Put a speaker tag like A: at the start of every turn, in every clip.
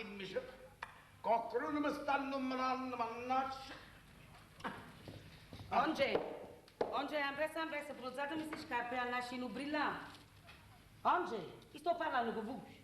A: chimici. Qualcuno mi sta nominando, mannaggia.
B: Onge, onge, ampressa, ampressa, pulizzatemi queste scarpe a nascere un brillante. Onge, io sto parlando con voi.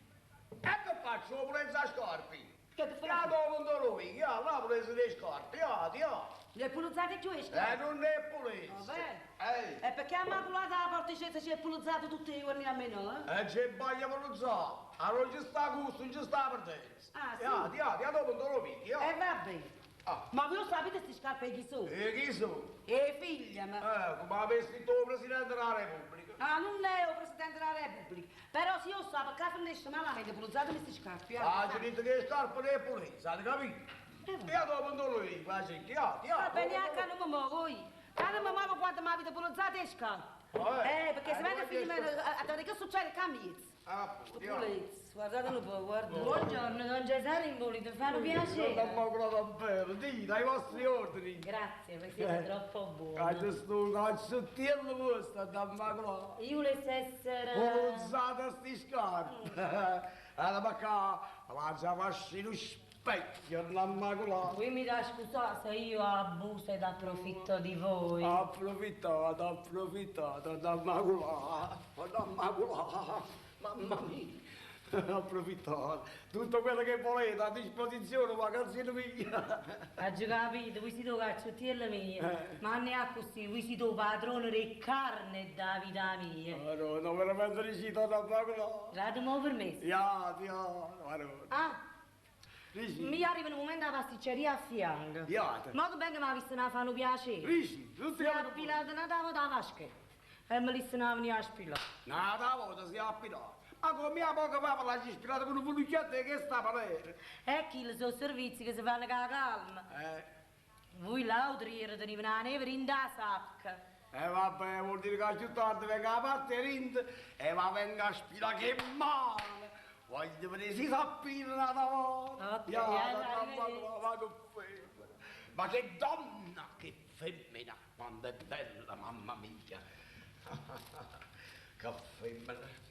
A: E che faccio? Pulizza scarpe.
B: Che ti
A: Ya
B: fai?
A: dove non lo ya, la pulizza le scarpe, ya, ya.
B: Le pulizzate più le scarpe?
A: Non è pulizza.
B: Vabbè.
A: Ehi.
B: E perché a Immacolata la porticetta si è pulizzato tutti i giorni a meno, eh?
A: E c'è bagna pulizzato. Allora non ci sta gusto, non ci sta perdenza.
B: Ah, sì?
A: Ya, ya, ya dopo non lo ya.
B: E va bene.
A: Ah.
B: Ma voi lo sapete queste scarpe chi sono?
A: E chi sono?
B: E figlia, ma...
A: Come avessi tu Presidente della Repubblica.
B: Ah, non è il Presidente della Repubblica. Però se io so perché finisce malamente, pulizzatemi queste scarpe. eh.
A: Ah, c'è detto che le scarpe non è pulizza, hai capito?
B: Eh,
A: E dopo non lo dico, la gente, ya, ya.
B: Va bene, anche non mi muovo io. Che non mi muovo quando mi avete pulizzato le scarpe.
A: Vabbè.
B: Perché se
A: Eh,
B: vedo
A: non
B: figli
A: è
B: miei, a a- che succede? Cammiez.
A: Ah, ya.
B: Pulizz, guardate un po', guarda.
C: Buongiorno, don Cesare Imbolito, fa un piacere.
A: Non mi davvero, dite, ai vostri ordini.
C: Grazie, voi siete
A: Eh.
C: troppo buoni.
A: Ah, c'è sto calzottiello questo, da Immacolata.
C: Io volessi essere...
A: Puluzzata sti scarpe. Allora, ma qua, la già faccio lo specchio, l'Immacolata.
C: Voi mi da scusare se io abuso ed approfitto di voi.
A: Approfittato, approfittato, da Immacolata, da Immacolata, mamma mia. Approfittato. Tutto quello che volete a disposizione, magazzino mio.
C: Ha già capito, voi siete cacciottiello mio.
A: Eh.
C: Ma neanche così, voi siete il padrone di carne da vita mia.
A: Madonna, veramente riuscito da Immacolata.
C: Datemi un permesso.
A: Ya, ya, madonna.
C: Ah,
A: Riuscito.
C: mi arriva un momento alla pasticceria a fianco.
A: Iate.
C: Ma tu venga mi ha visto una fanno piacere.
A: Riuscito, tutti
C: Si è appilato una tavola da vaschetta. E me li sono venuti a spilare.
A: No, da volta si è appilato. Ma come mia poca papà l'ha ispirato con un funucchietto che sta per
C: E chi sono servizi che si fanno con la calma.
A: Eh,
C: Voi l'altro ieri tenevano la neve in da sacca.
A: eh vabbè, vuol dire che più tardi venga a parte rint e va venga a spilare che male. Voglio vedere si s'appila una volta.
C: Ok,
A: Ya,
C: eh,
A: da-
C: arrivederci.
A: ma, ma che femmina. Ma che donna, che femmina, quanto è bella, mamma mia. Che femmina.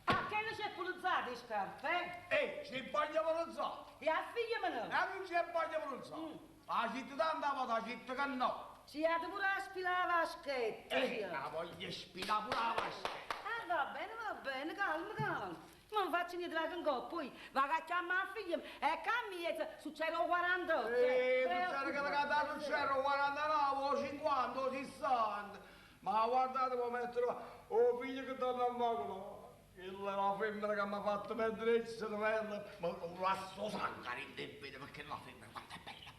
B: Ah, che non c'è pulizzato le scarpe, eh?
A: Ehi, ci bagna pulizzato.
B: E a figlia me no.
A: E non c'è bagna pulizzato. La città tanta volta, la città che no.
B: Ci ha pure a spilare la vaschetta.
A: Eh,
B: sì.
A: la voglio spilare pure la vaschetta.
B: Ah, va bene, va bene, calma, calma. Ma non faccio niente da in coppa, poi va a chiamare la figlia e cammiez, succede 48.
A: Eh, non c'era che la cantata, non c'era 49 o 50 o 60. Ma guardate come metterò, oh figlio che torna a macula. Quella è la femmina che mi ha fatto mettere il cervello. Ma lo lasso sangue in debito perché la femmina quanto è bella.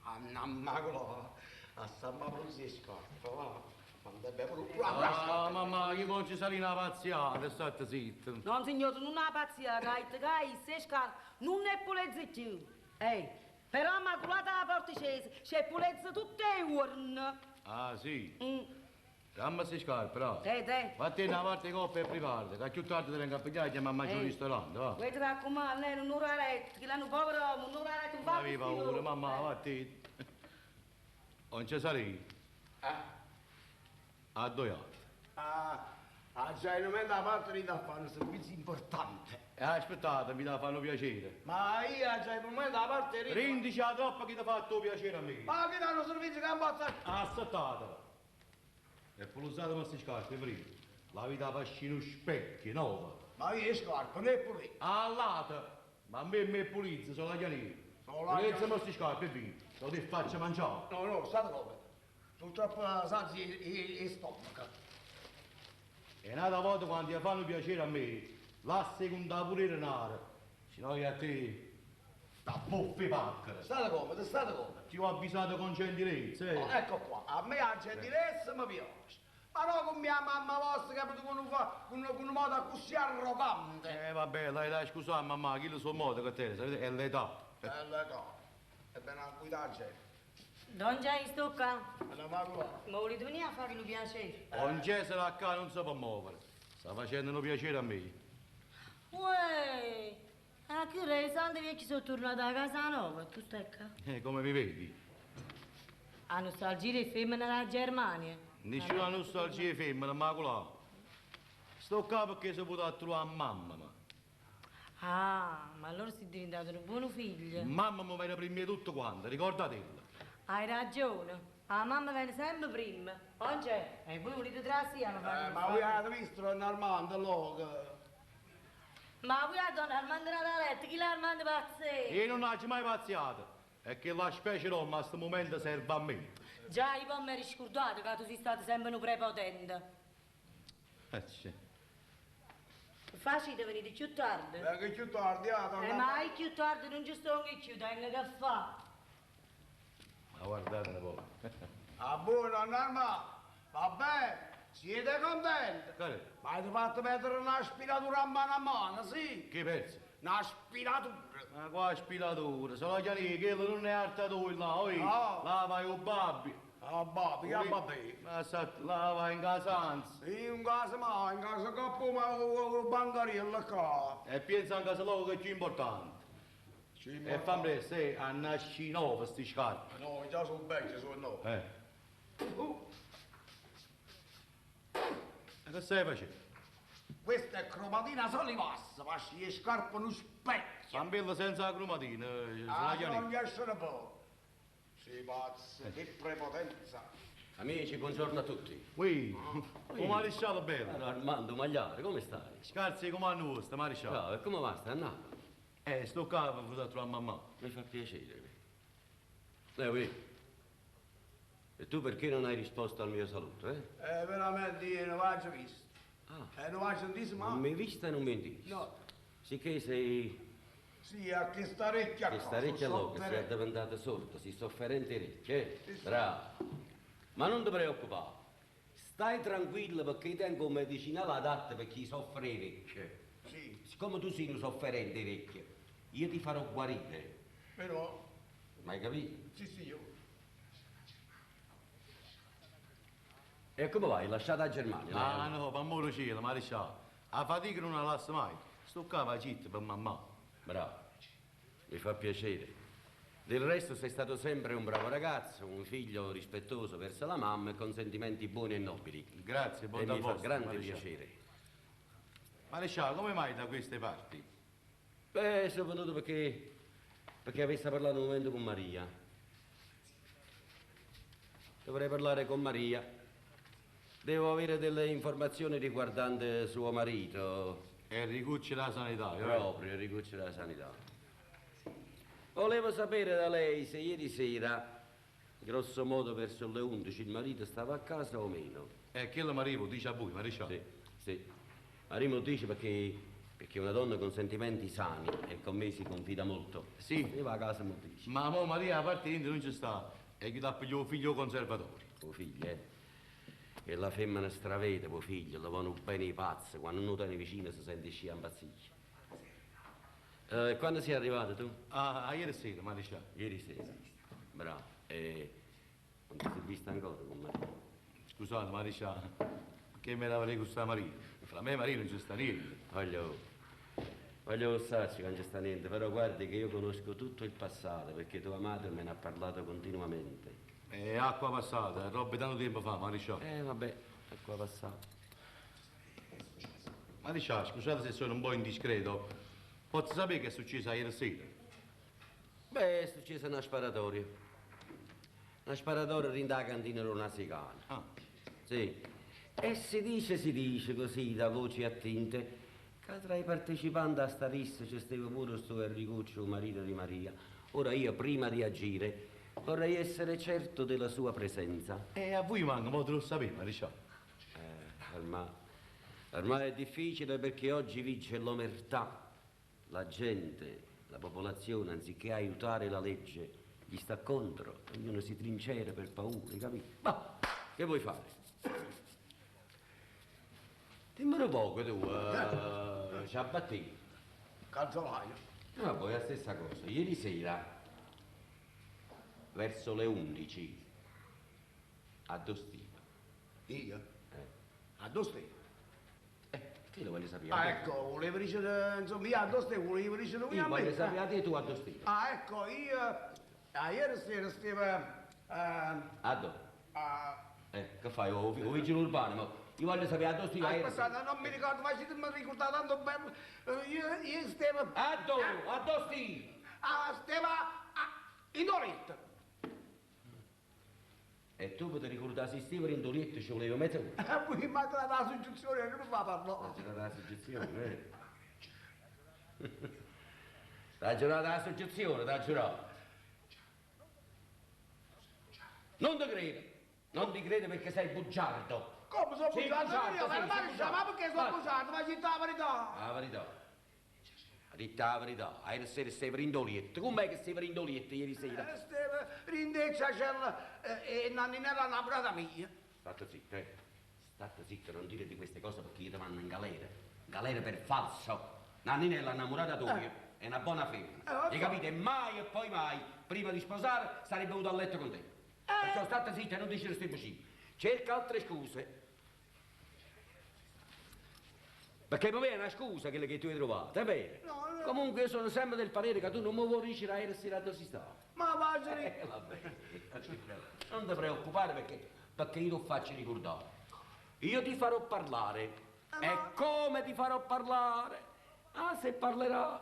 A: Anna macula, a San Maurizio scarpa, va. Quanto è bella,
D: Ah, mamma, io non ci sarei una pazziata, state zitto.
B: No, signore, non è pazzia, dai, dai, se scarpe, non è pulezza più. Ehi, però Immacolata la porticese, c'è pulezza tutte le urne.
D: Ah, sì?
B: Mm.
D: Dammi queste scarpe, no?
B: Te, te.
D: Vattene a parte coppa e privata, che più tardi te vengo a pigliare e chiamo a mangiare un
B: Ehi.
D: ristorante, va.
B: Vuoi ti raccomando, lei un'ora a letto, che l'hanno povero uomo, un'ora a letto, un
D: Non
B: fa
D: avevi paura, mamma, vattene. Non ci sarei?
A: Eh?
D: A due altri.
A: Ah, ah, già il momento a parte di da fare un servizio importante.
D: E aspettate, mi da fanno piacere.
A: Ma io già il momento a parte di...
D: Rindici la troppa che ti ha fatto piacere a me.
A: Ma che danno servizio che ammazza...
D: Aspettate. E pulizate queste scarpe, prima. La vita faccio uno specchio, nuova.
A: Ma io le scarpe, non è pulito.
D: All'ata. Ma a me mi pulizza, sono la chianina.
A: Sono la
D: Pulizza queste scarpe, via. Lo ti faccio mangiare.
A: No, no, state come. Sono troppo sazi e, e, e stomaco.
D: E un'altra volta quando ti fanno piacere a me, la seconda pure il denaro. Se no io a te, da buffi pacchere.
A: State come, state come.
D: Ti ho avvisato con gentilezza, eh.
A: Oh, ecco qua, a me la gentilezza mi piace. Ma no con mia mamma vostra che con un, fa- con, con un modo così arrogante.
D: Vabbè, dai, dai, scusa mamma, chi lo so modo che te, sapete, è l'età.
A: Bella cosa. È bene a guidare gente.
C: Don Giai, sto qua.
A: Andiamo a qua.
C: Ma volete venire a fare un piacere?
D: Con Cesare a qua non si può muovere. Sta facendo un piacere a me.
C: Uè, a che ora i santi vecchi sono tornati a casa nuova? Tu stai qua?
D: Come mi vedi?
C: A nostalgia di femmine dalla Germania.
D: Nessuna nostalgia femmina, ma qua. Sto qua perché si può trovare a mamma. Ma.
C: Ah, ma Ma allora sei diventato un buon figlio.
D: Mamma mi viene prima di tutto quanto, ricordatelo.
C: Hai ragione. La mamma viene sempre prima. Oggi è. E voi volete trasire?
A: Ma voi avete visto Don Armando, allora?
C: Ma voi a Don Armando Nataletto, chi l'Armando pazzesco?
D: Io non ho mai pazziato. È che la specie d'uomo a questo momento serve a me.
C: Già, io poi mi ero scordato che tu sei stato sempre un prepotente.
D: Sì.
C: Facile venire più tardi.
A: Vengo più tardi, ah, Don Armando.
C: Ma io più tardi non ci sto anche più, tengo che fa.
D: Ma guardate un po'.
A: Ah, buono, Don Armando. Va bene, siete contenti?
D: Che?
A: Ma avete fatto mettere una aspiratura a mano a mano, sì?
D: Che pensi?
A: Una aspiratura.
D: Ma qua aspiratura, se la chiami che non è arte tua là, oi.
A: No.
D: Là vai un babbi.
A: Ah, babbi, che babbi?
D: Ma sa, là vai in casanza.
A: Io in casa ma, in casa coppo, ma con bancarella qua.
D: E pensa anche se che è più importante.
A: Sì,
D: E fammi presto, a nasci nove sti scarpe.
A: No, già sono vecchio, sono no.
D: E che stai facendo?
A: Questa è cromatina solivassa, ma si scarpa uno specchio.
D: Fammela senza la cromatina, se la
A: Ah,
D: chiami.
A: non riesce po'. Si pazza, che prepotenza.
E: Amici, buongiorno a tutti.
D: Ui, oh, maresciallo bello.
E: Allora, Armando Magliare, come stai?
D: Scarsi come hanno vostra, maresciallo.
E: Ciao, e come va? Stai a Napoli?
D: Sto qua per venuto a trovare mamma.
E: Mi fa piacere. Ui. E tu perché non hai risposto al mio saluto, eh?
A: Veramente io non l'ho visto.
E: Ah.
A: Non l'ho sentito, ma...
E: Non mi hai vista e non mi hai visto.
A: No.
E: Sicché sei...
A: Sì, a che sta orecchia
E: Che
A: qua,
E: sta orecchia
A: sono
E: loca, sei
A: sofferente.
E: diventata sorda, sei sofferente orecchie, eh?
A: Sì, sì.
E: Bravo. Ma non ti preoccupare. Stai tranquillo perché tengo un medicinale adatto per chi soffre orecchie.
A: Sì.
E: Siccome tu sei un sofferente orecchie, io ti farò guarire.
A: Però...
E: Ma hai capito?
A: Sì, sì, io...
E: E come vai? Lasciata la Germania?
D: Ah
E: eh?
D: no, per amore cielo, maresciallo. La fatica non la lascio mai. Sto qua va città per mamma.
E: Bravo, mi fa piacere. Del resto sei stato sempre un bravo ragazzo, un figlio rispettoso verso la mamma e con sentimenti buoni e nobili.
D: Grazie,
E: E
D: buon
E: mi fa
D: vostro,
E: grande
D: maresciallo.
E: piacere.
D: Maresciallo, come mai da queste parti?
E: Beh, sono venuto perché avessi parlato un momento con Maria. Dovrei parlare con Maria. Devo avere delle informazioni riguardanti suo marito.
D: Enricucci della sanità, vero?
E: Proprio, Enricucci della sanità. Volevo sapere da lei se ieri sera, grosso modo verso le 11, il marito stava a casa o meno.
D: E che la Marimo dice a voi, maresciallo?
E: Sì, sì. Marimo dice perché è una donna con sentimenti sani e con me si confida molto.
D: Sì.
E: E va a casa e mi dice.
D: Ma mo Maria a parte niente non ci sta. E chi dà per il figlio conservatore.
E: Tuo figlio, eh? E la femmina stravede, tuo figlio, lo vanno bene i pazzi, quando non tiene vicino si sente scia impazzire. Quando sei arrivato tu?
D: Ah, ieri sera, maresciallo.
E: Ieri sera. Bravo. E non ti sei vista ancora con Maria?
D: Scusate, maresciallo, che me la vorrei con sta Maria? Fra me e Maria non ci sta niente.
E: Voglio starci che non ci sta niente, però guardi che io conosco tutto il passato, perché tua madre me ne ha parlato continuamente.
D: È acqua passata, roba tanto tempo fa, maresciallo.
E: Vabbè, acqua passata.
D: Maresciallo, scusate se sono un po' indiscreto. Posso sapere che è successo ieri sera?
E: Beh, è successa una sparatoria. Una sparatoria in la cantina di una sicana.
D: Ah.
E: Sì. E si dice così, da voci attinte, che tra i partecipanti a sta rissa c'è stava pure sto Enricuccio, il marito di Maria. Ora io, prima di agire, vorrei essere certo della sua presenza.
D: E a voi manca, ma te lo sapevo, maresciallo.
E: Ormai è difficile perché oggi vige l'omertà. La gente, la popolazione, anziché aiutare la legge, gli sta contro. Ognuno si trincera per paura, hai capito? Ma che vuoi fare? Dimmi un poco tu, Ciabattino.
A: Calzolaio.
E: No, poi la stessa cosa. Ieri sera, verso le 11, a Dostino.
A: Io? A Dostino?
E: Che lo voglio sapere?
A: Ah, ecco, volevo dire, insomma, io a Dostino volevo dire lui
E: Io
A: a me.
E: voglio sapere te tu a Dostino.
A: Ah, ecco, io, ieri sera stavo,
E: A dove?
A: a
E: Che fai? O vigile urbano, ma Io voglio sapere a dove stai ieri sera.
A: Aspettate, non mi ricordo, ma ci mi ricordate tanto bello. Io stavo...
E: A dove? A dove stai?
A: Ah, stavo in Oretto.
E: E tu per ti ricordare se stavo in letto ci volevo mettere.
A: Poi mi ha dato la soggezione, non mi fa parlare.
E: La giornata della soggezione, eh? La giornata della soggezione, la giornata. Non ti credo, non ti credo perché sei bugiardo.
A: Come sono
E: Sì,
A: bugiardo?
E: bugiardo,
A: Io,
E: sì,
A: ma,
E: sei bugiardo.
A: ma perché sono
E: Vai.
A: bugiardo? Ma ci sta la verità.
E: La verità. Ha detto la verità. Ieri sera stai in letto. Com'è che stai in letto ieri sera?
A: Stavo rindeccia c'era e Nanninella innamorata mia.
E: State zitto, eh. State zitto, non dire di queste cose perché io ti mando in galera. Galera per falso. Nanninella innamorata tua è una buona femmina.
A: Lo
E: Hai
A: so.
E: capito? E mai e poi mai, prima di sposare, sarebbe venuto a letto con te. Perciò state zitto e non dici queste bugie. Cerca altre scuse. Perché per me è una scusa quella che tu hai trovato, è vero?
A: No, no.
E: Comunque io sono sempre del parere che tu non mi vuoi dire ieri sera dove si sta.
A: Ma va, sì.
E: Vabbè, non ti preoccupare perché io ti faccio ricordare. Io ti farò parlare. E come ti farò parlare? Ah, se parlerai.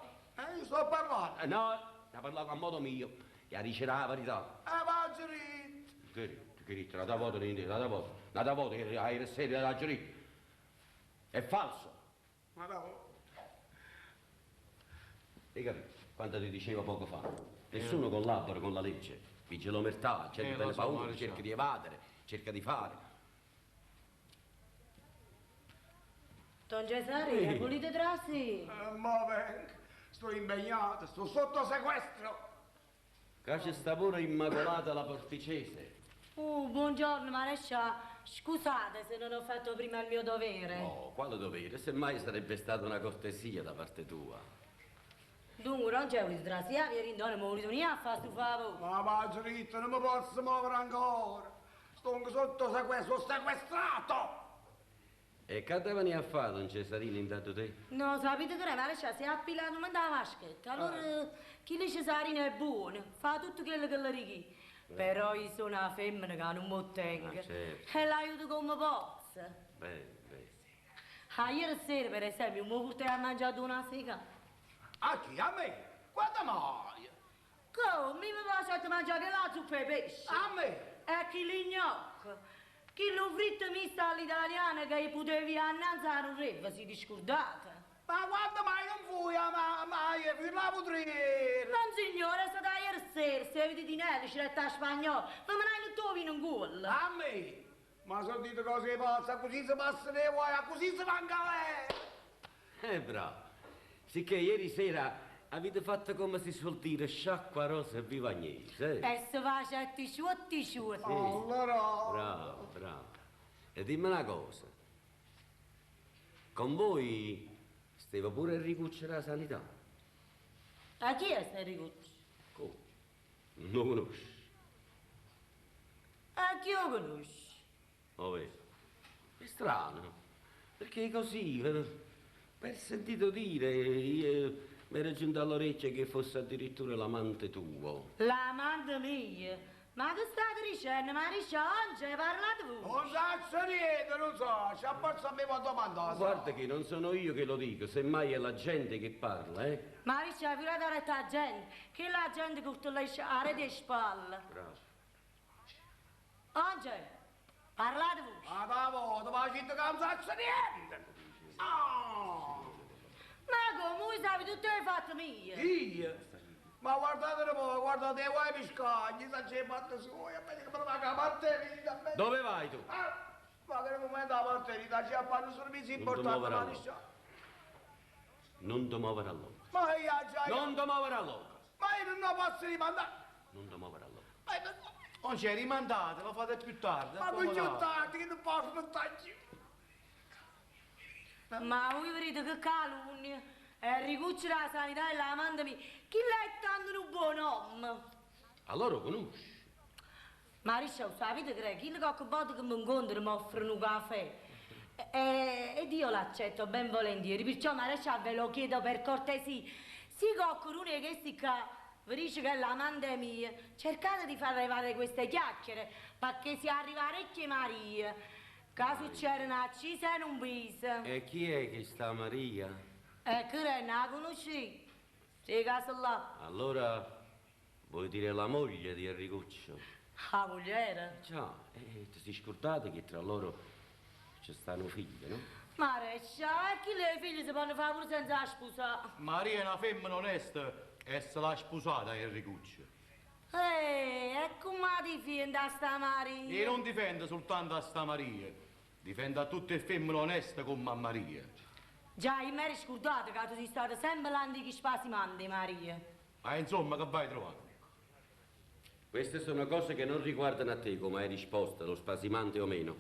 A: Io sto parlando.
E: No, da parlare a modo mio. E dicerà la verità.
A: Va, sì.
E: Che ritto, che ritto, la volta, la volta, la volta, ieri sera la ritto. È falso.
A: Ma no.
E: Hai capito? Quanto ti dicevo poco fa. Nessuno collabora con la legge. Vige l'omertà, cerca
D: Lo
E: delle
D: so,
E: paure,
D: Maresciallo.
E: cerca di evadere, cerca di fare.
C: Don Cesare, volete trasì?
A: Mo vengo. Sto impegnato, sto sotto sequestro.
E: Qua c'è sta pure Immacolata la Porticese.
C: Oh, buongiorno, marescià. Scusate se non ho fatto prima il mio dovere.
E: Oh, quale dovere? Semmai sarebbe stata una cortesia da parte tua.
C: Dunque, non c'è volete trasì, ah, vi rindone, ma volete venire a fare sto favore.
A: Ma va, dritto, non mi posso muovere ancora. Sto sotto sequestro, sequestrato.
E: E che te veniva a fare, don Cesarino, intanto te?
C: No, sapete che è, marescià, si è appilato ma la vaschetta. Allora, chi le Cesarino è buono, fa tutto quello che le richiede. Però io sono una femmina che non mi ottengo.
E: Ah, certo.
C: E l'aiuto come posso.
E: Bene, bene.
C: Ah, ieri sera, per esempio, mi portai a mangiare una sega.
A: A chi? A me? Quando mai?
C: Come? Mi faccio mangiare la zuppa e pesce.
A: A me?
C: E chi li gnocchi? Chi lo fritto misto all'italiana che potevi annanzare un re, si discordate.
A: Ma quando mai non fui a ma, ma io fui la putriera.
C: Non signore, è stata ieri sera, se avete dinelli, c'era a spagnolo, ma me ne hai vino in culo.
A: A me? Ma sono dito cose pazze, così si passa nei guai, così si va in galera.
E: Bravo. Sicché ieri sera avete fatto come si suol dire sciacqua rosa e viva Agnese. eh?
C: E se facete sciutti sciutti.
A: Allora...
E: Bravo, bravo. E dimmi una cosa. Con voi stava pure Enricuccio della sanità?
C: A chi è sto Enricuccio?
E: Come? Non lo conosci?
C: A chi lo conosci?
E: Lo vedo. È strano, perché così, per sentito dire, io, mi era giunto all'orecchio che fosse addirittura l'amante tuo.
C: L'amante mia. Ma che state dicendo, Mariscia? Parlate voi.
A: Non so niente, non so, ci ammazza a me quando domanda.
E: Guarda che non sono io che lo dico, semmai è la gente che parla, eh?
C: Mariscia, vi dare la gente, che la gente che te la rete e spalle.
E: Bravo.
C: Oggi, parlate voi.
A: Ma da volta, ma gente che non sa niente. Ah!
C: Ma come sai tutte le fatte mie?
A: Io? Ma guardate un po', guardate, voi mi scagli, sa c'è fatto su, a me che me la va a parte a me.
E: Dove vai tu?
A: Ah, ma che nel momento la parte c'è a fare un servizio
E: Non ti
A: importante,
E: muovere allora.
A: Mariscia.
E: Non ti muovere allora.
A: Ma io già,
E: Non ti muovere allora.
A: ma io non la posso rimandare.
E: Non ti muovere allora.
A: Ma, io-
D: Non c'è, rimandate, lo fate più tardi.
A: ma non
D: accomodate.
A: c'è tardi, che non posso stare giù.
C: Ma voi vedete che calunnia. Enricuccio della sanità e l'amante mia. Chi l'è tanto un buon uomo?
E: Allora lo conosci?
C: Mariscia, sapete che chi qualche volta che mi incontra mi offre un caffè. Ed io l'accetto ben volentieri, perciò Mariscia ve lo chiedo per cortesia. Se qualcuno di questi qua vi dice che è l'amante mia, cercate di far arrivare queste chiacchiere, perché si arriva a orecchie Maria. Che succede una accisa e un viso.
E: E chi è che sta Maria?
C: E che è, non la conosci? Sei casa là.
E: Allora vuoi dire la moglie di Enricuccio?
C: La moglie?
E: Già, ti sei scordato che tra loro ci stanno figli, no?
C: Marescia, e chi le figlie si possono fare pure senza sposare?
D: Maria è una femmina onesta e se l'ha sposata a Enricuccio.
C: E come difende a sta Maria?
D: E non difende soltanto a sta Maria, difende a tutte le femmine oneste come a Maria.
C: Già, io mi ero scordato che tu sei stata sempre l'antica spasimante, Maria.
D: Ma insomma, che vai trovando?
E: Queste sono cose che non riguardano a te, come hai risposto, lo spasimante o meno.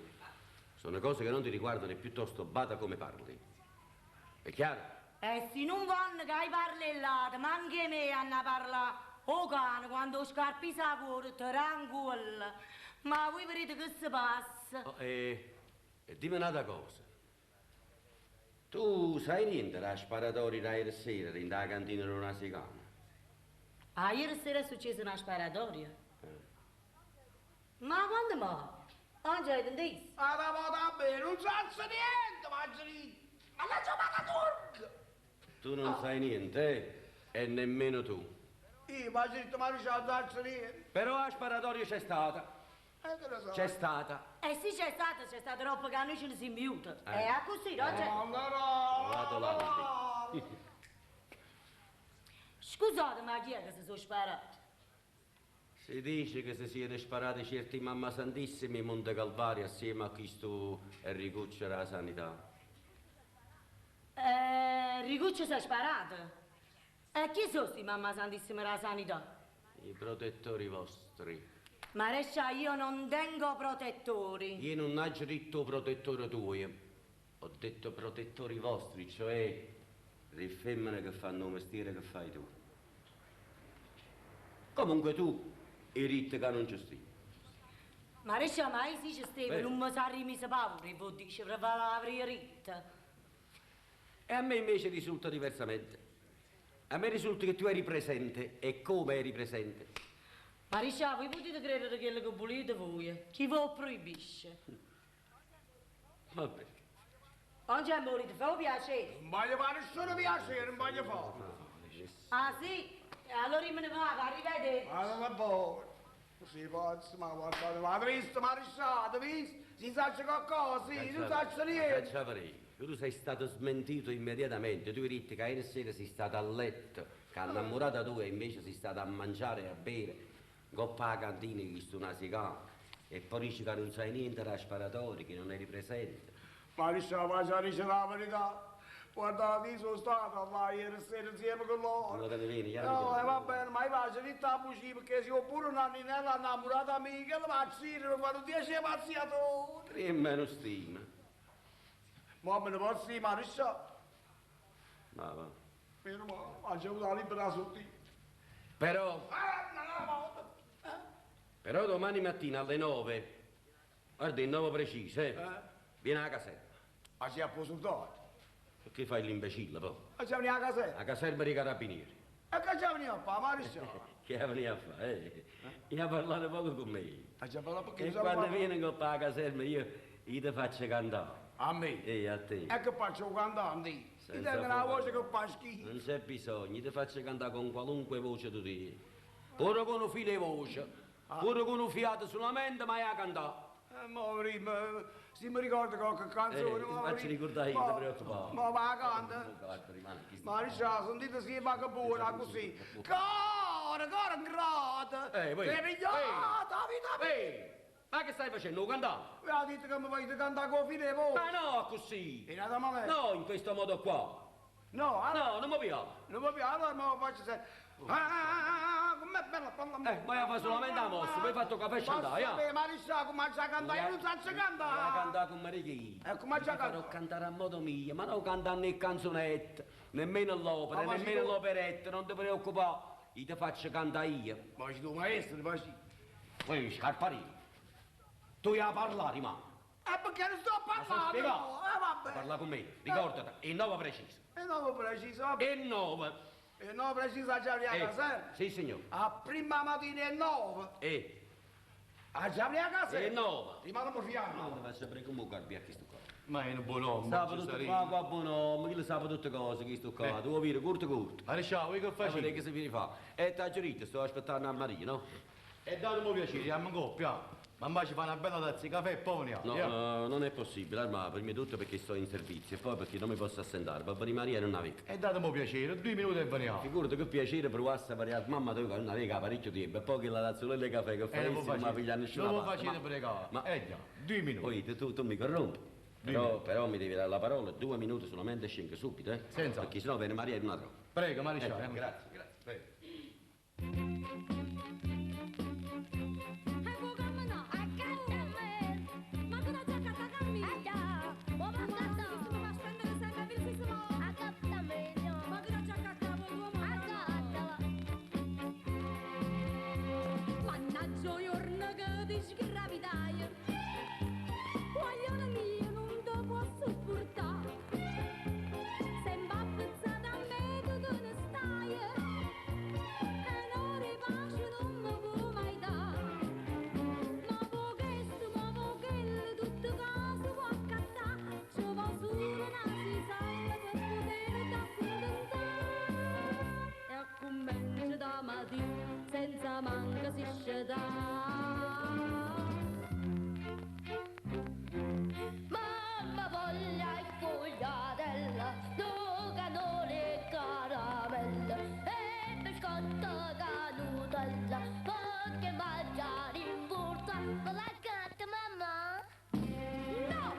E: Sono cose che non ti riguardano e piuttosto bada come parli. È chiaro?
C: E se non vanno che hai parlato, ma anche me hanno parlato. O cane, quando scarpi sa cuore, te rangola. Ma voi vedete che si passa?
E: Oh, e dimmi un'altra cosa. Tu sai niente della sparatoria da ieri sera in la cantina di una sicana?
C: Ah, ieri sera è successa una sparatoria. Ma quando mai? Oggi hai sentito?
A: Ah, da volta bene, non sa niente, ma ma la giocata turca!
E: Tu non sai niente, eh? E nemmeno tu.
A: Io, ma detto, ma non sa niente.
E: Però la sparatoria c'è stata.
A: Che ne so?
E: C'è stata.
C: Eh sì, c'è stata roba che noi ce ne siamo aiutati. È così, no?
A: No, no, no,
E: Vado là.
A: no.
C: Scusate, ma chi è che si sono sparati?
E: Si dice che si siano sparati certi mamma santissimi in Monte Calvario assieme a questo Enricuccio della sanità.
C: Ricuccio si è sparato. E chi sono questi mamma santissima della sanità?
E: I protettori vostri.
C: Marescia, io non tengo protettori.
E: Io non ho detto protettore tuo, ho detto protettori vostri, cioè le femmine che fanno il mestiere che fai tu. Comunque tu hai detto che non ci stai.
C: Marescia, ma io sì ci stavo,
E: Beh.
C: non mi sa rimise paura, vuol dire, per l'avrei ritta.
E: E a me invece risulta diversamente. A me risulta che tu eri presente e come eri presente.
C: Marescia, voi potete credere quello che volete voi. Chi vi proibisce?
E: Ma perché?
C: Oggi è morito, fa un piacere.
A: Non voglio fare nessuno piacere, non voglio fare.
C: Ah sì? Allora io me ne vado, arrivederci.
A: Ma non è buono. Si pazzo, ma guardate, ma hai visto, ma hai visto? Si sa qualcosa, sì, non sa niente.
E: Cacciavarelli, tu sei stato smentito immediatamente. Tu hai detto che ieri sera sei stata a letto, che innamorata tua invece sei stata a mangiare e a bere. Coppa alla cantina che sto una sicana. E poi dici che non sai niente della sparatoria, che non eri presente.
A: Ma diciamo, ma già dice la verità. Guardate, io sono stato là ieri sera insieme con loro.
E: Non te ne vieni, chiaro
A: No,
E: che-
A: va bene, ma io faccio di bugia perché se ho pure una ninella innamorata mia, che la pazzia, mi fanno 10 pazziatori.
E: Tre meno stima.
A: Ma me ne posso dire, ma diciamo,
E: Ma va.
A: meno male, ma c'è una libera sotto.
E: Però,
A: Ah, no, no, no.
E: però domani mattina alle 9, guarda il 9 preciso, vieni alla caserma.
A: Ma si è appostato.
E: Perché fai l'imbecille poi?
A: Ma c'è una caserma.
E: La caserma dei carabinieri.
A: E che c'è venuto a fare, ma diciamo?
E: Che veniva a fare? Eh? Io parlare poco con me.
A: Ma c'è parlato perché
E: E
A: bisogna
E: quando
A: parlare-
E: vieni con la caserma io ti faccio cantare.
A: A me?
E: E a te.
A: E che faccio cantando? Io
E: Senza
A: tengo una
E: paura.
A: voce che fa schifo.
E: Non c'è bisogno, ti faccio cantare con qualunque voce tu ti. Pure con un filo di voce, pure con un fiato solamente, ma è a cantare.
A: Ma prima, se mi ricordo qualche canzone,
E: Ti
A: ma
E: faccio
A: prima-
E: ricordare io,
A: ma-
E: non ti preoccupare.
A: Ma va a canta. Ma diciamo, sentite se va che buona così. Cara, cara ingrata.
E: Voi.
A: Sei pigliata, vita mia.
E: Ehi, ma che stai facendo? Cantare?
A: Mi ha detto che mi voglio cantare con fine di voce.
E: Ma no, così.
A: E nata male.
E: No, in questo modo qua.
A: No, allora,
E: No, non mi piace.
A: non mi piace, allora me lo faccio sempre. Ah, com'è bella palla.
E: Ma io faccio solamente la mossa, poi fatto caffè e andai,
A: Ma
E: eh.
A: ma diciamo, come a cantare, io non so
E: Voglio
A: cantare.
E: cantare con Marichino.
A: Come
E: Ti
A: già
E: farò
A: cantare?
E: cantare a modo mio, ma non cantare né canzonette, nemmeno l'opera,
A: Ma
E: nemmeno
A: tu-
E: l'operetta, non ti preoccupare. Io ti faccio cantare io.
A: Ma tu maestro, facci.
E: Poi scarparino. Tu hai a parlare, ma.
A: Perché non sto
E: Ma sono
A: parlando?
E: spiegato.
A: Vabbè.
E: Parla con me, ricordati, il 9 preciso.
A: E 9 preciso, vabbè.
E: E 9.
A: E 9 preciso già arriva a caserma.
E: Sì, signore.
A: A prima mattina è 9.
E: E
A: Ah, già apri la casa?
E: E no!
A: Rimaniamo fiamma.
E: Non ti faccio aprire comunque al biacchi sto qua.
D: Ma è un buon uomo,
E: Sa
D: ci
E: tutto
D: sarei.
E: qua, qua buon uomo, chi lo sa tutte cose, chi sto qua. Tu vuoi dire curto curto.
D: Maresciallo, voi che
E: A vedere
D: facete?
E: che si viene fa. E t'ha giurito, sto aspettando a Maria, no?
D: E datemi un piacere, andiamo in coppia. Mamma ci fa una bella tazza di caffè e poi veniamo.
E: No,
D: via.
E: non è possibile, Arma, prima di tutto perché sto in servizio e poi perché non mi posso assentare. Babbo di Maria non aveva.
D: E datemi un piacere, due minuti e veniamo.
E: Figurati che piacere provarsi a variare mamma tua che non aveva parecchio tempo e poi che la tazzolella di caffè che
D: E
E: fa
D: non
E: non mi piglia nessuna
D: Non
E: parte.
D: facete pregare.
E: Ma,
D: Eh già, due minuti.
E: poi tu, tu mi corrompi. Però, però mi devi dare la parola, due minuti solamente e scendo subito, eh?
D: Senza.
E: Perché sennò viene Maria in una trova.
D: Prego, maresciallo.
E: Eh, grazie, grazie.
D: Prego.
C: E può camminare? Ma cosa c'è a camminare? Ma mi fa spendere sempre per il Ma cosa c'è a Mannaggia giorno che ti sgravitai Guaglione mio non ti può sopportare Sembra appezzata a me tu te ne stai E non ripace non mi può mai dare Ma può questo, ma può quello, tutte cose può accattare Ci va solo una sisalla per poter accontentare E accomincia da mattina senza manca si scetà.
F: Mamma voglia e sfogliatella, due cannoni e caramella, e biscotto canutella, perché mangiare in borsa, ma la gatta mamma? No!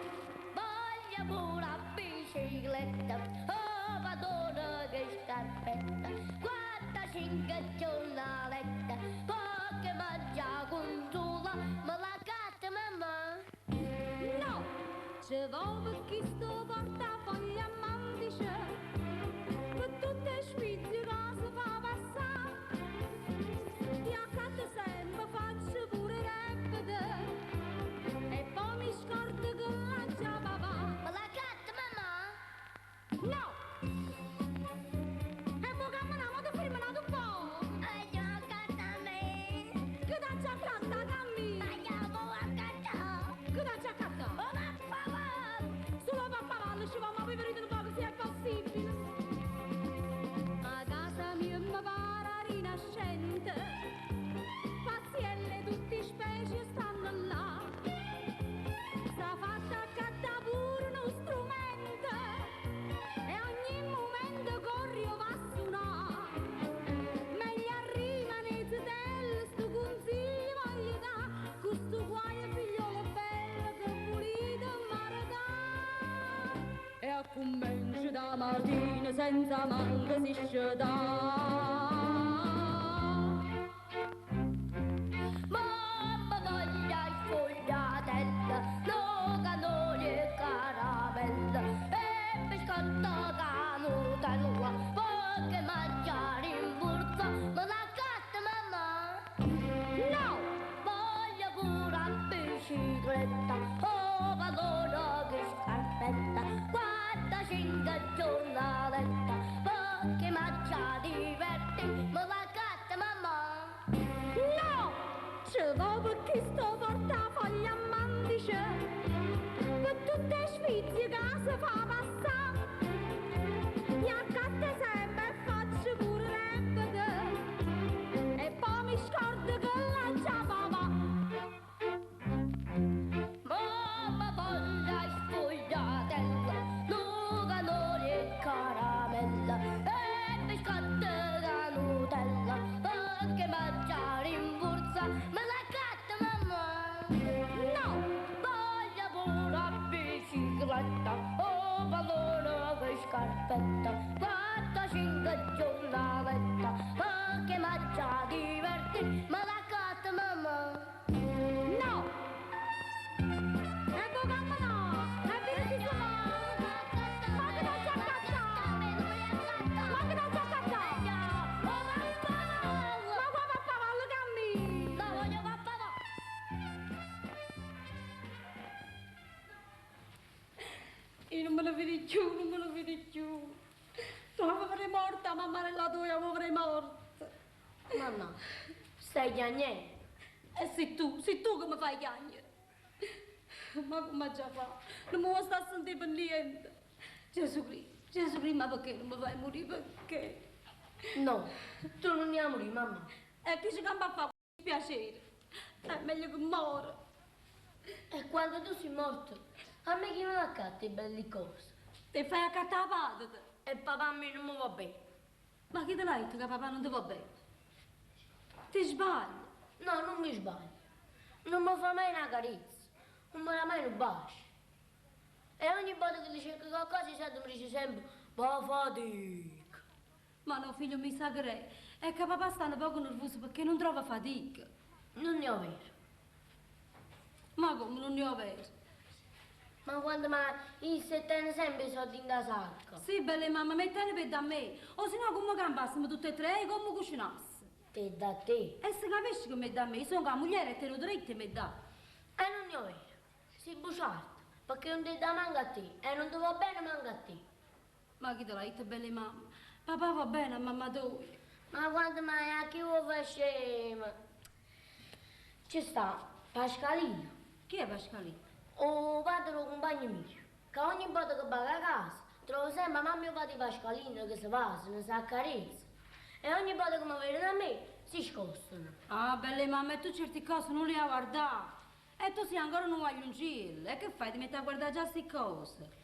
F: Voglio pure la bicicletta, oh madonna che scarpetta, guarda cinque giornaletta, perché mangia con sola, ma la gatta mamma?
C: No! Ci va per chi sto portafoglio a mandice, per tutte le sfizie che si fa passare. Ti accatto sempre, faccio pure repete, e poi mi scordo che la già papà.
F: Ma la gatta mamma?
C: No! E poi cammina, ma ti fermi un po'! Che da già catta, cammi! Che da già catta? Solo pappavallo ci va, ma voi vedete un po' se è possibile. A casa mia mi pare rinascente, pazielle tutti specie stanno là. S'ha fatta accattare pure uno strumento e ogni momento corri o va a suonare. Meglio rimanete del sto consiglio voglio dare, questo guaio figliolo bello che volete maritare. E accomincia da mattina senza manca si scetà.
F: Mamma voglia sfogliatella, no cannoni e caramella, e biscotto canutella, perché mangiare in borsa, ma la gatta mamma?
C: No!
F: Voglio pure la bicicletta, oh madonna che scarpetta, guarda cinque giornaletta, perché mangia diverti, ma la gatta mamma?
C: No! Ci va perché sto portafoglio a mandice, per tutte le sfizie che si fa passare. Mi accatta sempre e faccio pure repete, e poi mi scordo che la già papà.
F: Mamma voglia sfogliatella, no cannoni e caramella, e biscotto la Nutella, perché mangiare in borsa, me la gatta mamma?
C: No!
F: Voglio pure la bicicletta, oh pallone che scarpetta, guarda cinque giornaletta, perché mangia diverti, me la gatta mamma?
C: No! E poi cammina, e vedi si fa. Ma che da già Ma che da già Ma qua pappavallo cammina!
F: La voglio papà!
C: Io non me lo vedo più, non me lo vedo più. Tu avrei morta, mamma nella tua, avrei morta.
F: Mamma, stai piangendo?
G: E sei tu, sei tu che mi fai chiagnere. Ma come già fa? Non mi vuoi stare a sentire per niente. Gesù Cristo, Gesù Cristo, ma perché non mi fai morire? Perché?
F: No, tu non ne morire, mamma.
G: E chi ci campa a fare piacere? È meglio che muore.
F: E quando tu sei morto, a me chi me l'accatta i belli cose?
G: Ti fai accattare la patata.
F: E papà a me non mi va bene.
G: Ma chi te l'ha detto che papà non ti va bene? Ti sbagli.
F: No, non mi sbaglio. Non mi fa mai una carezza, non mi dà mai un bacio. E ogni volta che gli cerco qualcosa, mi dice sempre, va fatica.
G: Ma no, figlio, mi sa che è. È che papà sta un poco nervoso perché non trova fatica.
F: Non è vero.
G: Ma come non è vero?
F: Ma quando mai il se tiene sempre i soldi in sacca?
G: Sì, belle mamma, mettene per da me. O se no come campassimo tutte e tre e come cucinasse.
F: Te da te.
G: E se capisci che mi dà a me, io sono la moglie e te lo diritto mi dà.
F: E non è vero. Sei bugiardo, perché non ti dà manco a te e non ti va bene manco a te.
G: Ma chi te l'ha detto, belle mamma? Papà va bene a mamma tua.
F: Ma quando mai a chi vuoi fare scema? Ci sta Pascalino.
G: Chi è Pascalino?
F: O padre o compagno mio, che ogni volta che va a casa trovo sempre mamma e padre Pascalino che si passano, si accarezza. E ogni volta che mi vedono a me si scostano.
G: Ah, belle mamma, e tu certe cose non le guardare. E tu sei ancora un guaglioncillo. E che fai? Ti metti a guardare già queste cose?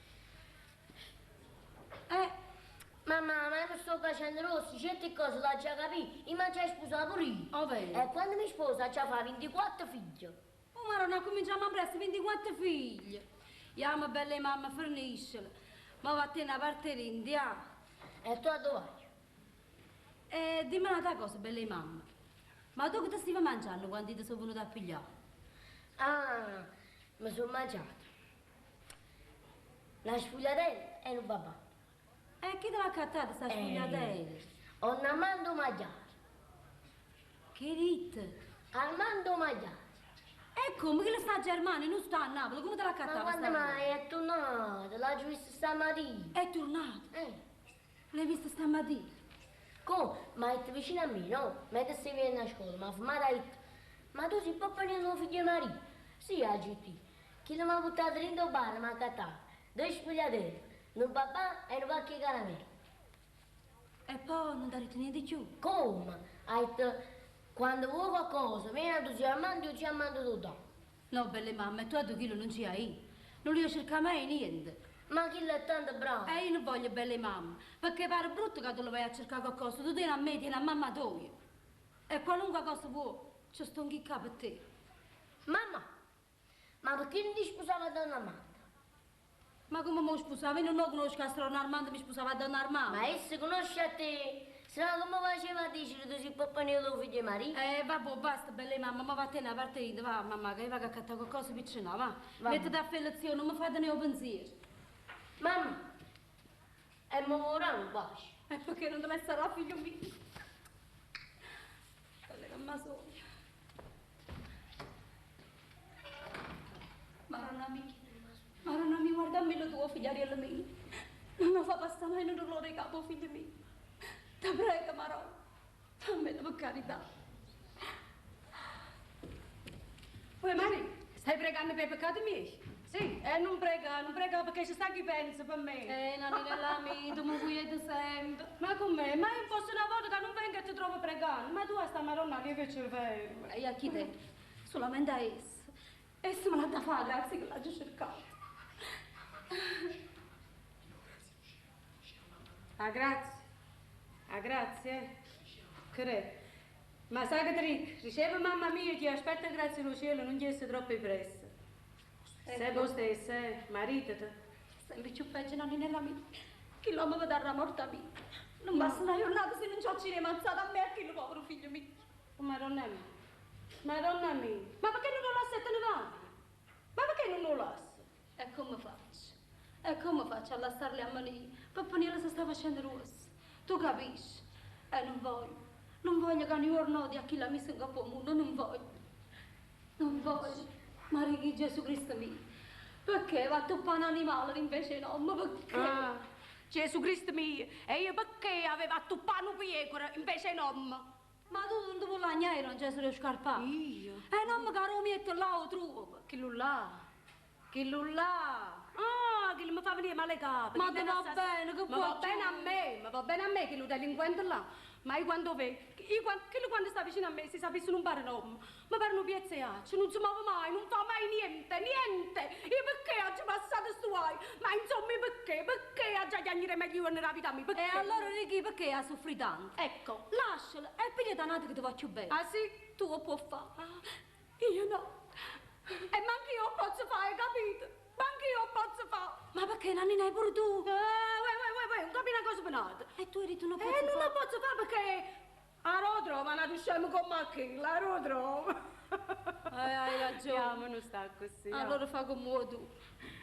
F: Mamma, ma io mi sto facendo rosso, certe cose l'ho già capito, io mi già sposato pure io.
G: Oh, vero?
F: E quando mi sposo già fa 24 figli.
G: Oh, ma non cominciamo a presto 24 figli. Iamo, belle mamma, forniscela. Ma vattene a parte l'India.
F: E tu a dove vai?
G: E dimmi un'altra cosa, belle mamma. Ma tu che ti stavi mangiando quando ti sono venuta a pigliare?
F: Ah, mi sono mangiato. La sfogliatella e un babà.
G: E chi te l'ha accattata sta sfogliatella?
F: Ho un Armando Magliaro.
G: Che dite?
F: Armando Magliaro.
G: E come? Che sta a Germania, non sta a Napoli, come te l'ha accattata?
F: Ma quando mai è tornato? L'ho vista stamattina.
G: È tornato?
F: Eh.
G: L'hai vista stamattina?
F: Come? Ma è vicino a me, no? Mentre sei venendo a scuola, ma fermata ha detto, ma tu sei proprio il figlio di Maria? Sì, ha detto. Chi l'ha buttato dentro il bar, mi ha accattato. Due sfogliatelle, un papà e un pacco di caramelle.
G: E poi non ti ha detto niente più?
F: Come? Ha detto, quando vuoi qualcosa, vieni a tu zio Armando e zio Armando tu dà.
G: No, belle mamme, tu a due chili non ci hai. Non li cerca mai niente.
F: Ma chi è tanto bravo?
G: E io non voglio belle mamme, perché pare brutto che tu lo vai a cercare qualcosa, tu tieni a me, tieni a mamma tua. E qualunque cosa vuoi, ci sto in qua per te.
F: Mamma, ma perché non ti sposava donna Armando?
G: Ma come mi sposava? Io non lo conosco a donna Armando, mi sposava a donna Armando.
F: Ma essa conosce a te, se no come faceva a dire che tu sei papà tuo figlio Maria?
G: Vabbè, basta, belle mamma, ma vattene a parte io, va mamma, che io vado a accattare qualcosa per cena, va.
F: Va.
G: Mettiti a fare lezione, non mi fate neanche pensiero.
F: Mamma, e mi vorrà un bacio.
G: E perché non te sarà figlio mio? Quella che mi sogno. Maronna mia, Maronna mia, guardami la tua figliarella mia. Non mi fa passare mai un dolore in capo, figlio mio. Ti prego, Maronna, fammelo per carità.
B: Poi Mari, stai pregando per i peccati miei? Sì, e non prega, non prega perché ci sta chi pensa per me.
G: Nanella mia, tu mi quieti sempre.
B: Ma com'è? Ma io fosse una volta che non vengo e ti trovo pregando, ma tu a sta Maronna lì che ci ferma.
G: E a chi te? Solamente a essa. Essa me l'ha da fare, grazie che l'ha già cercato.
B: Ah, grazie. Ah, grazie. Che Ma sai che ti dico? Riceve mamma mia, ti aspetta grazie al cielo, non gli essere troppo pressa. Sempre lo stesso, maritati.
G: Sempre più peggio, Nanninella mia. Che l'uomo mi darà morta mia. Non basta una giornata se non c'ho cinemazzata a me e a quello povero figlio mio.
B: Oh, Madonna mia. Madonna mia. Ma perché non lo lasci e te ne vai? Ma perché non lo lasci?
G: E come faccio? E come faccio a lasciarle a mani? Pappanino si sta facendo rosso. Tu capisci? E non voglio. Non voglio che un giorno odia chi l'ha messo in capo al mondo, non voglio. Non voglio. Ma Gesù Cristo mio, perché va a toppare un animale invece no? Ma perché?
B: Ah, Gesù Cristo mio, e io perché aveva attuppato un pecora invece no?
G: Ma tu non ti puoi lagnare, non c'è solo scarpà.
B: Io?
G: E non mi caro metto là o trovo.
B: Quello là. Quello là. Ah, quello mi fa venire male capo.
G: Ma
B: Quello
G: ti
B: è
G: va
B: un assassino.
G: bene, che
B: Ma va
G: vuoi
B: bene a me, ma va bene a me quello delinquente là. Ma io quando vedo, io quando, quello quando sta vicino a me, si sapesse non pare un uomo, ma pare un piezzeaccio, non si muove mai, non fa mai niente, niente. Io perché ho già passato sto guai? Ma insomma, io perché? Perché ho già chiagnere meglio nella vita mia? Perché?
G: E allora Ricky, perché ha soffrito tanto?
B: Ecco.
G: Lasciala e pigliati un'altra che ti va più bene.
B: Ah sì?
G: Tu lo puoi fare.
B: Ah.
G: Io no.
B: E manco io posso fare, capito? Manco io posso fare.
G: Ma perché Nannina hai pure tu?
B: Uè, uè, uè, uè, non capi una cosa per un'altra.
G: E tu hai detto non posso
B: Eh, non
G: fare.
B: lo posso fare perché a lo trova una scemo come a chi, la lo trova.
G: Hai ragione.
B: Andiamo, non sta così.
G: Allora fa come tu.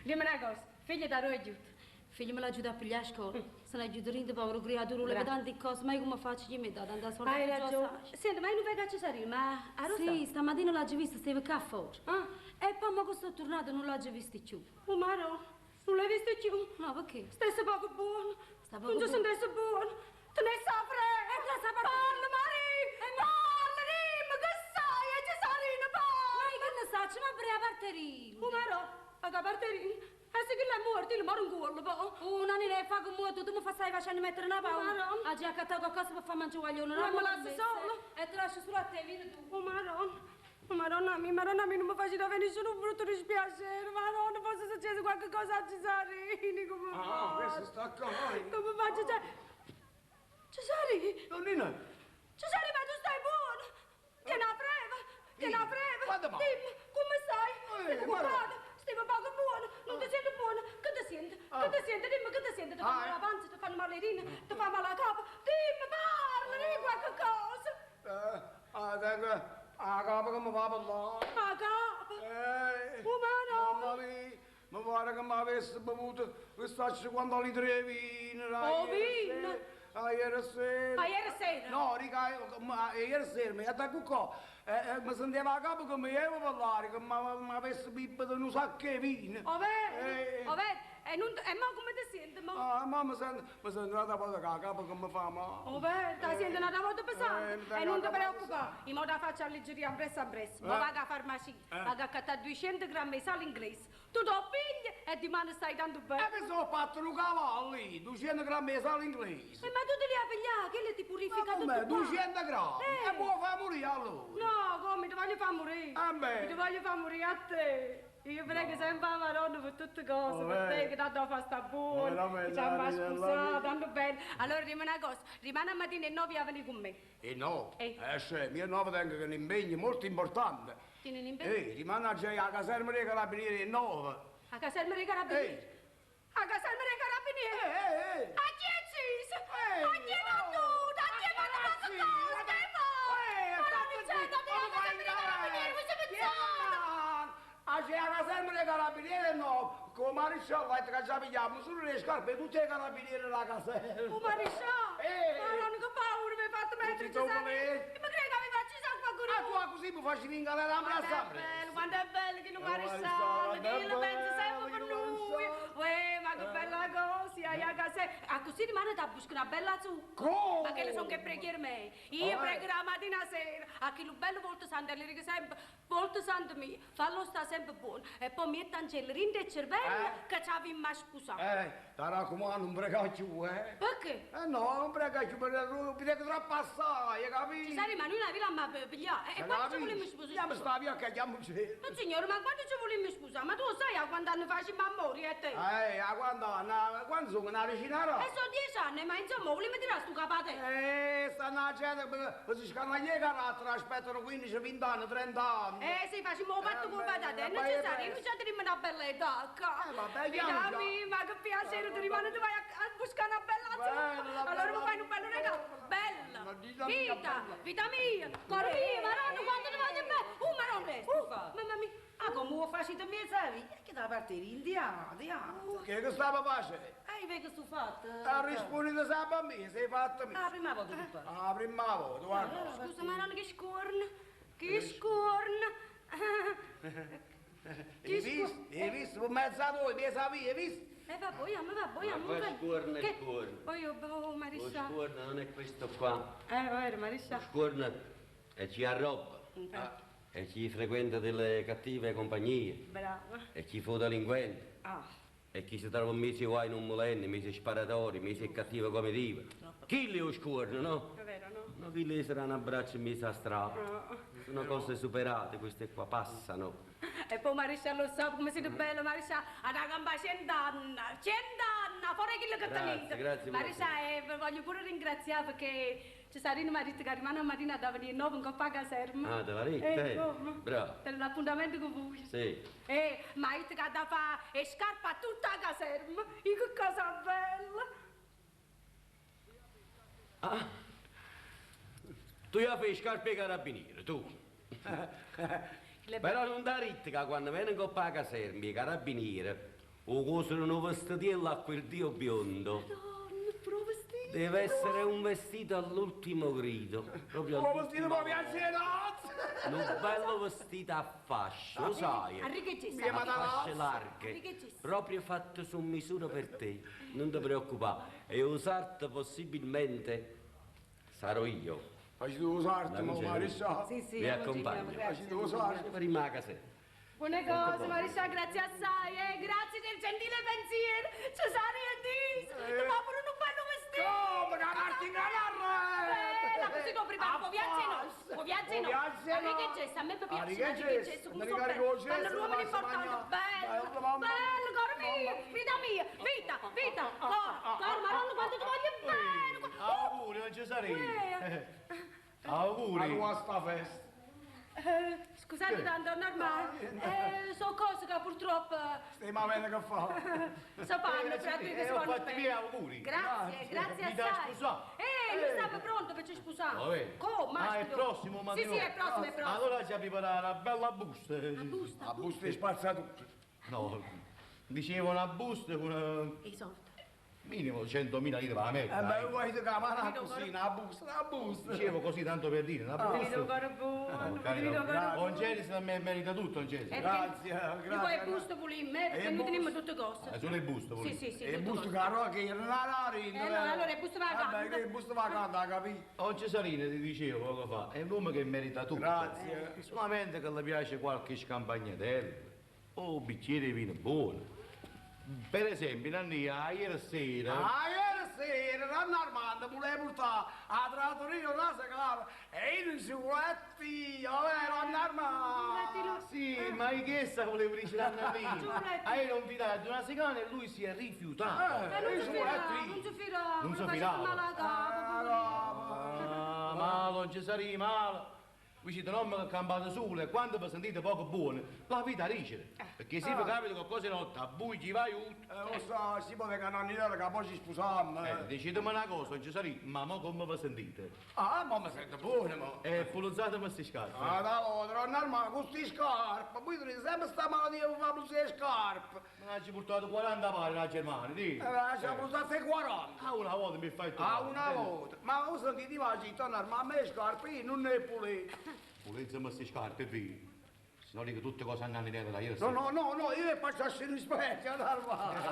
B: Dimmi una cosa, figlia da aiuto.
G: Figlio me l'ha aiutato a pigliare a scuola. Se l'ha aiutato rinda povero creatura, voleva
B: Brava.
G: tante cose, ma io come faccio? Io mi do tanta soldi.
B: Hai ragione. Senti, ma io non vengo a Cesarino, ma a
G: Sì, stamattina l'ho già vista, stava qua fuori.
B: Ah.
G: E poi mo che sono tornata non l'ho già vista più.
B: Oh, ma no, non l'hai visto più?
G: No, perché?
B: Stessa poco buono.
G: Sta poco
B: Non ci
G: buono.
B: sentisse buono. Te ne sa frega.
G: E te sa
B: Parla, Maria. Parla, dimmi, che sai, a Cesarino, parla.
G: Ma io che ne so, ma per la parterina.
B: Oh, ma no, a che parterino? E se che l'è morto, io moro in culo, poi.
G: Oh, Nannina, fa come tu, tu mi fai stai facendo mettere una paura.
B: Ma no.
G: Ha già accattato qualcosa per far mangiare guaglione.
B: Ma
G: non
B: me
G: me
B: lascio sola.
G: E ti lascio solo a te, vieni tu.
B: Oh, Madonna. Oh, Madonna mia, Madonna mia, non mi faccio da venire un brutto dispiacere. Madonna, forse è successo qualche cosa a Cesarini, come
A: Ah,
B: faccio?
A: questo sta qua.
B: Come faccio? Cioè... Cesarini!
A: Nonnina,
B: Cesare, ma tu stai buono? Tieni la freva, tieni la freva.
A: Quando mai?
B: Dimmi, come stai?
A: Eh,
B: Stai
A: ma no.
B: preoccupato? Stai poco buono? Non ti senti buono? Che ti senti? Che ti senti? Dimmi che ti senti? Ti
A: Ah,
B: fa male
A: eh.
B: la pancia, ti fanno male le rine, ti fa male la capo. Dimmi, parla, dimmi qualche cosa.
A: ah, tengo la capo che mi fa parlare.
B: La capo.
A: Eh,
B: Oh, ma no.
A: Mamma mia, mi pare che mi avesse bevuto questa 50 litri di vino. dai,
B: Oh,
A: ieri
B: vino?
A: sera. Ah, ieri sera.
B: Ah, ieri sera?
A: No, rica, ma ieri sera mi attacco qua. Mi sentiva la capo che mi avevo parlare, che mi avesse bevuto un sacco di vino.
B: Oh, vero?
A: Eh.
B: Oh, vero? E, non, e mo come ti senti? Mo?
A: Ah, ma mi sento, mi sento una volta che la capo che mi fa male.
B: Oh, vero? Ti senti una volta pesante?
A: mi tengo
B: e non ti
A: la capo
B: preoccupare, in modo da faccia alleggerire presso a presso. Ma
A: Eh.
B: vado a farmacia, vado a accattare 200 grammi di sale inglese. Tu te lo pigli e di mano stai tanto bene.
A: E mi sono fatto un cavallo lì, 200 grammi di sale inglese.
B: Eh, ma tu te li hai pigliati, che ti purifica
A: Ma
B: tutto
A: com'è?
B: qua.
A: 200 grammi?
B: Eh.
A: E può far morire allora?
B: No, come, ti voglio far morire.
A: A me?
B: Ti voglio far morire a te. Io prego sempre la Madonna per tutte cose,
A: Oh,
B: per te
A: eh.
B: che tanto fa sta buono,
A: Veramente,
B: che ci ha
A: Maria,
B: scusato,
A: la
B: tanto bene. Allora rimane una cosa, rimane a mattina e 9 a venire con me.
A: E no,
B: Eh.
A: eh sì, io no tengo un impegno molto importante.
B: Tieni un impegno?
A: Ehi, rimane a caserma dei carabinieri alle 9.
B: A caserma dei carabinieri.
A: Ehi.
B: A caserma dei carabinieri.
A: Eh, eh, eh.
B: A chi è ucciso?
A: Ehi,
B: A chi è
A: oh.
B: battuto? A chi è fatto
A: Ragazzi,
B: qualche cosa?
A: ma
B: Che fa?
A: Eh,
B: Ma non
A: state
B: c'è,
A: zitti,
B: da te
A: ma
B: a caserma dei carabinieri, cosa pensate?
A: Ah, c'è la caserma dei carabinieri no, con maresciallo, che già pigliamo solo le scarpe tutti i carabinieri della caserma.
B: Oh maresciallo!
A: Eh.
B: Madonna, che paura mi hai fatto mettere
A: ti tocca
B: Cesare!
A: me?
B: Mi credo che aveva ucciso qualcuno!
A: Ah, tu così mi facevi in galera a
B: Quanto è
A: braccia.
B: bello, quanto è bello che non
A: Eh,
B: maresciallo,
A: maresciallo,
B: che io lo
A: è
B: penso sempre per
A: bello, che
B: lui!
A: maresciallo.
B: Uè, ma che bella cosa, ai a casa! Ah, così rimane da buscare una bella zucca!
A: Come?
B: Ma che le sono che preghiere me? Io
A: Oh, eh.
B: prego la mattina e sera, a chi lo bello volto santo, le dico sempre, volto santo mio, fallo sta sempre buono. E poi mi angelo rinde il cervello
A: Eh.
B: che ci aveva sposato.
A: Eh, ti raccomando, non prega più, eh.
B: Perché?
A: Eh no, non prega più, perché prega troppo assai, capito?
B: Cesare, ma noi la villa ma pigliare. E quando ci volimmo sposare?
A: Andiamo sta via che andiamo
B: No, signore, ma quando ci volimmo sposare? Ma tu lo sai a quando anni facciamo amore e te?
A: Eh, a quando, na, quando sono una decina
B: E sono 10 anni, ma insomma, volimmo tirare sto capate.
A: Eh, stanno la gente, perché si scanaglia i caratteri, aspettano 15, 20 anni, 30 anni.
B: Eh sì, facciamo un patto
A: Eh,
B: con
A: beh,
B: patate, non
A: ma
B: ci
A: è
B: sarà,
A: presto.
B: non ci avremo una bella età.
A: Eh, vabbè,
B: Vita
A: andiamo già.
B: mia, ma che piacere, ti rimane, ti vai a buscare una bella
A: Bella,
B: zuppa. Allora
A: bella.
B: mi fai un bello regalo. Bella.
A: Ma vita mia,
B: Vita,
A: bella.
B: vita mia, cuore mio, maronna, quanto ti voglio bene. Maronna, mamma mia.
C: Ah, come lo facete me, sai? E che da parte indiana, indiana.
A: Che stava facendo?
C: Ah, vedi che sto fatto?
A: Ha risposto sempre a me, sei fatto me.
C: Ah, la prima volta che parlo.
A: Ah, prima volta, guarda.
B: Scusa, maronna, che scorna. Che scorna.
A: Hai visto? Hai visto? Per mezzo a voi, mi sa via, hai visto?
B: E vabbè, io, vabbè, io,
E: Ma qua scuorno e scuorno.
B: Poi io, oh,
E: Lo
B: Mariscia.
E: scuorno non è questo qua.
B: Vero, Mariscia.
E: Lo scuorno è chi arrobba. E chi frequenta delle cattive compagnie.
B: Brava.
E: E chi fa delinquente.
B: Ah.
E: E chi si trova in mezzo ai guai non mulenne, in mezzo ai sparatori, in mezzo ai cattivi come diva. Chi le scuorno, no?
B: È vero, no?
E: No, chi le sarà un abbraccio in mezzo alla strada.
B: No.
E: Sono cose superate, queste qua passano.
B: E poi Mariscia lo sa come siete bello, Mariscia, ha una gamba cent'anni, cent'anni, fuori quello che
E: Grazie,
B: tenete.
E: grazie,
B: Mariscia, vi voglio pure ringraziare perché Cesarino mi ha detto che rimane a mattina da venire 9 in coppa a caserma.
E: Ah, te l'ha detto, eh?
B: Come?
E: Bravo.
B: Per l'appuntamento con voi.
E: Sì.
B: Ma ha detto che da fare e scarpa tutta la caserma. E che cosa bella!
E: Ah. Tu ya fai scarpe ai carabinieri, tu. Però non da ritta che quando viene in coppa a caserma i carabinieri, o cosano un vestitiello a quel dio biondo.
B: Madonna, pure vestito.
E: Deve essere un vestito all'ultimo grido. Proprio
A: Come vestito
E: all'ultimo.
A: proprio anzi,
E: Un bello vestito a fascia, lo sai?
B: Arricchecissimo.
A: Mia
E: A fasce larghe,
B: Arricchecissimo.
E: proprio fatto su misura per te. Non ti preoccupare. E usarti possibilmente sarò io.
A: Facci tu sarto,
E: Non c'è.
A: Mariscia.
B: Sì, sì,
E: Vi
B: io
E: accompagno.
A: Facci tu sarto.
E: Prima a casetta.
B: Buone cose, Mariscia, grazie assai, grazie del gentile pensiero. Cesare e Dis, ti fa pure un bello vestito.
A: Come, che Martina
B: Bella, così tu prepari, poi viaggi no, poi viaggi no.
A: no.
B: A gesto, a me piace,
A: Arriccheggesso,
B: a gesto, come sono
A: mi
B: bello.
A: ricarico
B: Fanno
A: gesto,
B: l'uomo
A: ma
B: importante,
A: si
B: bello,
A: mangia. Mamma.
B: bello, caro mio, vita mia, vita, vita, coro, coro, maronna, quanto ti voglio bene.
D: Auguri, non ci sarei.
B: Eh.
D: Auguri.
A: A sta festa.
B: Scusate tanto, normale. Sono cose che purtroppo
A: Stiamo bene che fa.
B: si fanno, fra due che si
D: ho
B: fanno
D: fatto i
B: bene.
D: miei auguri.
B: Grazie, grazie
D: Mi dai
B: assai.
D: sposare?
B: Lui stava pronto per ci sposare.
D: Vabbè.
B: Come?
D: Ah, è il prossimo
B: Sì,
D: matrimonio.
B: sì, è prossimo, è prossimo.
D: Allora ci preparare una bella busta.
B: La busta.
A: La busta di spazzatura.
D: No, dicevo una busta con
B: E i soldi.
D: minimo 100.000 lire per la metà.
A: E beh, vuoi che la mano così, una busta, una busta.
D: Dicevo così tanto per dire, una
B: Ti
D: busta.
B: vedo ancora buono, ti vedo
D: Carità.
B: ancora buono.
D: Ongelis me merita tutto, Ongelis.
A: Grazie,
B: Io poi
A: grazie.
B: busto pulimmo, perché
A: E
B: noi teniamo
A: busto.
B: tutte cose.
D: Solo il busto,
B: Sì,
D: volevo.
B: sì, sì.
A: E
B: tutte
A: busto
B: cose.
A: che la roca era una rara.
B: No, allora il busto va a
A: Vabbè,
B: canta.
A: che il busto va a canta, capito?
D: Oh, Cesarino, ti dicevo poco fa, è un uomo che merita tutto.
A: Grazie.
D: Solamente che le piace qualche scampagnatella o un bicchiere di vino buono. Per esempio, Nannia, ieri sera...
A: Ah, ieri sera, Nanna Armando voleva portare a trattorino una cara e io non ci voletti, vero, Nanna Armando?
D: Sì, ma hai chiesto che volevo dire a Nannina.
B: Giuletti.
D: Ah, io l'ho invitato ad una segana e lui si è rifiutato.
B: Non
A: io
B: si
A: ci
B: fidava,
A: voletti.
B: non si fidava,
D: Non si
B: faceva
D: fidava.
B: male alla capo,
D: Ah, malo, non ci sarei male. Voi siete un uomo che campate solo e quando vi sentite poco buono, la vita riceve. Perché se vi capita qualcosa di notte, a voi ci va aiuto.
A: Lo so, si può che Nannina che poi ci sposammo.
D: Dicetemi una cosa, non ci sarei, ma mo come vi sentite?
A: Ah, ma mi sento buono, ma.
D: Pulizzatemi queste scarpe.
A: Ah, da volta, Nonna Armando, con queste scarpe, poi tenete sempre sta malattia per fare queste scarpe.
D: Ma ci ho portato 40 pari la Germania, di.
A: Ci ha portato 40.
D: Ah, una volta mi fai
A: Ah, una volta. Ma ho sentito la città, ma a me le scarpe io non ne pulite.
D: Pulizzami queste scarpe, via. Se no dico tutte cose a Nanninella da ieri
A: No,
D: sera.
A: no, no, no, io le faccio a scendere in specchio, Armando.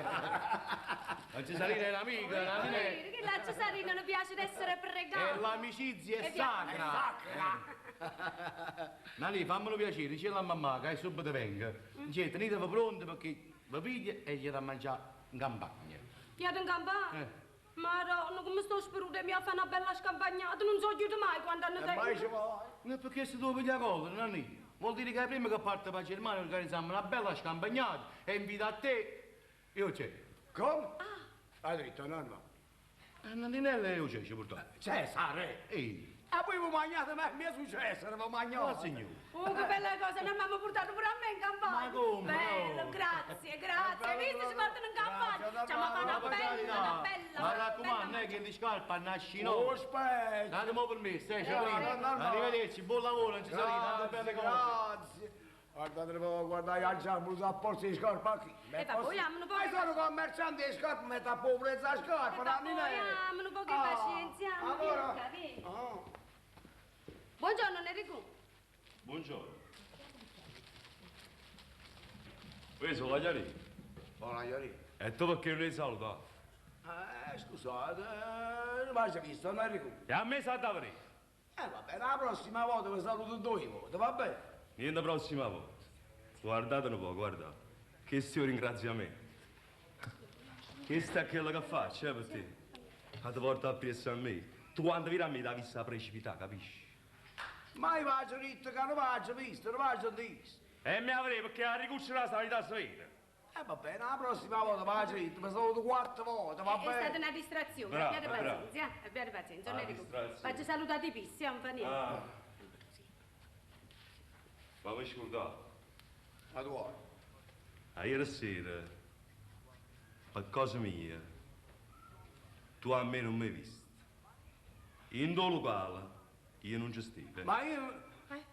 D: Non ci sarei l'amica, Nanninella.
B: Che la Cesarina non piace di essere pregata.
D: E l'amicizia è
B: E via.
D: sacra. Nani, fammelo piacere, dice alla mamma che subito venga. Dice, tenetevi pronti perché vi piglia e gli da mangiare in campagna.
B: Io in campagna?
D: Eh.
B: Madonna, come sto speruta, mi fa una bella scampagnata, non so chiudo mai quando hanno
A: E mai
B: tempo.
A: ci vai.
D: Ma perché se tu piglia cosa, Nani? Vuol dire che prima che parte per Germania organizziamo una bella scampagnata e invita a te. Io c'è.
A: Come? Hai detto, nonno.
D: Nanninella io c'è, ci portate.
A: Cesare!
D: Ehi,
A: E poi vi mangiate, ma mi è successo, non vi mangiate.
D: ma signore.
B: Oh, che bella cosa, non mi hanno portato pure a me in campagna.
D: Ma come,
B: Bello,
D: no?
B: grazie, grazie. Hai visto, ci portano in campagna.
A: Grazie,
B: Ci hanno fatto una
D: Ma per
B: bella,
D: carità,
B: una bella.
D: Ma
B: una
D: raccomando,
B: bella
D: è che di scarpa nasci no.
A: Oh, specchio!
D: Datemi permesso,
A: no, no, no, no.
D: Arrivederci, buon lavoro, non ci sarete, tante belle
A: Grazie,
D: cose.
A: grazie. Guardate, guardate, io già usato a posto di scarpa qui.
B: E vabbè, vogliamo un po'
A: Ma
B: di
A: sono commerciante di scarpe, metto a pobrezza la scarpa,
B: E vabbè,
A: Nannina.
B: vogliamo un po' di pazienza,
A: Allora,
B: vieni.
A: Ah.
B: Buongiorno, Enrico.
D: Buongiorno.
H: Questo la chiarì.
A: Buona chiarì.
H: E tu perché non hai salutato?
A: Scusate, non mi visto, non ricordo.
H: E a me sa da vedere.
A: Va bene, la prossima volta vi saluto due volte, va bene?
H: Niente prossima volta. Guardate un po', guardate. Che sia un ringraziamento. Questa è quella che faccio, per te. Ma ti porta appresso a me. Tu quando vieni a me la vista precipità, capisci?
A: Ma io faccio detto che non faccio visto, non faccio visto.
H: E mi avrei perché la ricuccia la sanità sveglia.
A: Va bene, la prossima volta faccio detto, mi saluto 4 volte, va
B: È
A: bene?
B: stata una distrazione,
H: Bravo,
B: abbiate
H: bravo.
B: pazienza, abbiate pazienza, non
H: Ah,
B: è ricordo.
H: distrazione.
B: Faccio salutare i pissi, non fa niente.
H: Ah. Ma mi scordate.
A: Ma tu vuoi?
H: Ah, ieri sera, per cosa mia, tu a me non mi hai visto. In do locale, io non ci stavo.
A: Ma io...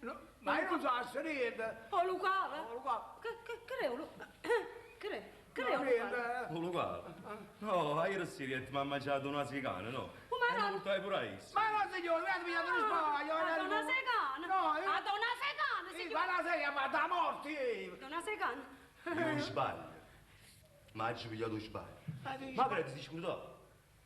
A: No, ma io non so niente.
B: Oh, locale?
A: Oh, locale.
B: Che è un Che è
A: No,
B: un
A: niente.
H: Oh, locale? No, ieri sera ti ha mangiato una secana, no?
B: Oh, ma
H: E
B: no.
H: non portai pure a essa.
A: Ma no, signore, mi pigliato lo sbaglio.
B: Ah, donna secana?
A: No, io...
B: Ah, donna secana,
A: Sì,
B: signore.
A: ma la seria, ma da morti.
B: Donna secana.
H: Io non sbaglio. Ma ci pigliato sbaglio. Ma credo ti scordato?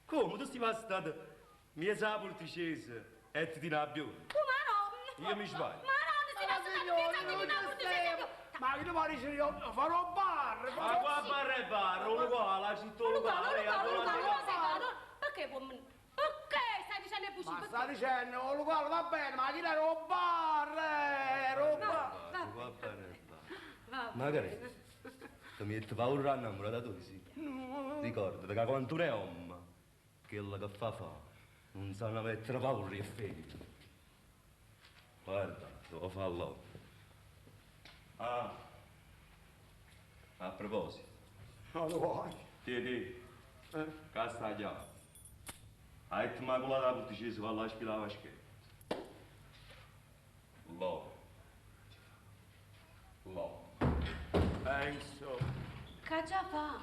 H: Come? Tu sei passato mezza porticese e ti tira più.
B: Oh, ma no.
H: Io mi sbaglio.
B: Ma no, non si
A: Ma
B: va
A: signore,
B: stata
A: non
B: mezza
A: ci
B: di
A: stiamo. Ma che tu vuoi dire io farò bar,
H: Ma
A: farò...
H: qua bar e bar, uno qua, la città
B: Locale,
H: locale,
B: locale, locale,
H: la
B: donna secana. Perché uomini? Perché stai dicendo bugie?
A: Ma sta dicendo, oh, locale va bene, ma chi era un bar, era un bar.
H: Qua bar e bar.
B: Va
H: Magari tu mi hai paura innamorata tu, sì. Ricordati che quando tu ne uomo, quella che fa fa, non sanno mettere paura e figli. Guarda, devo farlo. Ah, a proposito.
A: Non lo vuoi.
H: Tieni, qua sta già. Hai maculata la porticese, va là a spilare la vaschetta. L'ho. L'ho.
A: Insomma.
B: Che già fa?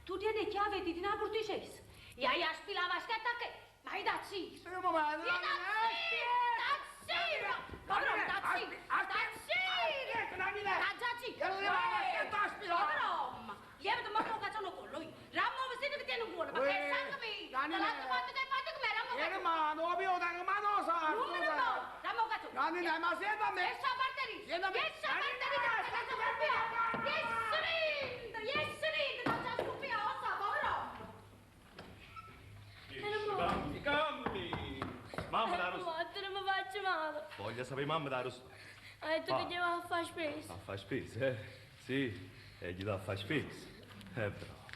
B: Tu tieni chiave di una porticese. E hai a spilare la vaschetta che? Ma hai da ci.
A: Un momento.
B: Da zero! Padrone, da zero! Da zero! Da già ci! Padrone! Lievito ma non cacciano collo io. Rammo vestito che tiene un culo, perché è sangue mio. Te l'altro fatto che hai fatto come rammo
A: Vieni mano, io tengo mano sardo.
B: Non me ne vado. Rammo caccio.
A: Nanina, ma senta a me.
B: E sta parte lì.
A: Senta a me.
B: E sta parte lì, che cazzo scoppia. Yes, rind! Yes, rind! Da già scoppia, ossa, povero.
H: Cambi, cambi! Mamma da Rosso.
F: Non mi faccio male.
H: Voglio sapere mamma da Rosso.
F: Ha detto
H: Va.
F: che gli va a fare spesa.
H: A fare spesa, eh? Sì, e gli dà a fare spesa. È bravo,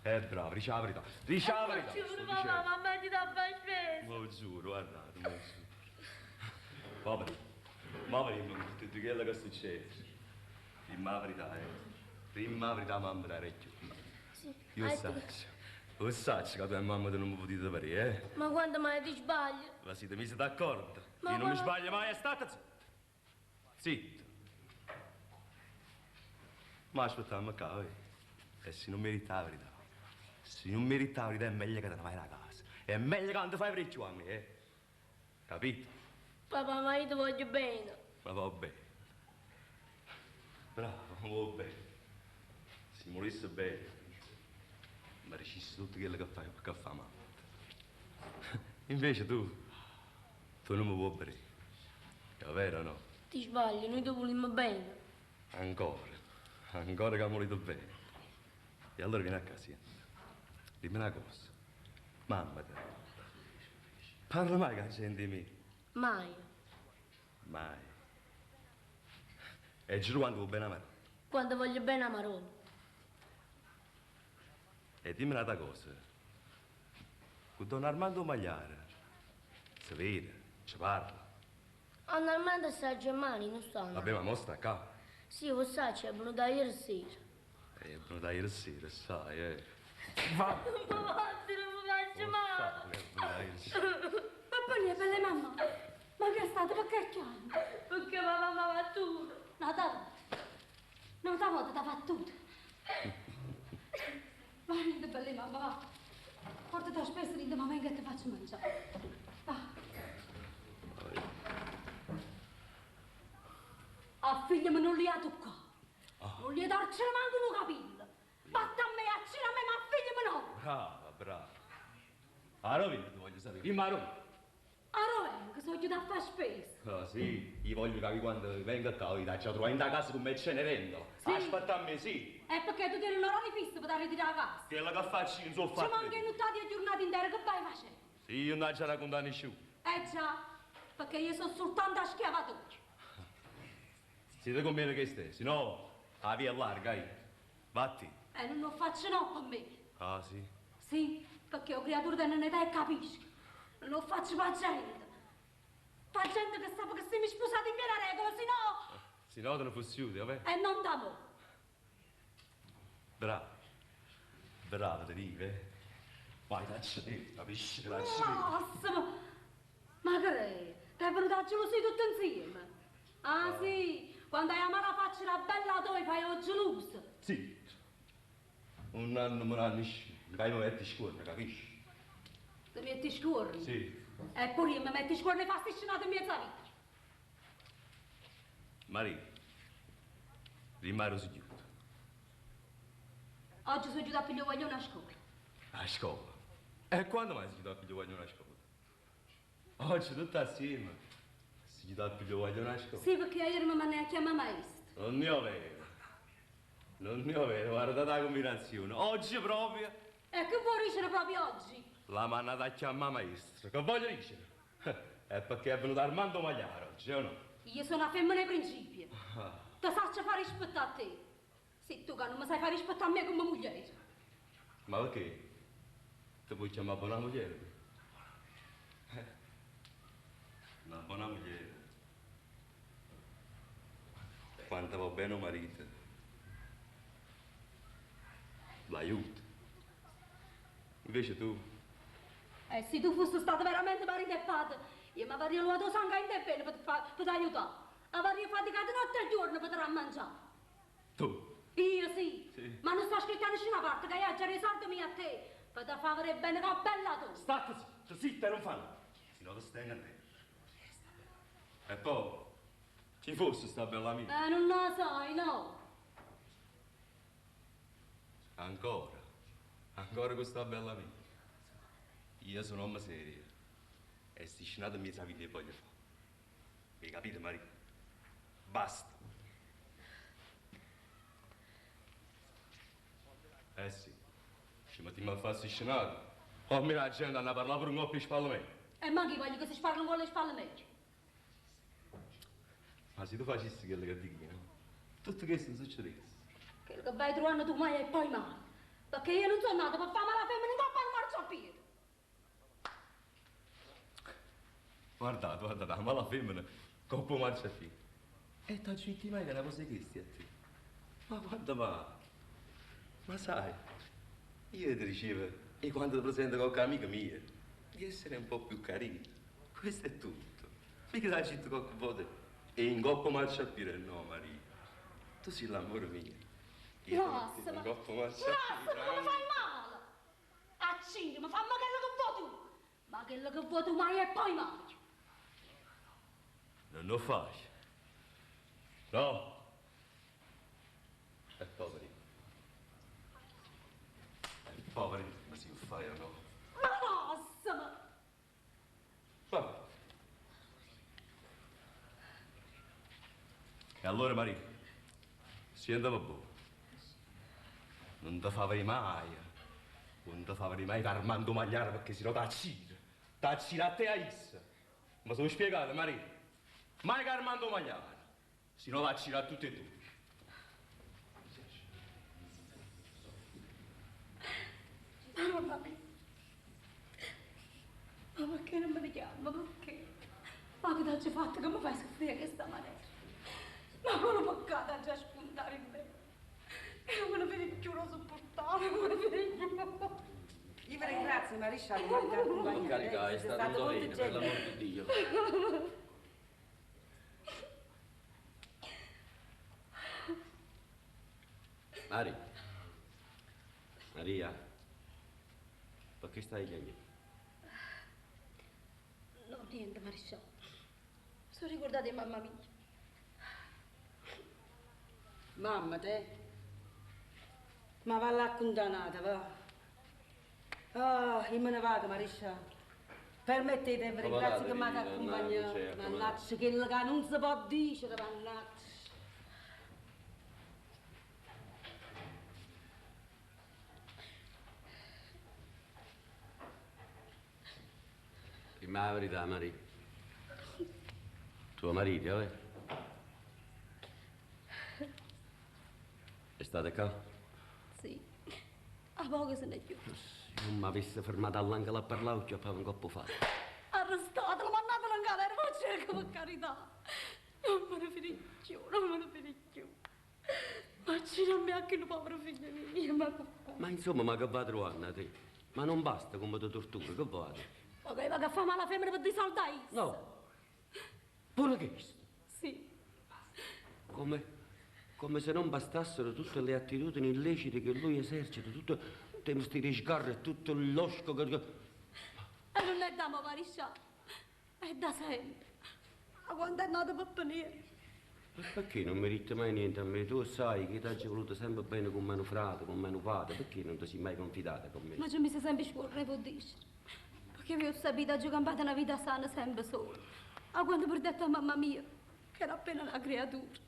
H: è bravo, dice la verità. Dice la verità.
F: Giuro,
H: sto
F: papà,
H: dicendo.
F: mamma ti dà a fare spesa.
H: Ma lo giuro, guardate, me lo giuro. Va bene, ma vediamo tutto quello che succede. Dimmi la verità, eh. Dimmi la verità, mamma da orecchio.
F: Sì.
H: Io
F: Ha detto che-
H: saccio, lo saccio che tu e mamma non mi potete vedere, eh.
F: Ma quando mai ti sbaglio?
H: Ma siete messi d'accordo?
F: Ma
H: Io non mi
F: guarda-
H: sbaglio mai, è stata zitta. Zitto. Ma aspettiamo qua, eh. E se non merita la verità, se non merita la verità è meglio che te ne vai da casa. È meglio che non ti fai freccio a me, eh. Capito?
F: Papà, ma io ti voglio bene.
H: Ma va bene. Bravo, va bene. Se volesse bene, ma riuscisse tutto quello che fai, che fa mamma. Invece tu, tu non mi vuoi bene. È vero o no?
F: Ti sbaglio, noi ti vogliamo bene.
H: Ancora, ancora che volete bene. E allora vieni a casa, sì. Dimmi una cosa. Mamma te, parla mai con la gente di me?
F: Mai.
H: Mai. E giuro quando vuoi bene a me.
F: Quando voglio bene a Marone.
H: E dimmi un'altra cosa. Con Don Armando Magliara, si vede, ci parla.
F: Don Armando sta a Germania, non sta.
H: Vabbè, ma mo sta qua.
F: Sì, lo sa, c'è venuto ieri sera.
H: È venuta ieri sera, sai, eh. Va!
F: Papà, non mi faccio male.
H: È venuta ieri sera.
G: Papà, belle mamma. Ma che è stato? Perché chiami?
F: Perché papà mi ha battuto.
G: No, da... No, da volta t'ha battuto. Va, niente, belle mamma, va. Portati a spesa, niente, ma venga e ti faccio mangiare. Va. A figlia ma non li ha toccati. Non Non gli torcere manco un capello. Batta a me, accira a me, ma figlio me no.
H: Brava, brava. A rovina ti voglio sapere. Dimmi a rovina.
G: A Rovengo, sono aiutato a fare spesa.
H: Ah, sì, io voglio che quando vengo a te, ti trovo in casa come ce ne vendo.
G: Sì.
H: Aspetta a me, sì.
G: È perché tu tieni un orario fisso per ritirare a casa.
H: Quella che faccio io non so
G: Ci
H: fare.
G: manca nottati e giornate intere che vai facendo.
H: Sì, io non c'era raccontato nessuno.
G: Eh già, perché io sono soltanto a schiavatoia.
H: Se ti conviene che stai, se no la via è larga, eh. Vatti.
G: E non lo faccio no per me.
H: Ah, sì.
G: Sì, perché ho creatura dell'età e capisco. Non lo faccio per gente. Per gente che sa che se mi sposate in piena regola, se no...
H: Se no te ne fossi utile, vabbè.
G: E non da mo.
H: Bravo. Bravo, ti dico, eh. Vai, dacci te, capisci? Dacci te.
G: Massimo! Ma che è? Ti è venuta a gelosia tutto insieme? Ah sì, quando hai amata la faccia una bella tua fai o geloso.
H: Sì. Un anno me l'hanno che mi metti scuola, capisci?
G: Ti metti scorni.
H: Sì.
G: Eppure io mi metti scorni e fai scenate in mezza vita.
H: Maria, rimane seduto.
G: Oggi sono giù a pigliare guaglione a scuola.
H: A scuola? E quando mai si chiude a pigliare guaglione a scuola? Oggi tutto assieme. Si chiude a pigliare guaglione a scuola.
G: Sì, perché ieri mi mandai a chiamare maestro.
H: Non ne ho vero. Non ne ho vero, guarda la combinazione. Oggi proprio
G: E che vuoi dicere proprio oggi?
H: la mandata a chiamare maestro. Che voglio dicere? È perché è venuto Armando Magliaro oggi, o no?
G: Io sono una femmina ai principi. Ti saccio fare rispettare a te. Sei tu che non mi sai fare rispettare a me come moglie.
H: Ma perché? Ti puoi chiamare buona moglie? Una buona moglie. Quanto va bene un marito, l'aiuta. Invece tu,
G: E se tu fossi stato veramente marito e padre, io mi avrei luato sangue in te bene per ti aiutare. Avrei faticato notte e giorno per te mangiare.
H: tu,
G: Io sì.
H: Sì.
G: Ma non sta scritto da nessuna parte che io già risolto mia a te. Per te far vedere bene che bella tu.
H: state zitto, zitta e non fanno. Se no ti stai a terra. E poi, chi fosse sta bella amica?
G: Non lo sai, no.
H: Ancora, ancora questa bella amica. Io sono un uomo serio e sti scenate mi sa che voglio fare. Mi capite, Maria? Basta. Eh sì, ci mettiamo a fare sti scenate. Oh, mi la gente a parlare per un coppia di spalle me.
G: E ma chi voglio che si sparlano con le spalle meglio?
H: Ma se tu facessi quello che dico, no? Tutto questo non succedesse.
G: Quello che vai trovando tu mai e poi mai. Perché io non sono nata per fare male alla femmina in coppa al marciapiede.
H: Guardate, guardate, la mala femmina, coppo marcia fine. E ti aggiungi mai che è una cosa che stia a te. Ma guarda, ma sai, io ti dicevo, e quando ti presento qualche amica mia, di essere un po' più carino. Questo è tutto. Mica ti aggiungi qualche volta. E in coppo marcia piede, no, Maria. Tu sei l'amore mio. Io ti
G: Nossa,
H: metto
G: ma...
H: in coppo marcia
G: Nossa, ma come fai male? Accidi, ma fammi quello che vuoi tu. Ma quello che vuoi tu mai e poi mai.
H: Non lo fai. No. È poveri. È poveri, ma si fai o no?
G: Ma nossa, ma...
H: Vabbè. E allora Maria, si andava buono. Non ti fa mai. Non ti fa mai che Armando Magliaro perché si lo t'accira. T'accira a te a Issa. Ma sono spiegato, Maria. Mai che Armando Magliaro. Si no t'accira a tutti e due.
G: Mamma mia. Ma perché non mi chiama? Perché? Ma che ti ho fatto che mi fai soffrire in questa maniera? Ma quello peccato ha già spuntato in me. Io non me lo vedo più, lo sopportare, non me lo vedo più.
I: Io vi ringrazio, Marisciallo, per la compagnia.
E: Per carità, è
I: Siete
E: stato un
I: molto
E: dovere, per
I: gentile.
E: l'amor di Dio. Mari. Maria. Perché stai chiamando?
G: No, niente, Marisciallo. Sono ricordata di mamma mia.
I: Mamma, te? Ma va là condannata, va. Ah, io me ne vado, Mariscia. Permettete, vi ringrazio che mi avete accompagnato. Mannaggia, quello che non si può dire, mannaggia.
E: Dimmi la verità, Maria. Tuo marito, eh? È stato qua?
G: Sì. A poco se ne chiude.
E: Se non mi avesse fermato all'angolo a parlare, ci avevo un coppo fatto.
G: Arrestato, l'ho mandato in galera, ma cerco per carità. Non me ne finisco più, non me ne finisco più. Ma gira a anche il povero figlio mio, ma
E: Ma insomma, ma che va trovando a te? Ma non basta come ti tortura, che vado?
G: Ma che va che fa male la femmina per disoldare?
E: No. Pure questo.
G: Sì.
E: Come, come se non bastassero tutte le attitudini illecite che lui esercita, tutto questi risgarri e tutto l'osco che...
G: E non è da mariscià, è da sempre. Ma quando è nato per venire?
E: Ma perché non mi dite mai niente a me? Tu sai che ti ho voluto sempre bene con mio frate, con mio padre, perché non ti sei mai confidata con me?
G: Ma ci mi sei sempre scorre, può dire. Perché io ho saputo, ho campato una vita sana sempre sola. A quando perdette a mamma mia, che era appena una creatura.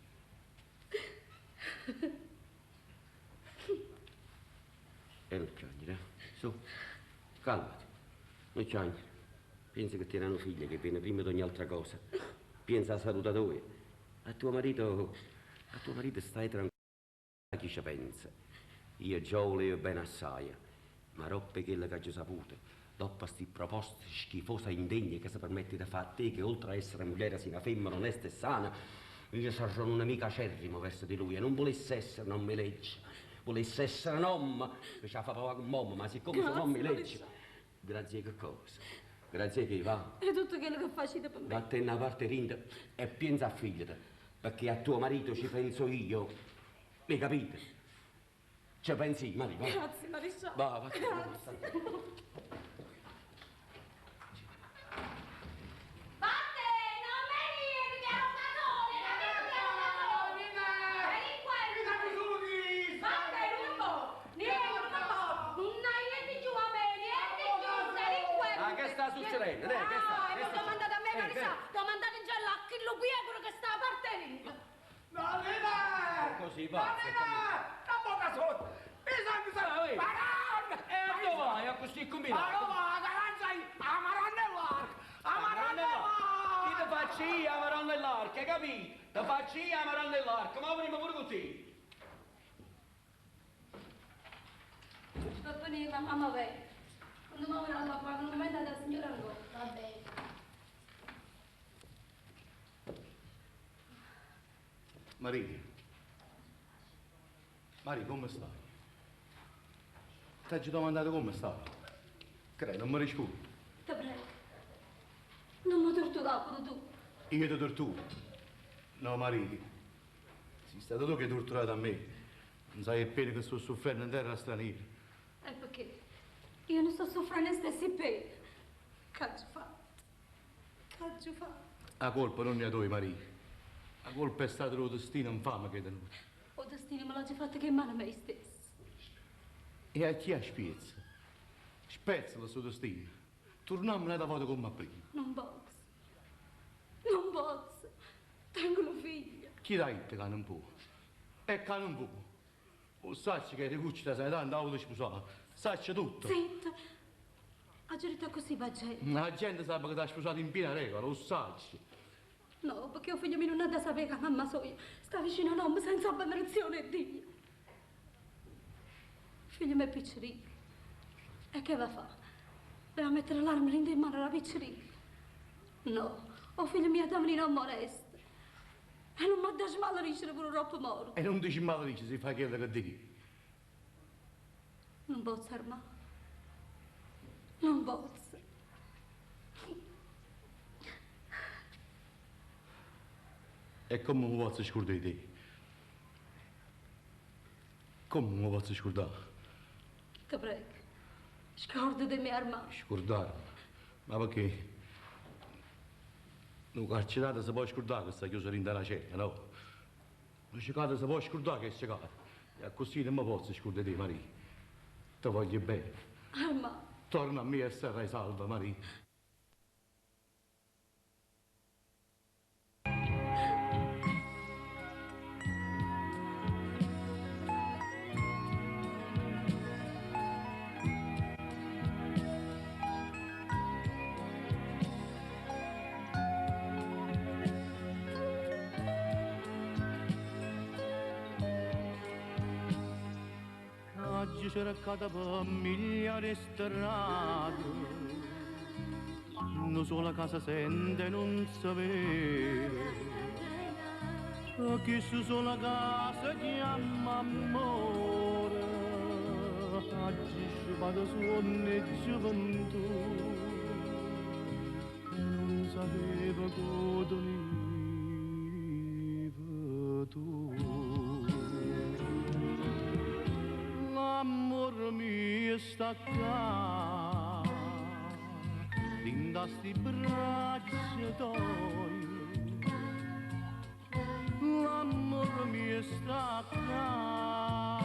E: E non piangere, eh? Su, calmati, non piangere. Pensa che ti erano figlia che viene prima di ogni altra cosa. Pensa alla salute tua. A tuo marito, a tuo marito stai tranquillo, chi ci pensa. Io già volevo bene assai, ma roppe quella che ho saputo, dopo queste proposte schifose e indegne che si permette di fare a te, che oltre a essere moglie sei una femmina onesta e sana, io sono un nemico acerrimo verso di lui e non volesse essere, non mi legge. Volesse essere un uomo, che ci fa provare un uomo, ma siccome sono un uomo mi legge. Grazie a che cosa? Grazie a che va?
G: È tutto quello che facete per me.
E: Vattene a parte rinda e pensa a figliata, perché a tuo marito ci penso io. Mi capite? Ci pensi, Maria? Va.
G: Grazie, Mariscià.
E: Va, va.
G: Grazie.
E: Ma che sta succedendo? Dai, che sta?
B: Ah,
E: Che
B: e
E: sta
B: l'ho mandato a me,
E: Eh,
B: Mariscià. L'ho mandato in giallo a chi lo piegoro che sta partendo.
A: Nannina!
E: Così va.
A: Nannina! La bocca sotto! Mi sa, mi sa! Madonna!
E: E dove vai? A così combinato?
A: Ma dove va? Garanza a Maronna e l'arca! A Maronna e l'arca!
E: Ti te faccio io a Maronna e l'arca, hai capito? Ti faccio io a Maronna e l'arca, ma veniamo pure così.
G: Pappanina, mamma va. Quando mamma era là, non mi è andata la signora ancora.
F: Va bene.
D: Maria. Maria, come stai? Ti ho domandato come stai. Credo, non mi rispondi.
G: Ti prego. Non mi torturare pure tu.
D: Io ti torturo. No, Maria. Sei stato tu che hai torturato a me. Non sai che pena che sto soffrendo in terra straniera.
G: È perché io non sto soffrendo le stesse pene. Che ho fatto? Che ho fatto?
D: La colpa non è tua, Maria. La colpa è stata il destino infame che hai tenuto.
G: O destino me l'ho già fatto che in mano a me stesso.
D: E a chi spezza? Spezza il suo destino. Torniamo un'altra volta come prima.
G: Non posso. Non posso. Tengo una figlia.
D: Chi dà che non può? E che non può. O sai che Ricucci da sei tanto avuto sposato. Saccia tutto.
G: Zitta. Ha detto così va gente.
D: La gente sa che ti ha sposato in piena regola, lo sai.
G: No, perché il figlio mio non ha da sapere che mamma soia sta vicino a un uomo senza benedizione di Dio. Figlio mio è piccerino. E che va a fare? Va a mettere l'arma in mano alla piccerina. No, o figlio mio da venire a molesta. E non mi ha dato male ricere pure troppo morto.
D: E non dici male, dici, si fa quello che dici.
G: Non posso armare. Non posso.
D: E come mi posso scordare di te? Come mi posso scordare?
G: Ti prego, scorda di me armare.
D: Scordarmi? Ma perché? Un carcerato si può scordare che sta chiuso dentro una cella, no? Un ceccato si può scordare che è ceccato. E così non mi posso scordare di Maria. Ti voglio bene.
G: Armando.
D: Torna a me e sarai salva, Maria. Oggi cercata per migliaia strade, non solo casa sente non sapere, che su sola casa chiama amore, oggi sciupato suono e gioventù, e non sapevo cosa teniva tu. L'amor mio sta qua, in sti braccia tue. L'amor mio sta qua,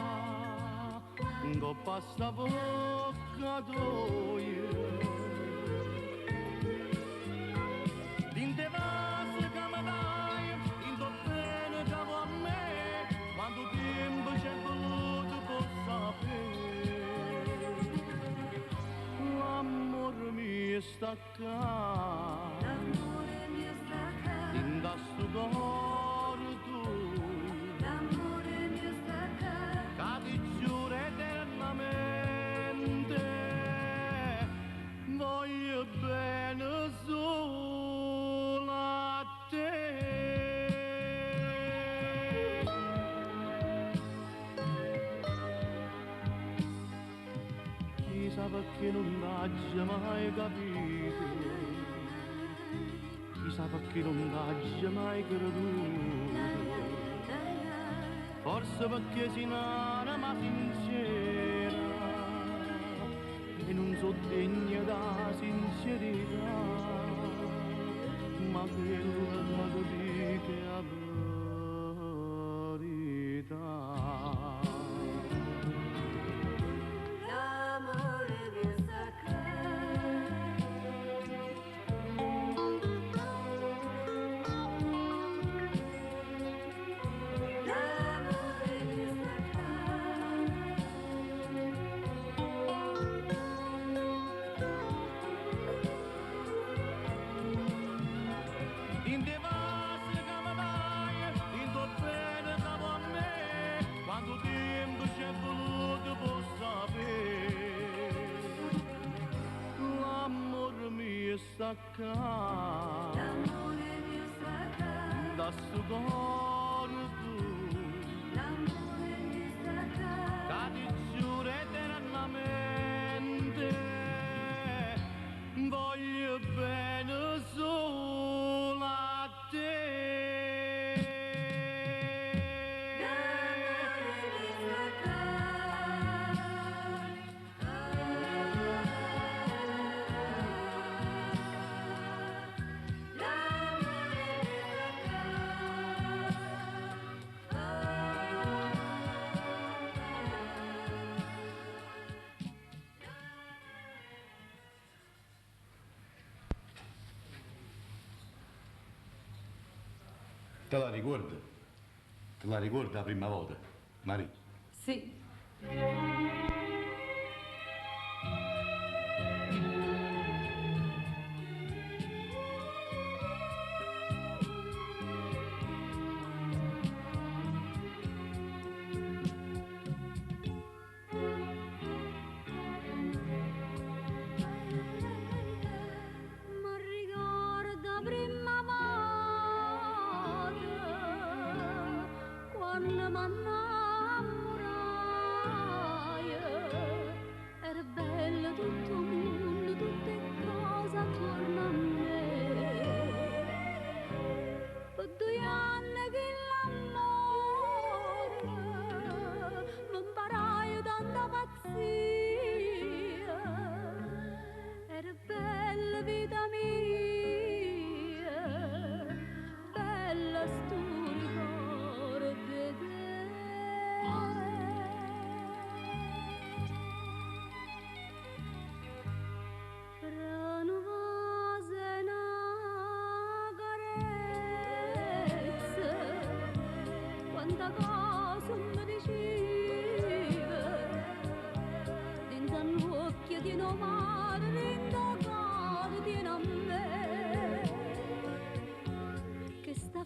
D: coppa sta bocca tua. Dinte vase che mi dai, in tutto bene che vuoi a me, quando tempo c'è voluto può sapere. L'amore mio sta qua,
B: L'amore mio sta qua,
D: in sto cuore tuo.
B: L'amore mio sta qua,
D: Che ti giuro eternamente, voglio bene solo a te. Chissà perché non l'hai mai capito, chissà perché non l'hai mai creduto. Forse perché si un'anima sincera e non so degna da sincerità, ma quella che dico è la verità.
B: L'amore mio sta qua. L'amore mio sta qua.
D: In te vase che mi dai, in tuo bene che vuoi a me, quando tempo c'è voluto può sapere. L'amore mio sta qua,
B: L'amore mio sta qua,
D: da sto cuore tuo,
B: l'amore mio sta qua,
D: che ti giuro eternamente, voglio bene solo a te.
B: L'amore mio sta qua. L'amore mio sta qua.
D: Te la ricordi? Te la ricordi la prima volta, Maria?
G: Sì.
B: Mi ricordo prima volta quando mi innamorai.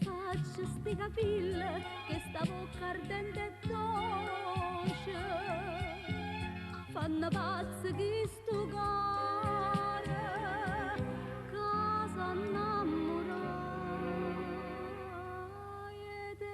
G: faccia, sti capelli, che sta bocca ardente e dolce, fanno pazzo questo cuore, che s'innamoraie te.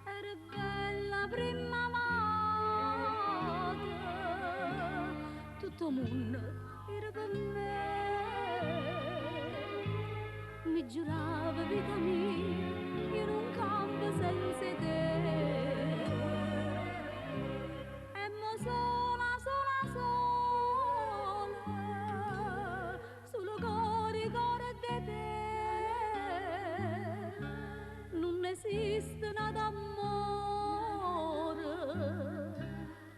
G: Era bella prima volta, tutto il mondo era per me. Mi giurava vita mia, io non campo senza te. E mo sola, sola, sola, solo cuore, cuore di te. Non esiste un amore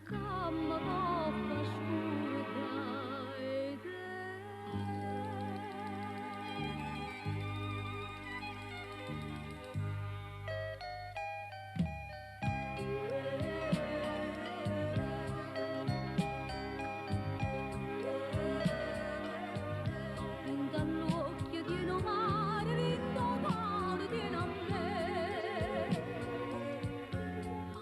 G: che mi può far scordare te. Dall'occhio di un mare, rindo cuore di a me.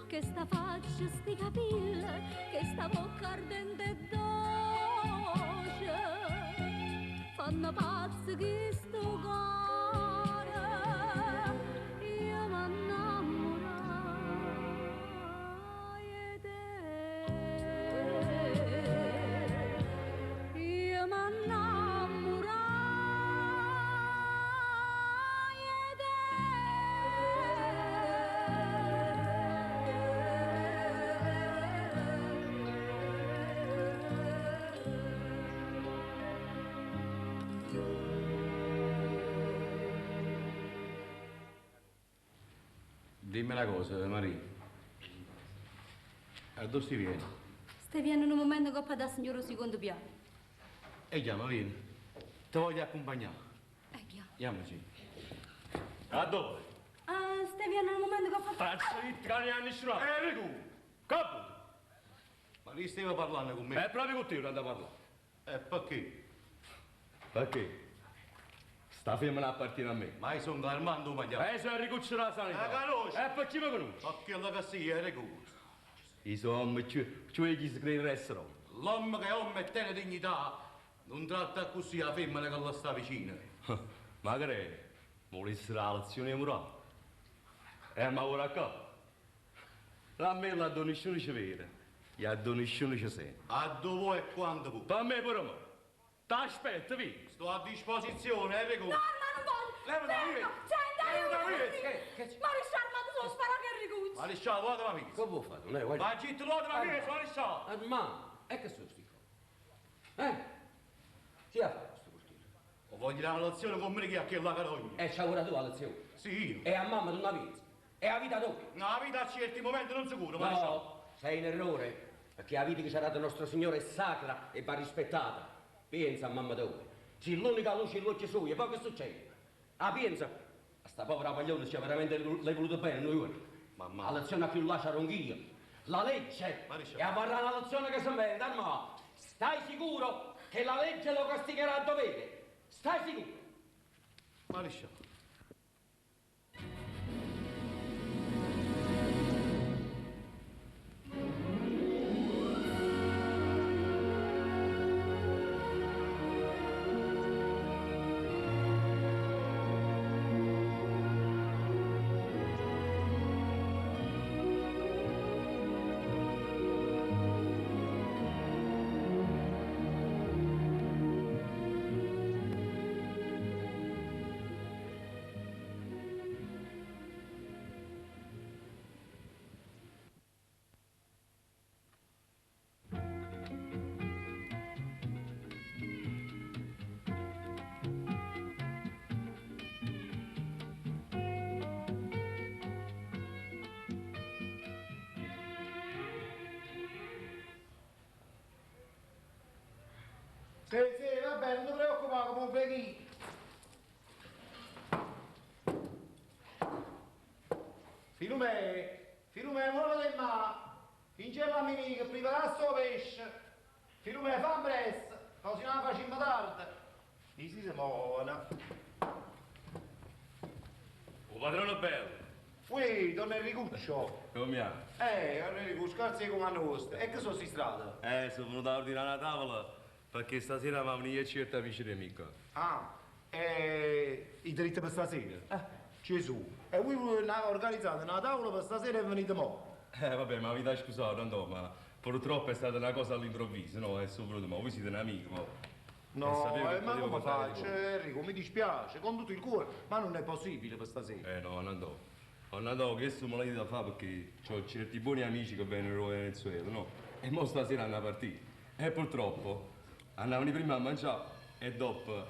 G: Che sta faccia, sti capelli, che sta bocca ardente e dolce, fanno pazzo questo cuore, io m'innamorai te. Io m'innamorai
J: Dimmi una cosa, Maria. A dove si viene?
G: Stai viene un momento coppa da signore secondo piano.
J: E chiama, vieni. Ti voglio accompagnare.
G: E chiama.
J: Chiamaci. A dove?
G: Ah, stai viene un momento coppa...
H: Faccio il cane a nessuno.
J: Enrico!
H: Capo!
J: Ma lì stava parlando con me.
H: È proprio con te che andavo a parlare.
J: E perché?
H: Perché? Sta femmina appartiene a me.
J: Ma io sono Armando Magliano.
H: Eh, sono Enrico della sanità.
J: La conosci?
H: E perché mi conosci?
J: Perché la cassia, Enrico.
H: Insomma, cioè chi si crede essere.
J: L'uomo che è uomo e tiene dignità non tratta così la femmina che la sta vicina.
H: Ma che volessi la lezione morale? Ma ora qua. A me la do nessuno ci vede, e a do nessuno ci sente.
J: A dove vuoi e quando vuoi.
H: Per me pure me. T'aspetto, vi.
J: Sto a disposizione, Enrico.
G: No, ma non voglio!
J: Leva da
G: Fermo!
J: via!
G: Senta,
J: Leva da
G: aiutami!
J: via!
E: Che c'è?
G: Maresciallo, ma tu sono sparato che Enrico.
J: Maresciallo, guarda la mia.
E: Come vuoi fare? Non è, guarda.
J: Ma gitto, guarda la mia, maresciallo.
E: Ma, e che sono sti cose? Eh? Chi ha fatto questo portiere?
J: O voglio la lezione con me che a che la carogna.
E: E c'ha ora tu la lezione?
J: Sì, io.
E: E a mamma tu non la pensi? E a vita tua?
J: No, la vita a certi momenti non si cura, maresciallo.
E: No, sei in errore, perché la vita che ci ha dato nostro Signore è sacra e va rispettata. Pensa a mamma tua. C'è l'unica luce in l'occhio suo, e poi che succede? Ah, pensa, a sta povera paglione c'è veramente l'hai voluto bene, noi ora.
J: Mamma.
E: La lezione a più là c'ero anch'io. La legge
J: Maresciallo.
E: e avrà una lezione che si merita, ma stai sicuro che la legge lo castigherà a dovere. Stai sicuro.
J: Maresciallo.
K: Sì, sì, va bene, non ti preoccupare, come venire. Filumè, Filumè, muoviti in mano. Finge la mia che prepara sto pesce. Filumè, fa presto, così non la facciamo tardi. Mi si muovono.
H: O padrone bello.
K: Ui, don Enricuccio.
H: Come va?
K: Don Enrico, scherzi come hanno vostro. E che sono sti strada?
H: Sono venuto a ordinare una tavola perché stasera mi venire certi amici di amico.
K: Ah, i diritti per stasera? Gesù. E voi organizzate una tavola per stasera e venite mo'?
H: Vabbè, ma avete scusato, no, ma purtroppo è stata una cosa all'improvviso, no? È sono venuto, ma voi siete un amico, mo.
K: No,
H: sapevo che
K: ma
H: potevo
K: come
H: contare di
K: faccio,
H: voi.
K: Enrico? Mi dispiace, con tutto il cuore, ma non è possibile per stasera.
H: No, non do. Non do, questo me l'avete da fare perché ho certi buoni amici che vengono dal Venezuela, no? E mo stasera hanno partito. E purtroppo andavano prima a mangiare e dopo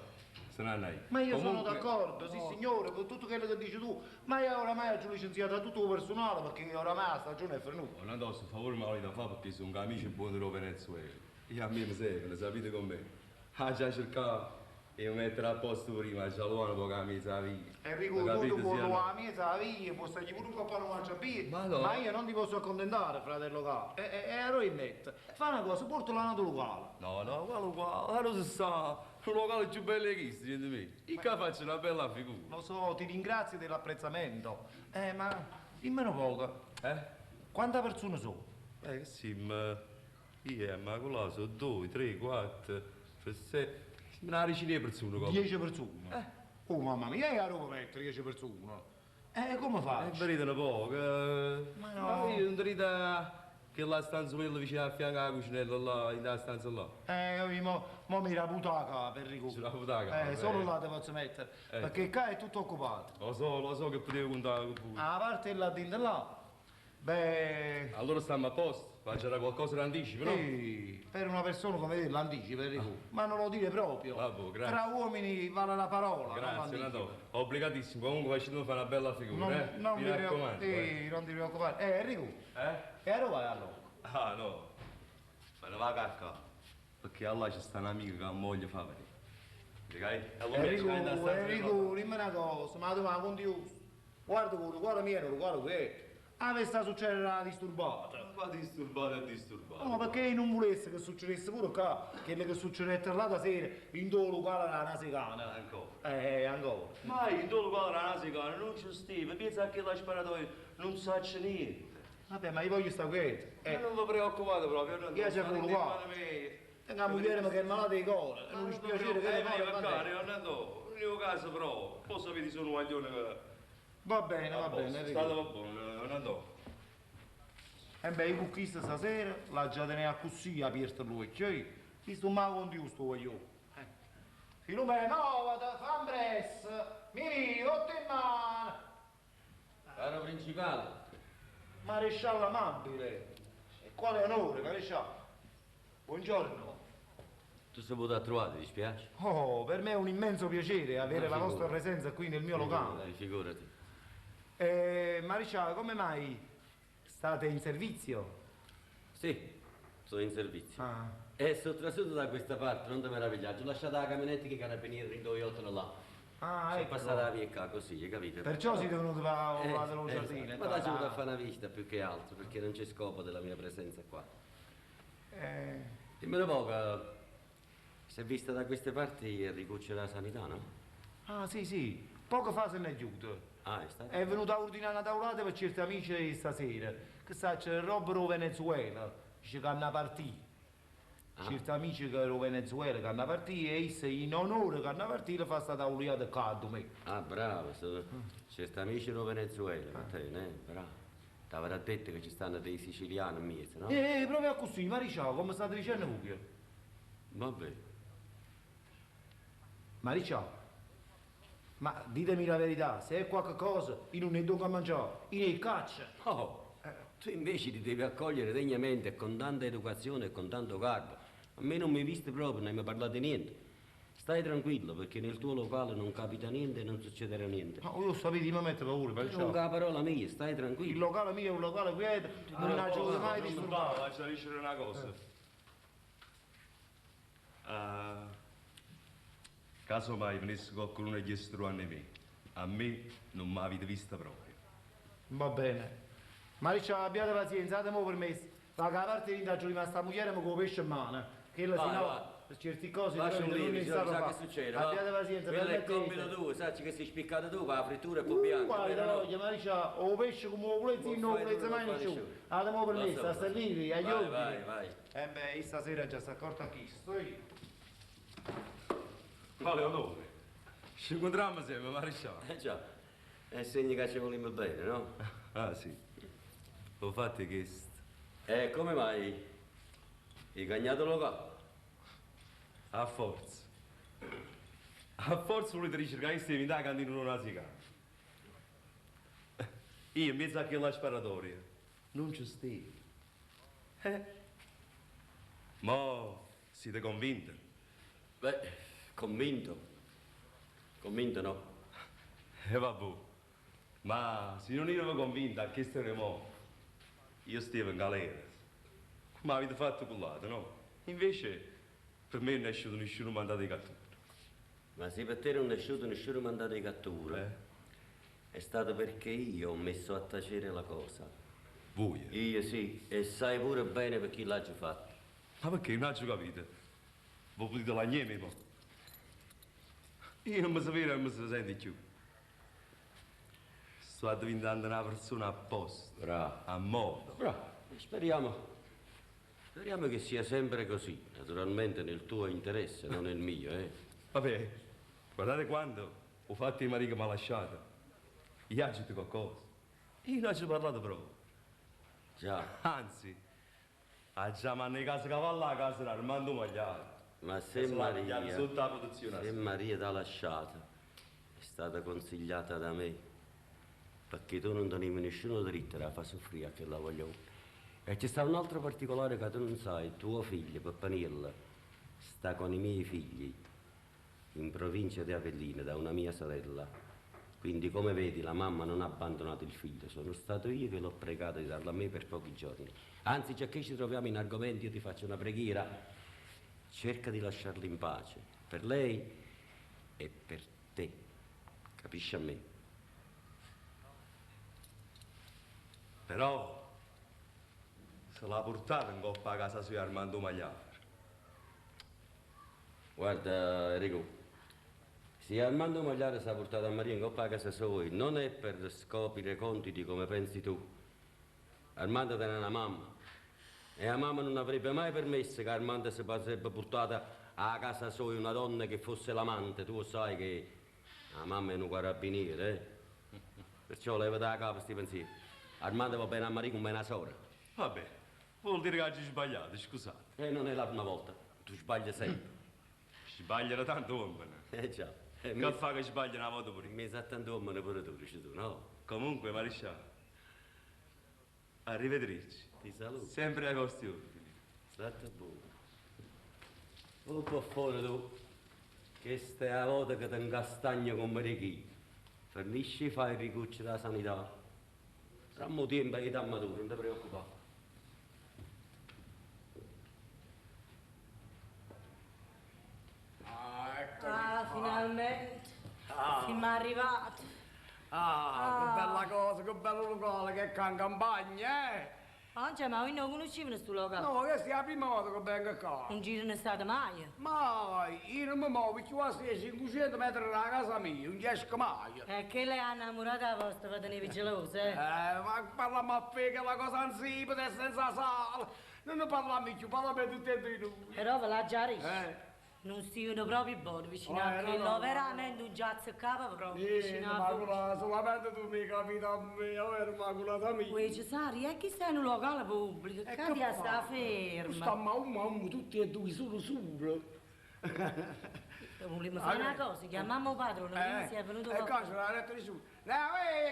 H: se ne andavano.
K: Ma io sono
H: Comunque-
K: d'accordo, sì signore, con tutto quello che dici tu, ma io oramai ho licenziato tutto il personale perché oramai la stagione è venuta.
H: Oh, non do, se favore me l'avete da fare perché sono amici buoni del Venezuela. Io a me mi serve, lo sapete com'è. Ah, già cercavo di mettere a posto prima, già lo hanno poca mia via.
K: Enrico,
H: Capito,
K: tu puoi
H: sì,
K: la mia via, puoi stargli pure un coppa non mangia via,
H: Ma no.
K: ma io non ti posso accontentare, fratello caro. E allora io metto, fa una cosa, portala a un altro locale.
H: No, no, quello qua, non si sa, un locale più bello che questo, senti me. Io qua faccio una bella figura.
K: Lo so, ti ringrazio dell'apprezzamento, ma dimmelo poco.
H: Eh?
K: Quante persone sono?
H: Sì, ma io e ma là sono 2, 3, 4, 6, una decina di persone. come.
K: 10 persone? Oh mamma mia, io ero mettere 10 persone. Come faccio?
H: Vedete un po',
K: Ma no.
H: Ma io non dite che la stanza quella vicino a fianco alla cucinella là, in la stanza là.
K: Io mo mi raputaca per Enrico.
H: Si raputaca,
K: Solo là te posso mettere, perché qua è tutto occupato.
H: Lo so che potevo contare con voi.
K: A parte là dentro là, beh...
H: Allora stiamo a posto, faccio qualcosa d'anticipo, no?
K: Sì, per una persona come te l'anticipo, Enrico. Ma non lo dire proprio.
H: Vabbè, grazie.
K: Tra uomini vale la parola, non
H: Grazie,
K: l'anticipo.
H: Nato. Obbligatissimo, comunque facendo fare una bella figura, eh?
K: Non
H: Mi
K: mi
H: raccomando.
K: Sì, non ti preoccupare. Enrico.
H: Eh?
K: E allora vai allora?
H: Ah, no. Ma ne va a cacca. Perché là c'è sta un'amica che ha moglie fa venire. Allora,
K: Enrico,
H: c'è da stare
K: Enrico, dimmi una cosa, ma tu mi conti giusto. Guarda quello, guarda mio, guarda qui. A me sta succedendo una disturbata.
H: Ma disturbata e disturbata.
K: No, perché io non volesse che succedesse pure qua, quello che succedette là da sera, in due locali alla nasicana.
H: Ancora?
K: Ancora.
H: Ma in due locali alla nasicana non c'è stava, pensa che la sparatoria non sa niente.
K: Vabbè, ma io voglio stare quietò.
H: Ma non vi preoccupate proprio, non
K: Io c'è
H: state
K: quello
H: in
K: qua.
H: mano mia.
K: Tengo la moglie che è malata di cuore, è un dispiacere che le
H: ma
K: muore.
H: caro, io non do, l'unico caso però, posso sapere sono un guaglione che...
K: Va bene, va
H: A posto,
K: bene, Enrico.
H: State va buono, non do.
K: E beh, io con chi stasera l'ha già tenuta così aperto l'occhio, io. Visto un mago con Dio sto voglio. Filomena, no, fammi presto, mi otto in mano.
E: Caro principale.
K: Maresciallo amabile. E quale onore, maresciallo. Buongiorno.
E: Tu sei venuto a trovare, ti dispiace?
K: Oh, per me è un immenso piacere avere
E: Ma
K: la vostra
E: figurati.
K: presenza qui nel mio locale.
E: Figurati.
K: Maresciallo, come mai state in servizio?
E: Sì, sono in servizio.
K: Ah.
E: E sono trasuto da questa parte, non ti meravigliare. Ho lasciato la camionetta che i carabinieri in due otto là.
K: Ah,
E: sono
K: ecco.
E: passato la via qua così, hai capito?
K: Perciò siete venuti a dello giardino.
E: Esatto. Ma sono venuto a fare una visita più che altro, perché non c'è scopo della mia presenza qua. Dimmi un poco, si è vista da queste parti Enricuccio della sanità, no?
K: Ah, sì, sì, poco fa se ne è giunto.
E: Ah, è stato?
K: È venuto a ordinare una tavolata per certi amici stasera. Che sa, c'è roba do Venezuela, dice che hanno partito.
E: Ah.
K: Certi amici che do Venezuela che hanno partito e isse in onore che hanno partito fa sta tavolata qua domenica.
E: Ah, bravo, sono... certi amici dello Venezuela, con te, né? Bravo. Ti avrà detto che ci stanno dei siciliani in mezzo, no?
K: Proprio così, Mariscià, come state dicendo voi?
E: Vabbè.
K: Mariscià, ma ditemi la verità, se è qualche cosa, io non ne do a mangiare, io ne caccio.
E: Oh, tu invece ti devi accogliere degnamente, con tanta educazione e con tanto garbo. A me non mi hai visto proprio, non mi hai parlato niente. Stai tranquillo, perché nel tuo locale non capita niente e non succederà niente.
K: Ma io sapete, mi metto paura, Mariscià.
E: Non la parola mia, stai tranquillo.
K: Il locale mio è un locale quieto, non ha giocato mai disturbato.
H: Faccio dicere una cosa. Ah, caso mai venisse qualcuno e gli trovando me, a me non mi avete vista proprio.
K: Va bene. Mariscia, abbiate pazienza, datemi permesso. Va che a parte di è rimasta moglie ma con il pesce in mano. Che la
E: Vai,
K: sennò
E: vai.
K: per certe cose
E: Lascia un
K: non
E: lievito,
K: ne
E: sa
K: sa
E: che succede, va?
K: Abbiate pazienza,
E: Quello è il
K: permettete.
E: compito tuo, sai che sei spiccato tu, con la frittura è un po' bianca,
K: Guarda,
E: vero no?
K: voglio, Mariscia, o pesce come lo volete, non lo
E: fai tu,
K: volete
E: non
K: mai
E: fa
K: nessuno.
E: nessuno.
K: Datemi permesso,
E: Lo so,
K: a stare lì, agli
E: Vai,
K: ordini.
E: vai, vai.
K: Eh beh, io stasera già sta accorto a chi sto io.
H: Quale onore? Ci incontriamo sempre, maresciallo.
E: Eh già, è segno che ci vogliamo bene, no?
H: Ah sì, ho fatto questo.
E: E come mai? Hai cagnato locale?
H: A forza. A forza volete ricercare che stiamo in da cantina non si chiama. Io in mezzo a quella sparatoria non ci stevo. Eh. Ma siete convinti?
E: Beh, convinto. Convinto no.
H: E vabbè. Ma se non ero convinto a che storia mo, io stavo in galera. Come avete fatto con l'altro, no? Invece per me non è uscito nessuno mandato di cattura.
E: Ma se per te non è uscito nessuno mandato di cattura,
H: Eh?
E: è stato perché io ho messo a tacere la cosa.
H: Voi?
E: Io sì, e sai pure bene per chi l'ha già fatto.
H: Ma perché non ho capito? Voi potete lagnarmi, mo? Io non mi sapevo e non mi sento più. Sto diventando una persona apposta.
E: Bravo.
H: A modo.
E: Bravo. Speriamo. Speriamo che sia sempre così. Naturalmente nel tuo interesse, non nel mio, eh.
H: Vabbè, guardate quando ho fatto il marito che mi ha lasciato. Io ho detto qualcosa. Io non ci ho parlato proprio.
E: Già.
H: Anzi, ha già mandato in casa cavallo a casa di Armando Magliaro.
E: Ma se
H: Se l'ha pigliato
E: Maria,
H: sotto la protezione.
E: se Maria t'ha lasciata, è stata consigliata da me, perché tu non tenevi nessuno diritto a far soffrire a che la voglio. E c'è sta un altro particolare che tu non sai, tuo figlio, Peppanilla, sta con i miei figli in provincia di Avellino da una mia sorella. Quindi come vedi la mamma non ha abbandonato il figlio, sono stato io che l'ho pregato di darlo a me per pochi giorni. Anzi, già che ci troviamo in argomenti, io ti faccio una preghiera. Cerca di lasciarlo in pace, per lei e per te. Capisci a me?
H: Però se l'ha portata in coppa a casa sua Armando Magliaro.
E: Guarda, Enrico, se Armando Magliaro si è portato a Maria in coppa a casa sua, non è per scopi reconditi come pensi tu. Armando tiene una mamma e la mamma non avrebbe mai permesso che Armando si sarebbe portata a casa sua una donna che fosse l'amante. Tu sai che la mamma è un carabiniere, eh? Perciò leva da capo questi pensieri. Armando va bene a Maria come una sorella.
H: Vabbè, vuol dire che oggi sbagliato, scusate.
E: E non è la prima volta, tu sbagli sempre.
H: Sbagliano tanto uomini.
E: Eh già.
H: Che fa che sbaglia una volta pure?
E: Mi sa tanto uomini pure tu, dici tu, no?
H: Comunque, maresciallo, arrivederci.
E: Ti saluto.
H: Sempre ai vostri ordini.
E: State buono. Un po' fuori tu, che stai a volta che ti incastagno come di chi. Fernisci fai il ricuccio della sanità. Tra un tempo e damma tu, non ti preoccupare.
C: Ah, finalmente. Siamo arrivati.
A: Ah, che bella cosa, che bello locale che è qua in campagna, eh!
C: Ah, cioè, ma voi non conoscevano questo locale?
A: No, questa è la prima volta che vengo qua.
C: Non ci sono stato mai.
A: Mai, io non mi muovo più a 500 metri dalla casa mia, non ci esco mai.
C: E che lei ha innamorata vostra, va tenere gelosa, eh?
A: Ma parliamo a fe che la cosa insipida e senza sale. Non ne parliamo più, parliamo tutti e due noi.
C: Però ve l'ha già detto.
A: Eh.
C: Non stiano proprio buoni vicino
A: Eh,
C: a
A: no,
C: quello,
A: no, no.
C: veramente non già azzeccava proprio
A: Niente,
C: vicino a voi.
A: Maculata, solamente tu mi capito a me, vero Maculata mia.
C: Uè, Cesare, e chi sta in un locale pubblico?
A: E
C: Che
A: che
C: sta
A: fa?
C: ferma?
A: Stiamo a un mamma tutti e due solo solo.
C: Vogliamo fare una cosa, chiamiamo il padrone, vediamo se è venuto
A: E
C: qualcuno.
A: cosa l'ha detto nessuno? No,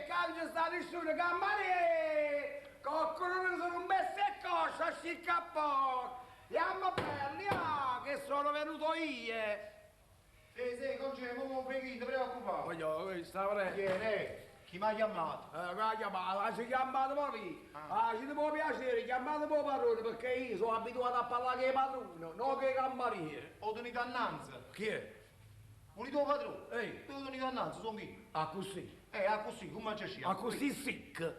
A: calcio sta nessuno, cammari! Coccolone sono messo e coscia, scicca poco! Andiamo belli, ah, che sono venuto io!
K: Sì, sì, concè, mo un pochino, preoccupare.
A: Voglio, questa vorrei.
K: Viene. Chi mi ha chiamato?
A: Che ha chiamato? Ah, si chiamato poi. Ah, se ti può piacere, chiamate poi padrone, perché io sono abituato a parlare con i padroni, non con i camerieri.
K: Ho tenuto annanzi.
A: Chi è?
K: Volete il padrone?
A: Ehi.
K: Ho tenuto annanzi, sono io.
A: Ah, così?
K: Ah, così, come c'è?
A: Ah, così sicco.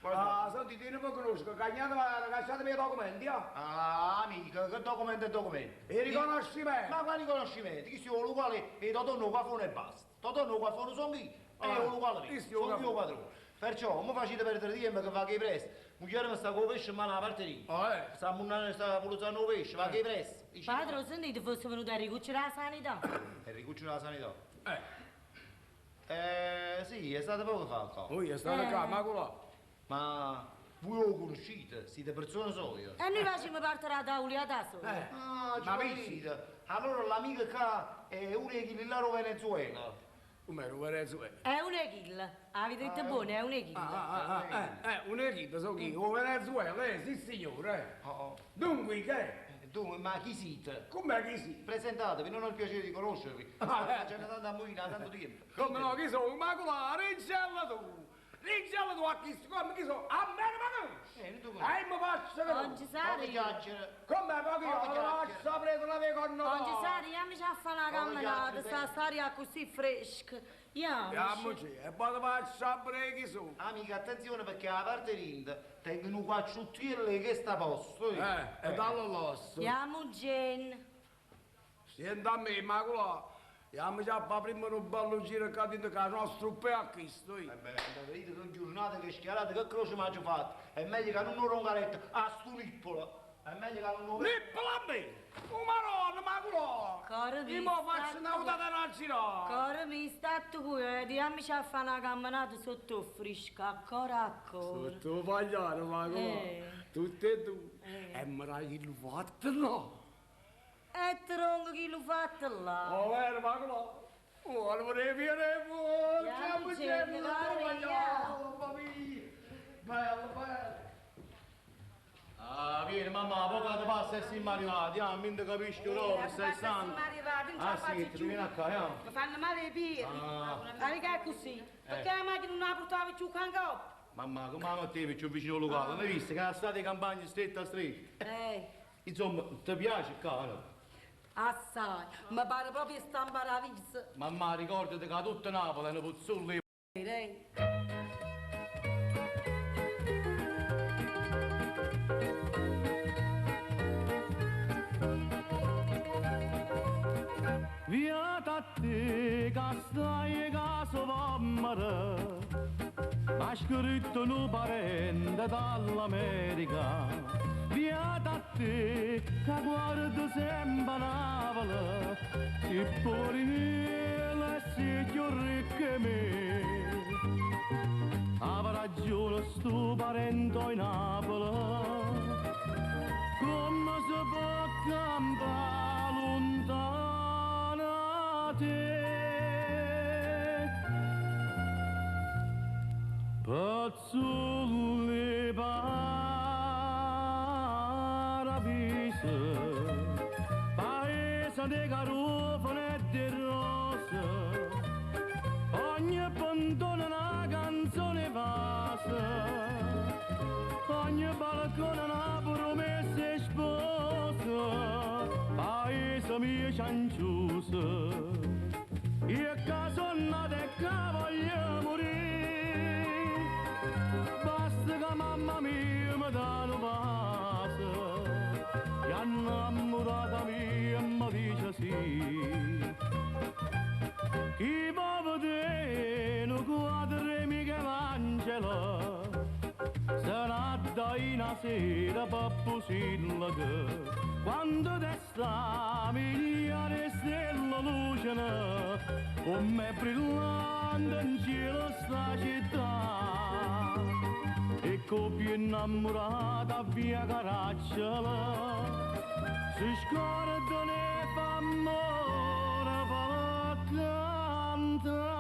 A: Ah, senti, ti non mi conosco, cacciatemi i documenti, ah?
K: Ah, amica, che documento è documento?
A: I riconoscimenti.
K: Ma quali riconoscimenti? Chi sia uguale e Totonno Guafone e basta. Totonno Guafone sono io e
A: Ah,
K: uguale
A: chi
K: io.
A: sia
K: Sono io
A: Guafone?
K: padrone. Perciò, non mi facete perdere tempo che va che presto. Moglie mi sta con il pesce in mano alla parte lì.
A: Ah, eh.
K: Sta ammunnando, sta pulizzando il pesce, va che presto.
C: Padre, sentite, fosse venuto a ricucciare la sanità.
K: È ricuccio la sanità. Sì, è stato poco fa qua.
A: Oh, è stato qua, ma qua.
K: Ma voi lo conoscete, siete persone soie.
C: E noi facciamo parte della tavola sola.
K: Ah, ci
A: Ma
K: capite. Allora l'amica qua è uno di quelli là do Venezuela.
A: Come ero Venezuela?
C: È un echil. Avete detto buono, è un echil.
A: Ah, ah, un echil, so chi? O Venezuela, sì signore.
K: Oh, oh.
A: Dunque, che è?
K: Dunque, ma chi siete?
A: Com'è chi siete?
K: Presentatevi, non ho il piacere di conoscervi.
A: Ah,
K: Sto
A: eh.
K: facendo tanta ammuina da tanto tempo.
A: Come no, chi sono? Ma qua, ringella tu! Ringella tu a chi, come chi sono? A me non mi conosci!
K: Non ti conosco.
A: E mi faccio che
C: Non ci
K: Poche
C: sari.
K: chiacchiere.
A: Come pochi
K: Poche
A: io?
K: chiacchiere.
A: Lascia prendere la mia
C: Non ci sari, andiamoci a fare una camminata,
K: chiacchiere,
C: sta storia così fresca. Andiamoci.
A: Andiamoci, e poi ti faccio aprire chi sono.
K: Amica, attenzione perché alla parte rinda tengo un quacciuttiello che sta a posto.
A: E dallo l'osso.
C: Andiamo, Jane.
A: Senta a me, ma qua, andiamoci a fare prima un bello giro qua dentro che non struppea a questo.
K: Eh beh, vedete che giornata che schiarata, che croce mi ha fatto. È meglio che non lo rompa a sto nippola. È meglio che non lo...
A: Nippola a me! Oh maronna, ma qua!
C: Caro
A: Io mo faccio una udata una girata!
C: Caro mi sta tu, andiamoci a fare una camminata sotto fresca, ancora a cuore.
A: Sotto pagliare, ma qua, tutte e due. E mi dai il fatto, no?
C: E tronco chi l'ho fatto là.
A: Oh, vero, ma qua! Oh, vorrei venire fuori!
C: Andiamo,
A: Siamo
C: Jenny,
A: gente,
C: caro,
A: mamma mia! Bello, bello!
J: Ah, vieni mamma, poco ti passa e siamo arrivati, ah, mi capisco proprio, stai stanco.
I: arrivati, non ce
J: Ah
I: la
J: sì,
I: faccio
J: ti
I: più.
J: vieni a qua, ja.
I: Mi fanno male i piedi.
J: Ah.
I: Ma che è così? Perché la macchina non la portava giù qua ancora?
J: Mamma, come la mettevi più vicino al locale? Non hai visto che la strada di campagna stretta stretta? Insomma, ti piace qua, no?
I: Assai, mi pare proprio sta in paradiso.
J: Mamma, ricordati che tutta Napoli è una puzzulla di
I: Eh.
D: Via da te che stai casa vammare, ma scritto un parente dall'America. Via da te che guarda sempre Napoli, si poverina e si più ricca me. Aveva ragione sto parente in Napoli, come si può campare lontano da te? Pazzulli paradiso, paese di garofane e di rose, ogni pontone una canzone passa, ogni balcone una promessa e sposa, paese mio cianciuso, io che sono nato e che voglio morire, basta che mamma mia mi dà un vaso, e innamorata mia mi dice sì. Chi va a vedere un quadro di Michelangelo sarà da una sera pappusillaca quando testa migliaia stelle luciano come brillante in cielo sta città e coppia innamorata via Caracciola si scordano e fa amore fa cantare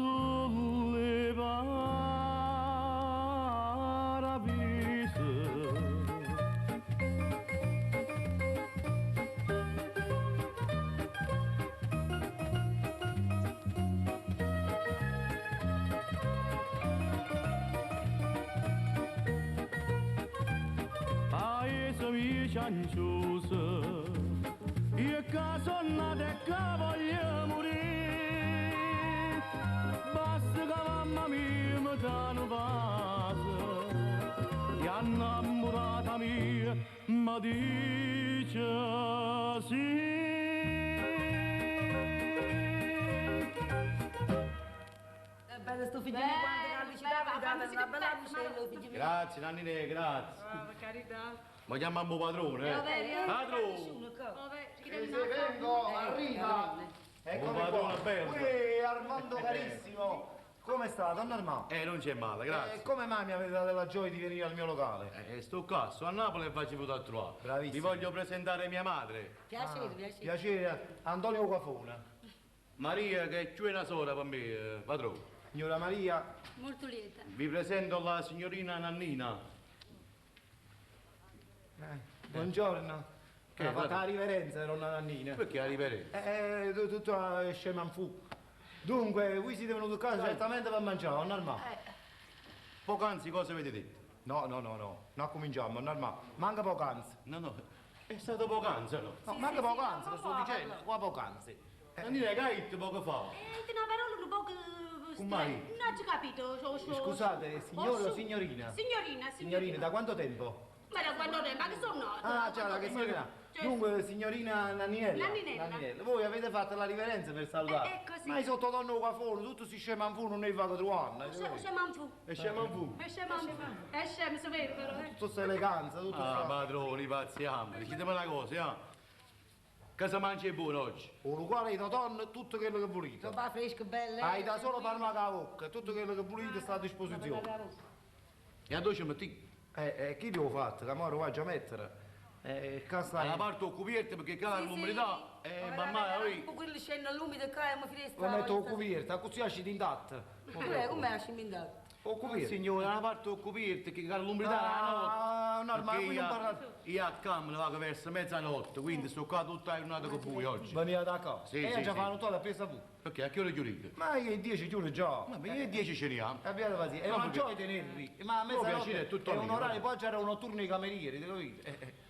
D: Azzurri paradiso. cianciosa. Io che sono nata e che voglio morire, basta che mamma mia mi dà un vaso, e innamorata mia mi dice sì.
I: Bello sto figlio mio, quando ci dava, una bella vicenda, figlio mio.
J: Grazie, Nannine, grazie.
B: Ah, per carità.
J: Ma chiamiamo padrone, eh? Padrone!
K: Se vengo, arriva. Eccomi
J: Oh, padrone
K: qua.
J: bello.
K: Uè, Armando carissimo. Come sta, don Armando?
J: Non c'è male, grazie.
K: Come mai mi avete dato la gioia di venire al mio locale?
J: Sto qua, sto a Napoli e faccio venuto a trovare.
K: Bravissimo.
J: Vi voglio presentare mia madre.
I: Piacere, piacere.
K: Piacere, Antonio Cafone.
J: Maria, che è più una sola per me, padrone.
K: Signora Maria.
G: Molto lieta.
J: Vi presento la signorina Nannina.
K: Buongiorno.
J: Che
K: Ha fatto
J: guarda.
K: la riverenza, donna Nannina.
J: Perché la riverenza?
K: Tutto scemanfù. Dunque, voi siete venuti qua certamente per mangiare, non normale.
J: Poc'anzi cosa avete detto?
K: No, no, no, no, non cominciamo, normale. Manca poc'anzi.
J: No, no, è stato poc'anzi, no?
K: No, manca poc'anzi, lo sto dicendo, qua poc'anzi.
J: Nannina, che hai detto poco fa?
B: Una parola un po'
J: Come mai?
B: Non ho capito.
K: Scusate, signore o signorina?
B: Signorina, signorina.
K: Signorina, da quanto tempo?
B: Ma da quando tempo? Ma che sono nata?
K: Ah, già, che signorina.
B: Cioè,
K: Dunque, signorina Nanninella.
B: Nanninella.
K: Voi avete fatto la riverenza per salutare.
B: Ecco, sì.
K: Ma io sotto donna cafone, tutto si scemanfù, non ne va trovando.
B: Scemanfù.
J: E scemanfù.
B: E scemanfù. E scem, se vero però, eh.
K: Tutta questa eleganza, tutto
J: Ah,
K: sta...
J: padroni, pazziamo. Dicetemi una cosa, eh. Cosa mangi è buono oggi?
K: Un uguale da donna, tutto quello che volete.
I: Roba fresca, bella.
K: Hai da solo parlare con la bocca, tutto quello che volete sta a disposizione.
J: E a dove ci metti?
K: Chi l'ho fatto? Che ora lo già mettere. Qua sta...
J: Alla parte ho coperta perché qua
I: Sì,
J: l'umidità.
I: sì.
J: Mamma, oi.
I: Quello scende all'umido qua e mi finestra.
K: Lo metto coperta, così esci intatto.
I: Come come esci intatto?
K: Ho coperta.
J: Signore, alla parte ho coperta che cara l'umidità la notte.
K: Ah, no, ma
J: Perché
K: qui non parlate.
J: Io a camera vado verso mezzanotte, quindi sto qua tutta la giornata con voi oggi.
K: Veniva da qua.
J: Sì,
K: e
J: sì,
K: già
J: sì.
K: fanno tutto appesa voi.
J: Perché a che ora chiudete?
K: Ma io alle 10 chiudo già.
J: Ma io alle 10 ce ne abbiamo.
K: Abbiate pazienza. È
J: No,
K: una
J: perché-
K: gioia tenervi. Ma a
J: No,
K: mezzanotte
J: piacere è tutto
K: è un
J: mio.
K: orario, poi c'era un turno i camerieri, te lo dite.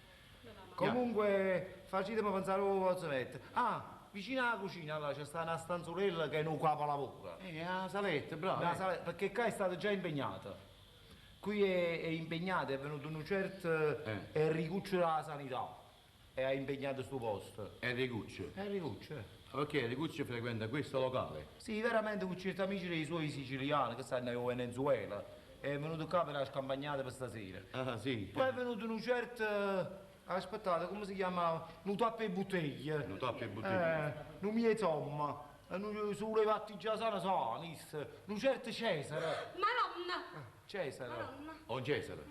K: Comunque, facetemi pensare come posso mettere. Ah, vicino alla cucina là c'è sta una stanzolella che è un capolavoro.
J: La saletta, bravo.
K: Una saletta, perché qua è stata già impegnata. Qui è impegnata, è venuto un certo Enricuccio della sanità e ha impegnato sto posto.
J: Enricuccio?
K: Enricuccio, eh.
J: Perché Enricuccio frequenta questo locale?
K: Sì, veramente con certi amici dei suoi siciliani che stanno in Venezuela. È venuto qua per la scampagnata per stasera.
J: Ah, sì.
K: Poi è venuto un certo... Aspettate, come si chiama? Un tappo e bottiglie.
J: Un tappo e bottiglie.
K: Non mi insomma. Non si voleva attiggiare sana sana, un certo Cesare.
B: Madonna!
K: Cesare.
J: O Cesare.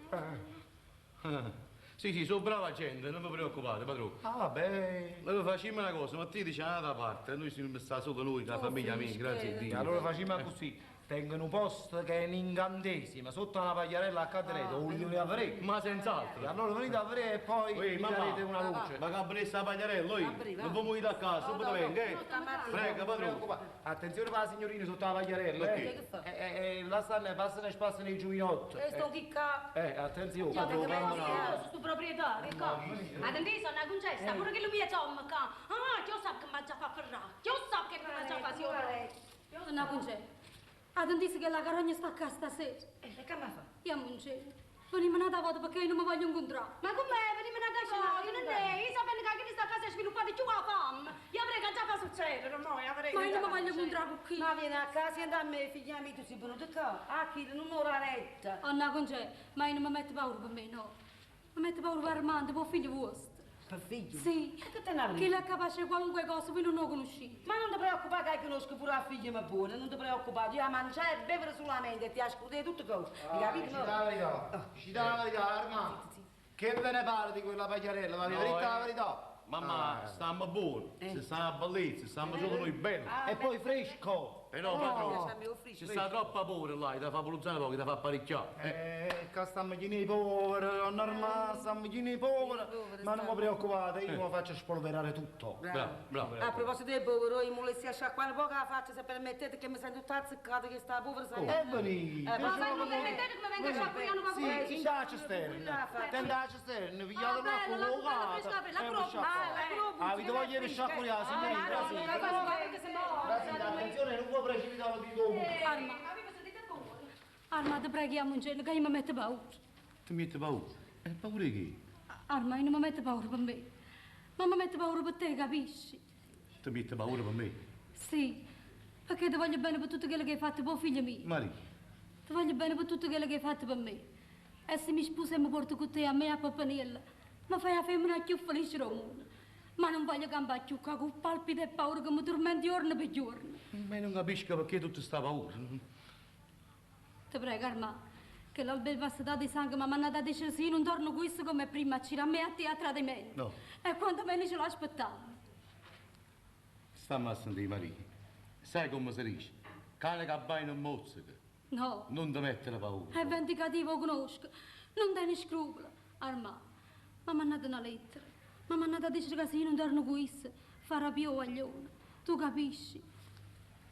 J: Sì, sì, sono brava gente, non vi preoccupate, padrone.
K: Ah, vabbè.
J: Allora facciamo una cosa, Mattia dice da parte, noi siamo sta solo noi, la famiglia mia, grazie a Dio.
K: Allora facciamo così. Tengono un posto che è un incantesimo, sotto una pagliarella a cadere, lo voglio avere.
J: Ma senz'altro.
K: Allora venite a vedere e poi
J: Ui,
K: mi
J: mamma,
K: darete una luce.
J: Ma che aprisse la pagliarella, oi. Non vi muovete a casa, subito vengo, eh. Prego, padrone.
K: Attenzione per la signorina sotto la pagliarella, eh.
I: Che fa?
K: Là stanno, passano e spassano i giovinotto.
I: E sto chi qua.
K: Attenzione.
B: Io che sto proprietario, qua. Attenzione, sono una concessa, pure che lui mi insomma, qua. Ah, chi lo sa che mi ha già fatto ferrare? Chi lo sa che mi ha già fatto signore?
G: Donna Concetta, ha detto che la carogna sta qua stasera.
I: E che mi fa?
G: Io non c'è. Veniamo una volta perché io non mi voglio incontrare.
B: Ma com'è? Veniamo una casa, io non è. Io sapevo che questa casa è sviluppata più la fame. Io avrei che già fa succedere, ormai avrei.
G: Ma io non mi voglio incontrare con chi.
I: Ma vieni a casa e a me, figlia mia, tu sei venuta qua. A chi non retta.
G: Anna Concetta, ma io non mi metto paura per me, no. Mi metto paura per Armando, per figlio vostro.
I: Per figlio?
G: Sì.
I: E che te ne
G: Che è capace di qualunque cosa, voi non lo conoscete.
I: Ma non ti preoccupare che io conosco pure la figlia ma buona, non ti preoccupare, io a mangiare e bevere solamente e ti ascolto tutte cose. Hai capito?
K: Ci dà la verità, ci dà la verità, Armando. Che ve ne pare di quella pagliarella? La
J: No,
K: verità,
J: eh.
K: la verità.
J: Mamma, stiamo buoni, si sta a bellezza, stiamo solo noi belli.
K: E poi fresco.
J: Eh no, padrone, ci sta troppa paura là, ti fa puluzzare poco, ti fa apparecchiare.
K: Che stiamo pieni di poveri, normale, stiamo pieni di poveri. Ma non vi preoccupate, io mi faccio spolverare tutto.
J: Bravo, bravo.
I: A proposito del povero, io volessi sciacquare poco la faccia, se permettete che mi sento tutta azzeccata che sta povera
K: E venite.
G: Ma se non permettete che mi venga a sciacquare un po'.
K: Sì, in da cisterna. Tenda cisterna, pigliate
G: Ah, bella,
K: l'acqua
G: l'acqua bella fresca, la
K: colocata.
G: provo.
I: Ah, la provo,
K: Ah, vi devo chiedere sciacquare, signorina. Grazie. Attenzione, non può precipitare di dopo.
G: Arma. Arma, ti preghiamo un giorno che io mi metto paura.
J: Ti metti paura? E paura di chi?
G: Arma, io non mi metto paura per me. Ma mi metto paura per te, capisci?
J: Ti metti paura per me?
G: Sì, perché ti voglio bene per tutto quello che hai fatto per figlio mio.
J: Maria,
G: Ti voglio bene per tutto quello che hai fatto per me. E se mi sposa e mi porto con te a me e a Papanella, mi fai la femmina più felice del mondo. Ma non voglio campare più che con palpiti e paura che mi tormenti giorno per giorno.
J: ma io non capisco perché tutta sta paura.
G: Ti prego, Armà, che l'albel dato di sangue mi ha mandato a dire sì, non torno questo come prima, c'era a me e a te a tradimento.
J: No.
G: E quando meno ce l'aspettavo.
J: Stammi a sentire, Maria. Sai come si dice? Cane che abbaia non mozzica.
G: No,
J: Non ti mettere paura.
G: è vendicativo, conosco. Non tieni scrupolo. Armà, mi ha mandato una lettera. Mi ha mandato a dire che se io non torno questo, farà più guaglione. Tu capisci?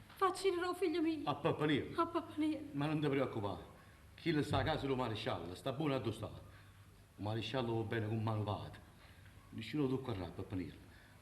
G: Facci il figlio mio.
J: A Papanino.
G: A Papanino.
J: Ma non ti preoccupare. Chi le sta a casa del maresciallo, sta buono a dove sta. Il maresciallo va bene con mano vada. Nessuno tocca a Papanino.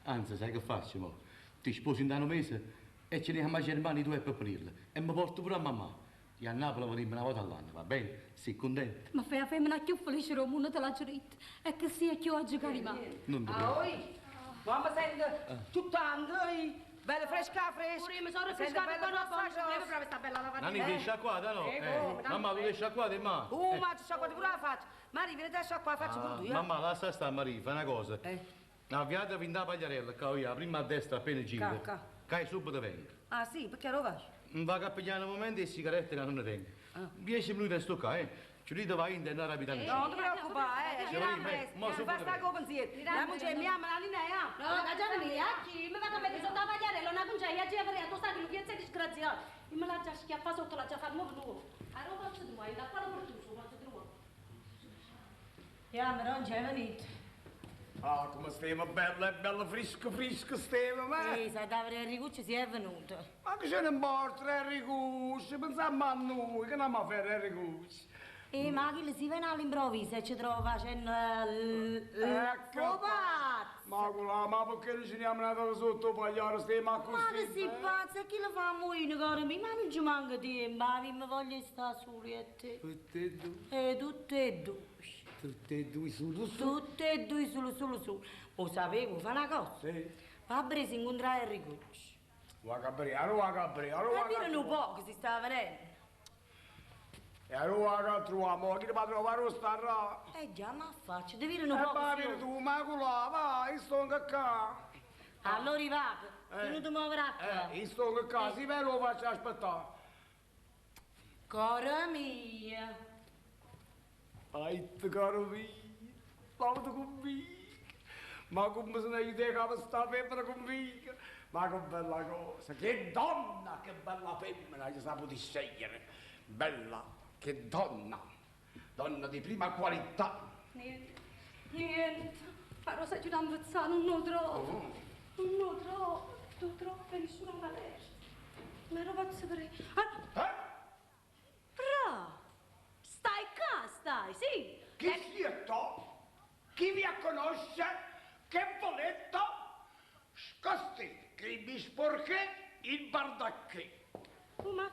J: Anzi, sai che faccio, mo? Ti sposi in un mese e ce ne andiamo a Germania tu e Papanino. E mi porto pure a mamma. E a Napoli veniamo una volta all'anno, va bene? Sei contento?
G: Ma fai la femmina più felice del mondo, te l'ho detto. E che sia più oggi che rimane.
J: Non ti
I: Ah,
J: preoccupare.
I: oi, mamma sente tutto andoi, bella fresca fresca.
B: Pure io mi sono rinfrescata
I: Sente
B: con
I: bella
B: la
I: grossa
B: pancia,
I: grossa.
B: proprio sta bella lavatrice.
J: Nanni, ti sciacquata, no?
I: Eh, come, tanto
J: Mamma, tu
I: bene.
J: ti sciacquate, ma?
I: Ma ci sciacquate pure la faccia. Mari, vieni a sciacquare la faccia pure tu, eh?
J: Mamma, lascia stare, Maria, fai una cosa.
I: Eh.
J: Avviatevi in da pagliarella, qua io, prima a destra appena giro.
I: Ca, ca.
J: Cai subito vengo.
I: Ah, sì, perché lo vai?
J: Vado a pigliare un momento e sigarette che non ne tengo. 10 minuti e sto qua, eh. Ci dite vai in e andare rapidamente.
I: No, non ti preoccupare,
J: Ci
I: ci
J: vediamo,
I: presto.
J: mo subito
I: Fa sta
J: vengo.
I: con pensiero. Andiamo, c'è mia mamma, la linea.
B: No, caggiare mia, chi mi vado a mettere sotto la pagliarella, una concia, io avrei tu sai che non sei disgraziato. Io me l'ha già schiaffa sotto, l'ha già fatto nuovo nuovo. Allora faccio tu, da quale per tu, faccio tu.
C: Ja, ma non c'è venuto.
A: Ah, come stiamo bella, bella fresco, fresco stiamo, ma...
C: Sì, sai, da Enricuccio si è venuto.
A: Ma che ce ne importa, Enricucci? Pensiamo a noi, che andiamo a fare Enricucci?
C: Ma chi si viene all'improvviso e ci trova facendo
A: Ecco.
C: pazzo.
A: Ma, quella- ma perché non ci andiamo andati sotto pagliare, stiamo
C: Ma
A: così?
C: che si pazza, chi lo fa muoio, caro mio? Ma non ci manca tempo, mi voglio stare solo e te.
A: Tutte e due.
C: E tutte e due.
A: Tutte e due solo su.
C: Tutte e due solo solo su. Lo sapevo, fa una cosa.
A: Sì.
C: Fabri si incontra Enricuccio.
A: Va Gabriele, va Gabriele, va
C: E dire un
A: Gabriele.
C: po' che si stava venendo.
A: E allora che troviamo? Chi va a trovare sta là?
C: Eh già, ma faccio, devi dire un
A: E
C: po'
A: va
C: che
A: vieni tu, ma quella, va, io sto anche qua.
C: Allora va, tu non ti muoverai qua.
A: Io sto anche qua, si vede lo faccio aspettare.
C: Cara mia.
A: Ai, caro mio, l'auto con me. Ma come se ne aiuta che sta femmina con me. Ma che bella cosa, che donna, che bella femmina che sa di scegliere. Bella, che donna, donna di prima qualità.
G: Niente, niente. Ma Rosa ci ammazzare, non lo trovo. Non lo trovo, non lo trovo per nessuna maniera. Ma ero pazza per... Ah,
A: Eh?
B: Bravo! Stai qua, stai, sì.
A: Chi siete? Chi vi conosce? Che volete? Scosti, che mi sporche il bardacche.
B: Oh, ma...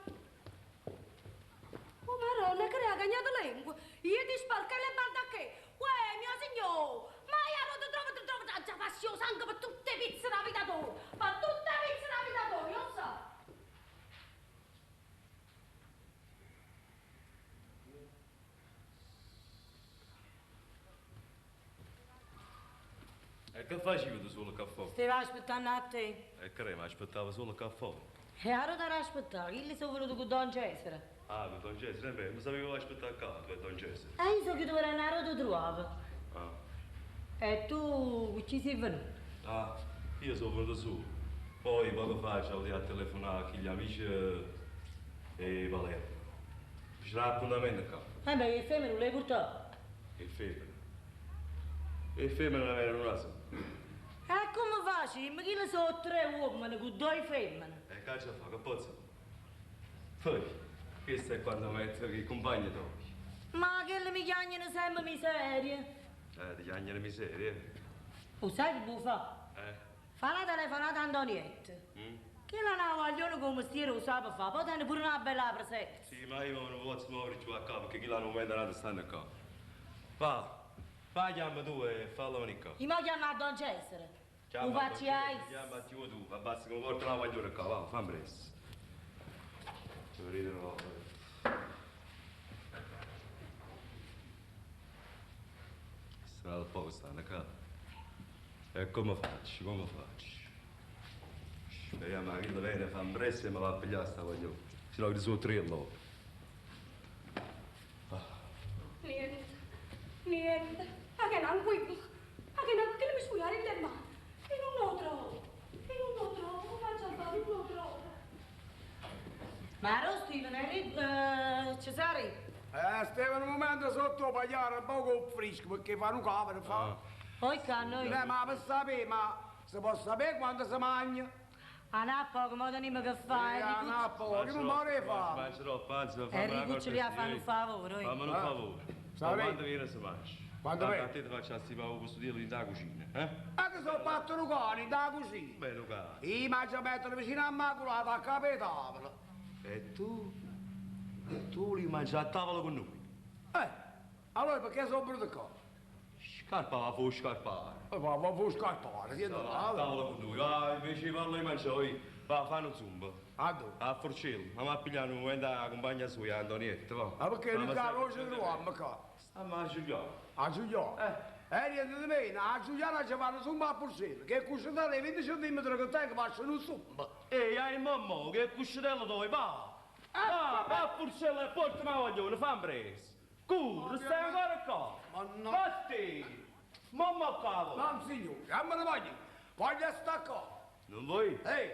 B: Oh, maronna, che ha cagnato lingua. Io ti sporco le bardacche. Uè, mio signore, ma io non ti trovo, ti trovo già, già faccio sangue per tutte le pizze della vita tua. Per tutte le pizze della vita tua, io so.
H: E che facevi tu solo caffè?
C: Stavo aspettando a te.
H: E che ma aspettavo solo caffè.
C: E ora ti aspettare, io sono venuto con Don Cesare.
H: Ah, con Don Cesare, beh, mi sapevo aspettare a casa per Don Cesare.
C: E io so che dove andare ti trovavo.
H: Ah.
C: E tu ci sei venuto?
H: Ah, io sono venuto su. Poi poco fa ci avevo a telefonare a gli amici e Palermo. C'era l'appuntamento qua.
C: Eh beh, il femmine non l'hai portato.
H: E femmine. E femmine non erano una sola.
C: E come faccio? Ma chi ne sono tre uomini con due femmine?
H: E che ce fa? Che posso? Poi, questo è quando metto i compagni tuoi.
C: Ma che mi chiamano sempre miserie.
H: Ti chiamano miserie?
C: Lo sai che vuoi fare?
H: Eh?
C: Fa la telefonata a Antonietta.
H: Mm?
C: Che la una guaglione come mestiere lo sa per fare, poi tiene pure una bella presenza.
H: Sì, ma io non posso muovere giù a qua perché chi là non mette nada stanno qua. Va, va chiama tu e fallo venire qua.
C: Io mi chiamo a Don Cesare.
H: Chiama
C: Lo
H: Don
C: faccio
H: Cesare,
C: io.
H: Chiama tu tu, ma basta che mi porta la guaglione qua, va, fammi presto. Devo ridere un po'. Sarà poco stanno qua. E come faccio, come faccio? Speriamo che viene, fa un presto e mi va a pigliare sta guaglione. Se no, sono tre allora.
G: Niente, niente. Ma che non qui, ma che non che mi sfuiare in le mani. E non lo trovo, e non lo trovo, faccio a fare, non lo trovo.
C: Ma lo Steven, eri, Cesare?
A: Stavo un momento sotto a pagliare un poco fresco perché fa un cavolo, fa.
C: Poi che noi?
A: Ma per sapere, ma si può sapere quando si mangia?
C: A Napoli, come teniamo che fare?
A: A Napoli, che non vorrei fare?
H: Mangia troppo, anzi, fammi una
C: Enrico ce li ha
H: cortesia,
C: fanno un favore.
H: Fammi un favore.
A: Sapete?
H: Quando viene si mangia.
A: Quando
H: Tanto
A: viene?
H: A te ti faccio stipare questo tiro in da cucina, eh?
A: Ma che sono fatto un cane da cucina?
H: Beh, lo cane.
A: Io mangio a mettere vicino a Maculata a capo e tavola.
H: E tu? Tu li mangi a tavola con noi?
A: Allora perché sono venuto qua?
H: Scarpa va, fu scarpare.
A: Va, va, fu scarpare, sì,
H: A tavola con noi, va, invece di farlo io mangio io, va, fanno zumba.
A: A dove?
H: A Forcello, ma va a pigliare un momento la compagna sua, Antonietta, va.
A: Ma perché
H: Ma
A: non
H: sai-
A: non ci troviamo qua?
H: Stiamo a Giuliano.
A: A Giuliano? Eh. Niente di meno, a Giuliano ci fanno zumba a Forcello, che cucinare 20 centimetri che tengo faccio un zumba.
H: Ehi, hai mamma, che cuscinello dove va? Va, va a Forcello e porta ma voglio, fa presto. Curra, stai ancora qua.
A: Ma no.
H: Fatti! Mamma cavolo!
A: No, signore, a me ne voglio. Voglio stare qua.
H: Non vuoi?
A: Ehi!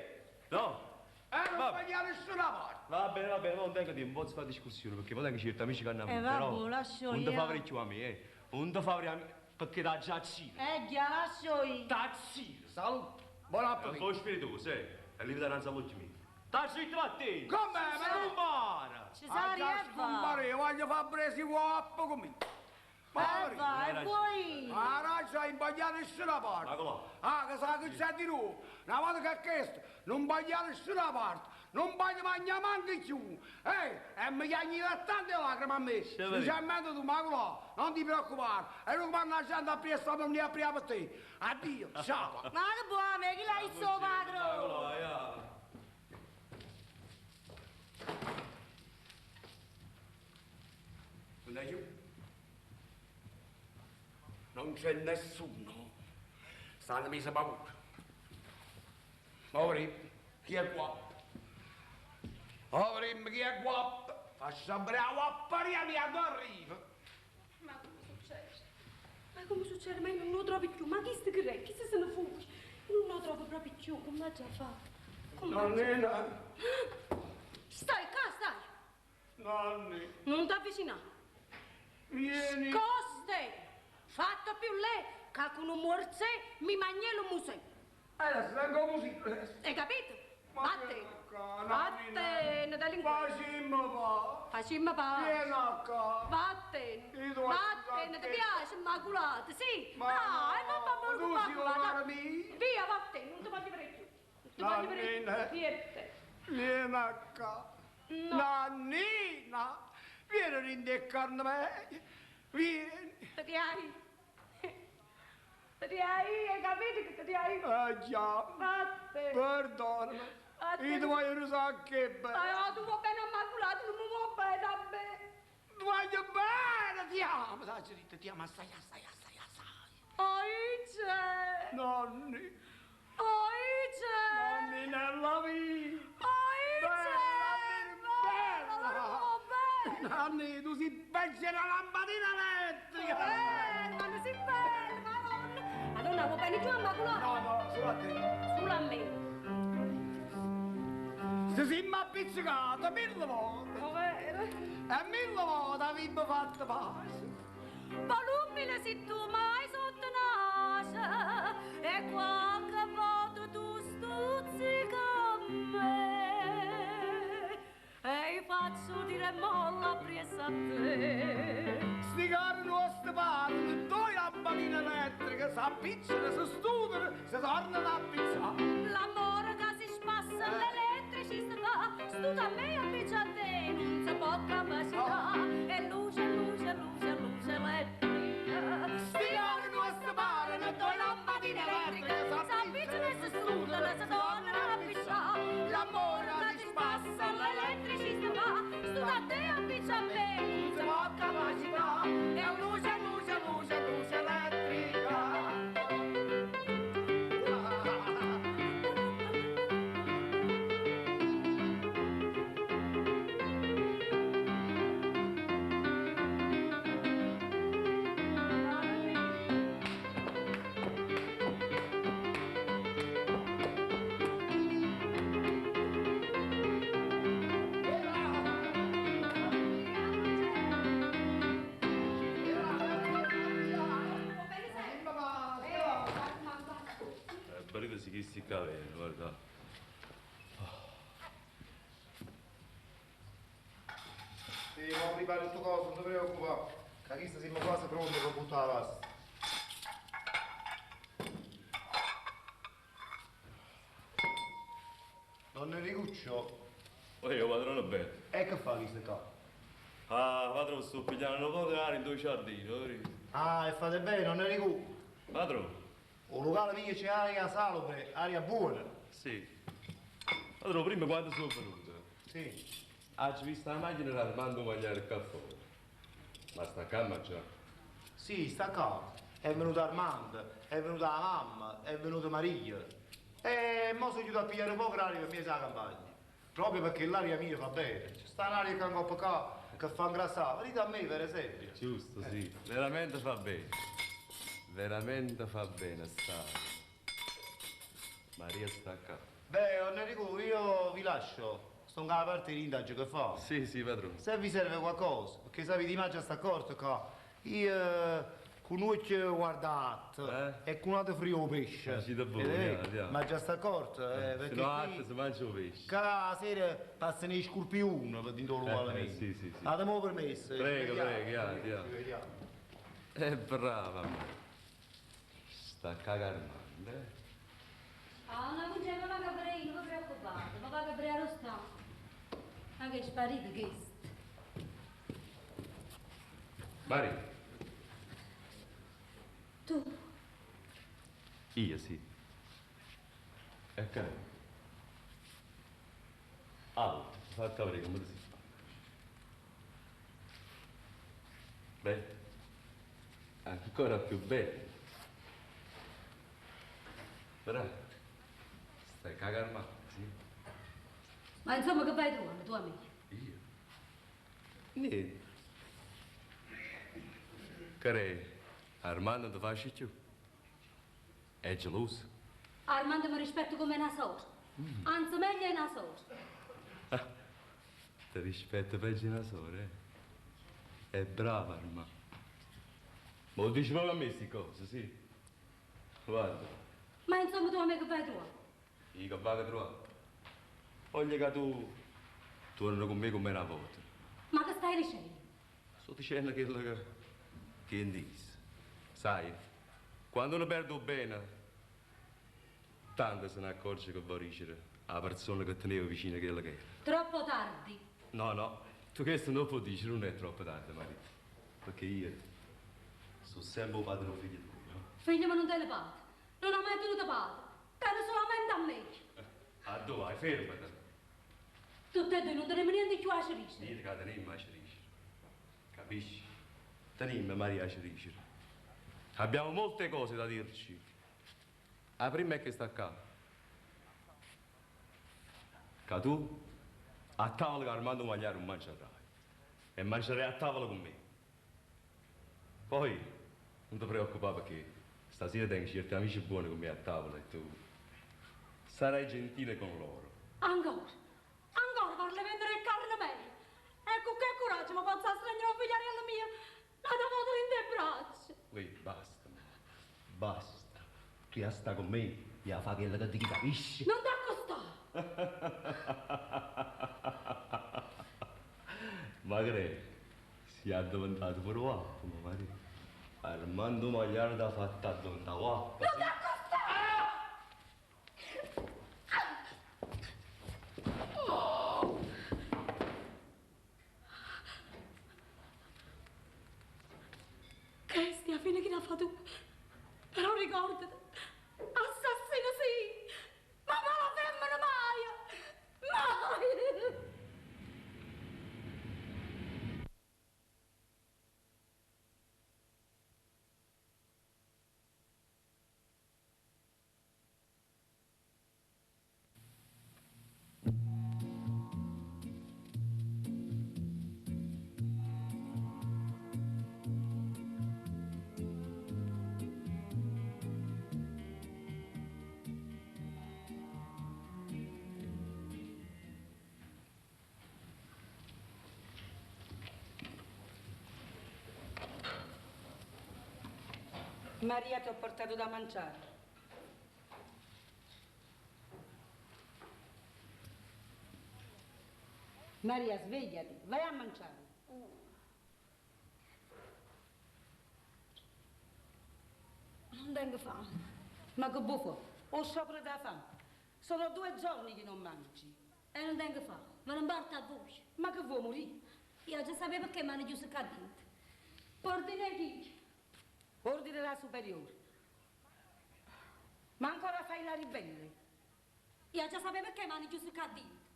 H: No.
A: Non
H: Va.
A: voglio nessuna parte.
H: Va bene, va bene, non tengo tempo, non si fa discussione, perché poi tengo certi amici che hanno
C: Eh,
H: però
C: vabbè, lascio
H: Non ti
C: io.
H: fa più a me, eh. Non ti fa a me, perché da già ciro.
C: Già, lascio io.
H: Tazzino.
A: Salute. Buon
H: È un
A: appetito.
H: po' spiritoso, eh. E lì da nanza all'occhio mio. Tacci a te!
A: Come? Ma non
H: Scompara!
C: Cesare,
A: Ah,
C: e va.
A: scompare, voglio far presi guappo con me.
C: E va, e voi?
A: Ah, razza, imbagliare nessuna parte.
H: Ma come?
A: Ah, che sa che c'è di nuovo. Una volta che ha chiesto, non bagliare nessuna parte, non voglio mangiare manco più. E mi chiami da tante lacrime a me. Specialmente tu, Maculò, non ti preoccupare. E non mannaggia appresso a me, a per te. Addio, ciao.
C: Ma che buona, chi l'ha il suo padre?
H: ya.
A: Non è giù? Non c'è nessuno. Stanno messa paura. Poveri, chi è qua? Poveri, chi è qua? Faccia bravo a paria mia, non arriva.
G: Ma come succede? Ma come succede? Ma io non lo trovo più. Ma chi sta che Chi se ne fugge? Io non lo trovo proprio più. Come l'ha già fatto? Come l'ha già-
A: Nonnina,
G: Stai qua, stai!
A: nonni,
G: Non ti avvicinare.
A: vieni.
G: Coste! Fatto più lei che con un morse mi mangia lo museo.
A: Adesso vengo così.
G: Hai capito?
A: Ma
G: Vattene.
A: vieni qua, nonnina.
G: Vattene, delinquente.
A: Facimmo pa.
G: Facimmo pace.
A: Vieni qua.
G: Vattene.
A: Io ti voglio
G: Vattene, ti
A: anche-
G: piace Immacolata, sì?
A: Ma
G: Dai,
A: no,
G: ma fa
A: tu sei
G: Immacolata.
A: cara mia.
G: Via, vattene, non ti voglio vedere più. Non ti voglio vedere
A: Nannina.
G: più. Niente.
A: Vieni qua.
G: No.
A: Nannina, vieni in te carne me. Vieni.
G: Ti hai. Ti hai, hai capito che ti hai?
A: Ah già.
G: Vattene.
A: Perdonami.
G: Vattene.
A: Io ti voglio usare che bello.
G: Ah, tu vuoi bene Immacolata, non mi vuoi bene a me.
A: Ti voglio bene, ti amo. Sai, Gerita, ti amo assai, assai, assai, assai.
G: Oice!
A: Nonni.
G: Oice!
A: Nanninella mia.
G: Oice!
A: Bella,
G: Bella!
A: bella.
G: Bella!
A: Nanni, tu sei peggio della lampadina elettrica.
G: Quando sei bella, madonna! Madonna, vuoi bene tu a Immacolata?
A: No, no, solo a te.
G: Solo a me.
A: Ci siamo appiccicati mille volte. E mille volte abbiamo fatto pace.
G: Volubile se tu mai sotto nasce e qualche volta tu stuzzica a me e io faccio dire molla presso a te.
A: Sti cari nostri padri, due lampadine elettriche, si appicciano, si studiano, si tornano a appicciare.
G: L'amore che si spassa l'elettricità, studa a me e appiccia a te, non si può capacità. E luce, luce, luce, luce elettrica.
A: Sti cari nostri padri, due lampadine elettriche,
G: Si appicciano e si studiano, si tornano a appicciare. L'amore che si spassa l'elettricità, studa a te e appiccia a me, non si può capacità.
A: E luce, luce, luce, luce elettrica.
H: Barito si chi si cavano, guarda.
K: Sì, ma preparo tutto cosa, non ti preoccupare. Che questa siamo quasi pronti per buttare la pasta. Don Enricuccio,
H: Oh, io padrone bello.
K: e che fa questo qua?
H: Ah, padrone, sto pigliando un po' di aria in due giardini, vedi?
K: Ah, e fate bene, don Enrico.
H: Padrone?
K: O locale mio c'è aria salubre, aria buona.
H: Sì. Padrone, prima quando sono venuto?
K: Sì.
H: Ah, ci visto la macchina di Armando mangiare il caffè. Ma sta calma già.
K: Sì, sta qua. È venuto Armando, è venuta la mamma, è venuta Maria. E mo sono aiutato a pigliare un po' l'aria per mezzo alla campagna. Proprio perché l'aria mia fa bene. C'è sta un'aria che ancora qua che fa ingrassare. Venite a me per esempio.
H: Giusto, sì. Veramente fa bene. Veramente fa bene stare. Maria sta qua.
K: Beh, don Enrico, io vi lascio. Sto alla parte di indagine che fa.
H: Sì, sì, padrone.
K: Se vi serve qualcosa, perché sapete, mangia sta accorto qua. Io con un occhio guardato e con un altro frio pesce.
H: Ci da buono, andiamo.
K: Ma già sta accorto,
H: Se
K: perché
H: no
K: qui
H: altro si mangia un pesce.
K: cada sera passano i scorpioni per dentro l'uguale mio.
H: Sì, sì, sì.
K: Datemi permesso. ci
H: Prego,
K: vediamo.
H: prego, andiamo, andiamo.
K: Ci vediamo.
H: È brava, ma. Sta cagando, eh?
G: Ah, no, non c'è, ma va che non vi preoccupate, ma va che allo sta. Ma che è sparito questo?
H: Maria.
G: Tu?
H: Io sì. E che? Allora, fatta vedere come si fa. Bene. Ancora più bene. Bravo. Stai cagando, sì?
G: Ma insomma che vai trovando, tu amico?
H: Io? Niente. Care, Armando non ti faccio più. È geloso.
G: Armando mi rispetto come una sorella. Anzi, meglio è una sorella.
H: Ti rispetto peggio di una sorella, eh? È brava Armando. Ma lo dici proprio a me queste cose, sì? Guarda,
G: Ma insomma tu a me che vai trovando?
H: io che vado a trovare. Voglio che tu torni con me come una volta.
G: Ma che stai dicendo?
H: Sto dicendo quello che, che dici. Sai, quando uno perde un bene, tanto se ne accorge che vuol dicere alla persona che teneva vicino a quello che era.
G: Troppo tardi.
H: No, no, tu questo non puoi dire, non è troppo tardi, marito. Perché io sono sempre un padre e un figlio tuo, no?
G: Figlio, ma non te ne padre. Non ha mai tenuto padre. Tiene solamente a me.
H: Ah, dove vai? Fermati.
G: Tutte e due non teniamo niente più a cericere.
H: Niente che tenim a cericere. Capisci? Tenim Maria a cericere. Abbiamo molte cose da dirci. La prima è che sta qua. Che tu a tavola con Armando Magliaro non mangerai. E mangerai a tavola con me. Poi non ti preoccupare perché stasera tengo certi amici buoni con me a tavola e tu sarai gentile con loro.
G: Ancora.
H: Uè, basta, ma. Basta. Tu ya sta con me, ya fa quello che ti capisci.
G: Non t'accostare!
H: Ma credo, si è diventato pure guappo, ma Maria. Armando Magliardo ha fatto a donna guappa.
G: Non t'accostare! Oh! Che stia fine che l'ha fatto tu? Però ricordati, assassino sì, ma la femmina mai! Mai!
I: Maria ti ho portato da mangiare. Maria, svegliati, vai a mangiare.
G: Non tengo fame.
I: Ma che buffo, ho sciopero da fame. Sono due giorni che non mangi.
G: E non tengo fame, me ne importa a voce.
I: Ma che vuoi morire?
G: Io già sapevo perché mi hanno chiuso qua dentro. Ordine chi?
I: Ordine la superiore. Ma ancora fai la ribelle?
G: Io già sapevo perché mi hanno chiuso qua dentro.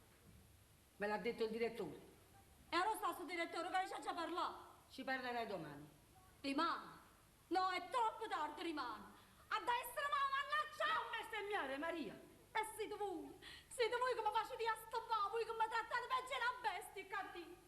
I: Me l'ha detto il direttore.
G: E allora sta sul direttore che ci ha già parlato.
I: Ci parlerai domani.
G: Rimane. No, è troppo tardi, rimane. A destra, ma mannaggia!
I: Non bestemmiare, Maria!
G: E siete voi! Siete voi che mi facete a stoppare, voi che mi trattate peggio una bestia, cattivo!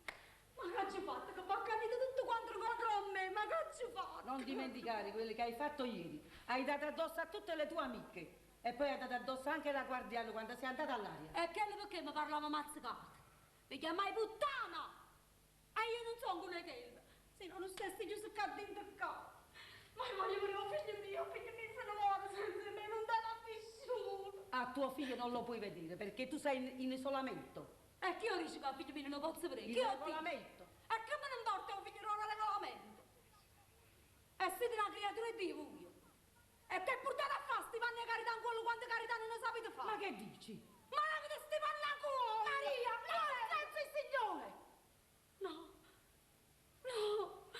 G: Ma che ci fate? Che mi capito tutto quanto contro me? Ma che ci fate?
I: Non dimenticare quello che hai fatto ieri. Hai dato addosso a tutte le tue amiche. E poi hai dato addosso anche alla guardiana quando sei andata all'aria.
G: E quello perché mi parlava mazzicato? Mi chiamai puttana! E io non sono una che Se no non stessi chiuso qua dentro qua. Ma io voglio morire, figlio mio se ne muore senza me, non te la nessuno.
I: A tuo figlio non lo puoi vedere perché tu sei in, in isolamento.
G: E chi io dice che figlio mio non lo posso vedere?
I: Il
G: Chi ho
I: regolamento.
G: E che me ne importa un figlio non regolamento? E siete una creatura di voi. E che portate a fare sti panni di carità in quello quando carità non ne sapete fare?
I: Ma che dici?
G: Ma avete sti panni a culo!
I: Maria, no, senza il Signore!
G: No, no,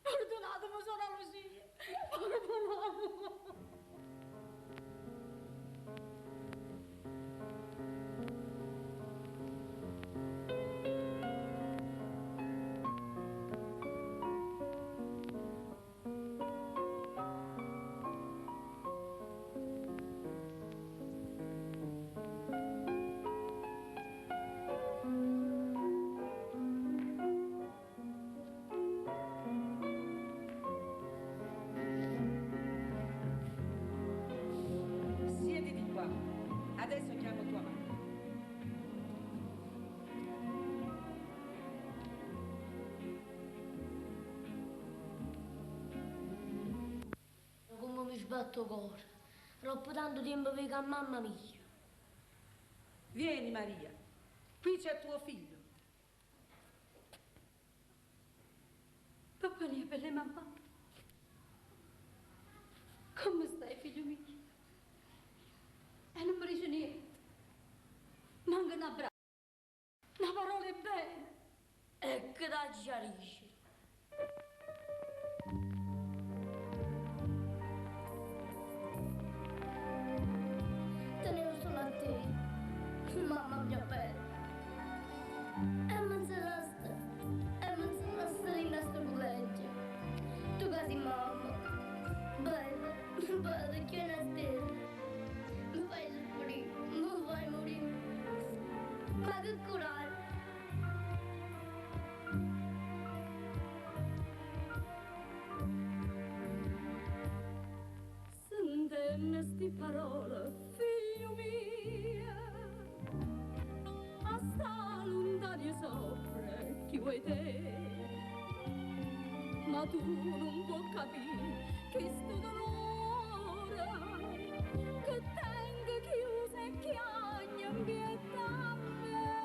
G: perdonatemi, sono Lucia, perdonatemi.
I: Siediti qua. Adesso chiamo tua madre.
F: Come mi sbatto il cuore. Troppo tanto tempo vedo a mamma mia.
I: Vieni Maria, qui c'è tuo figlio.
G: Papà mio, bella mamma. Come stai, figlio mio? E non mi dice niente. Manca un abbraccio. Una parola è bene.
F: E che da dice? Tenevo solo a te, mamma mia bella. E mi insegnaste, e mi insegnaste il nostro collegio. Tu quasi mamma, bella, bella, che una stella. Mi fai soffrire, mi fai morire. Ma che coraggio!
G: Sentenne sti parole, figlio mio, a sta lontano sopra chi vuoi te, ma tu non puoi capire Questo dolore che tengo chiuso e chiagno in pietà a me.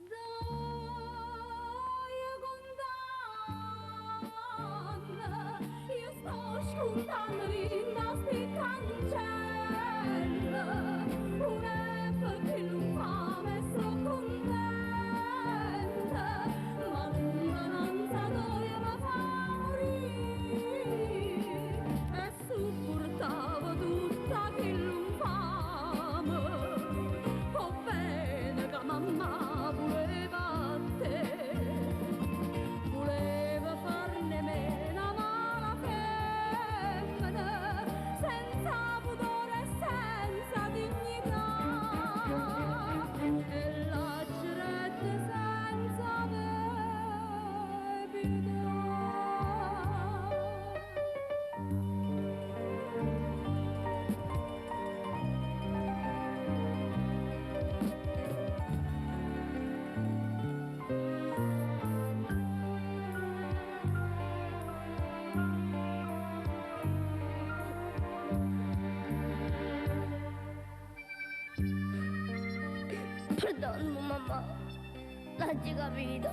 G: Dai condanna, io sto scontando in sti cancella, una perché l'infame so contenta, ma lontananza doia mi fa morire, e supportavo tutta quell'infame, oh bene che mamma voleva a te. Voleva farne meno mala femmina, senza pudore e senza dignità, e la ceretta senza avere pietà.
F: Perdonami mamma, l'ho capito.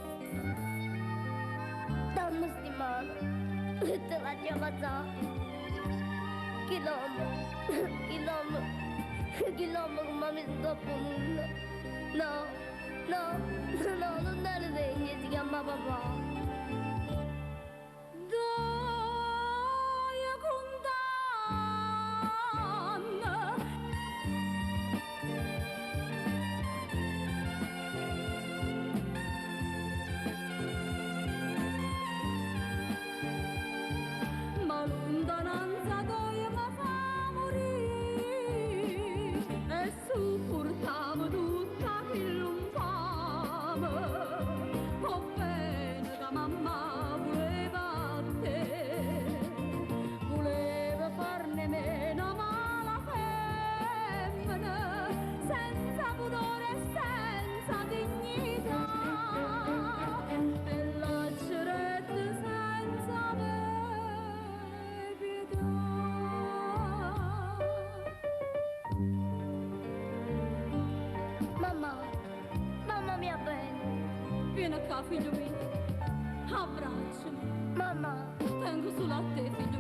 F: Dammi sti mano, te la chiamata. Chi l'uomo, chi l'uomo, chi l'uomo che mi ha messo dopo mondo. No, no, no, non era degno, si chiama papà.
G: Dai condanna. Ma lontananza doia mi fa morire, e supportavo tutta quell'infame, oh bene che mamma voleva a te, voleva farne meno mala femmina, senza pudore e senza dignità, e la ceretta senza avere pietà.
F: Mamma, mamma mia bella.
G: Vieni qua, figlio mio, abbracciami.
F: Mamma.
G: Tengo solo a te, figlio.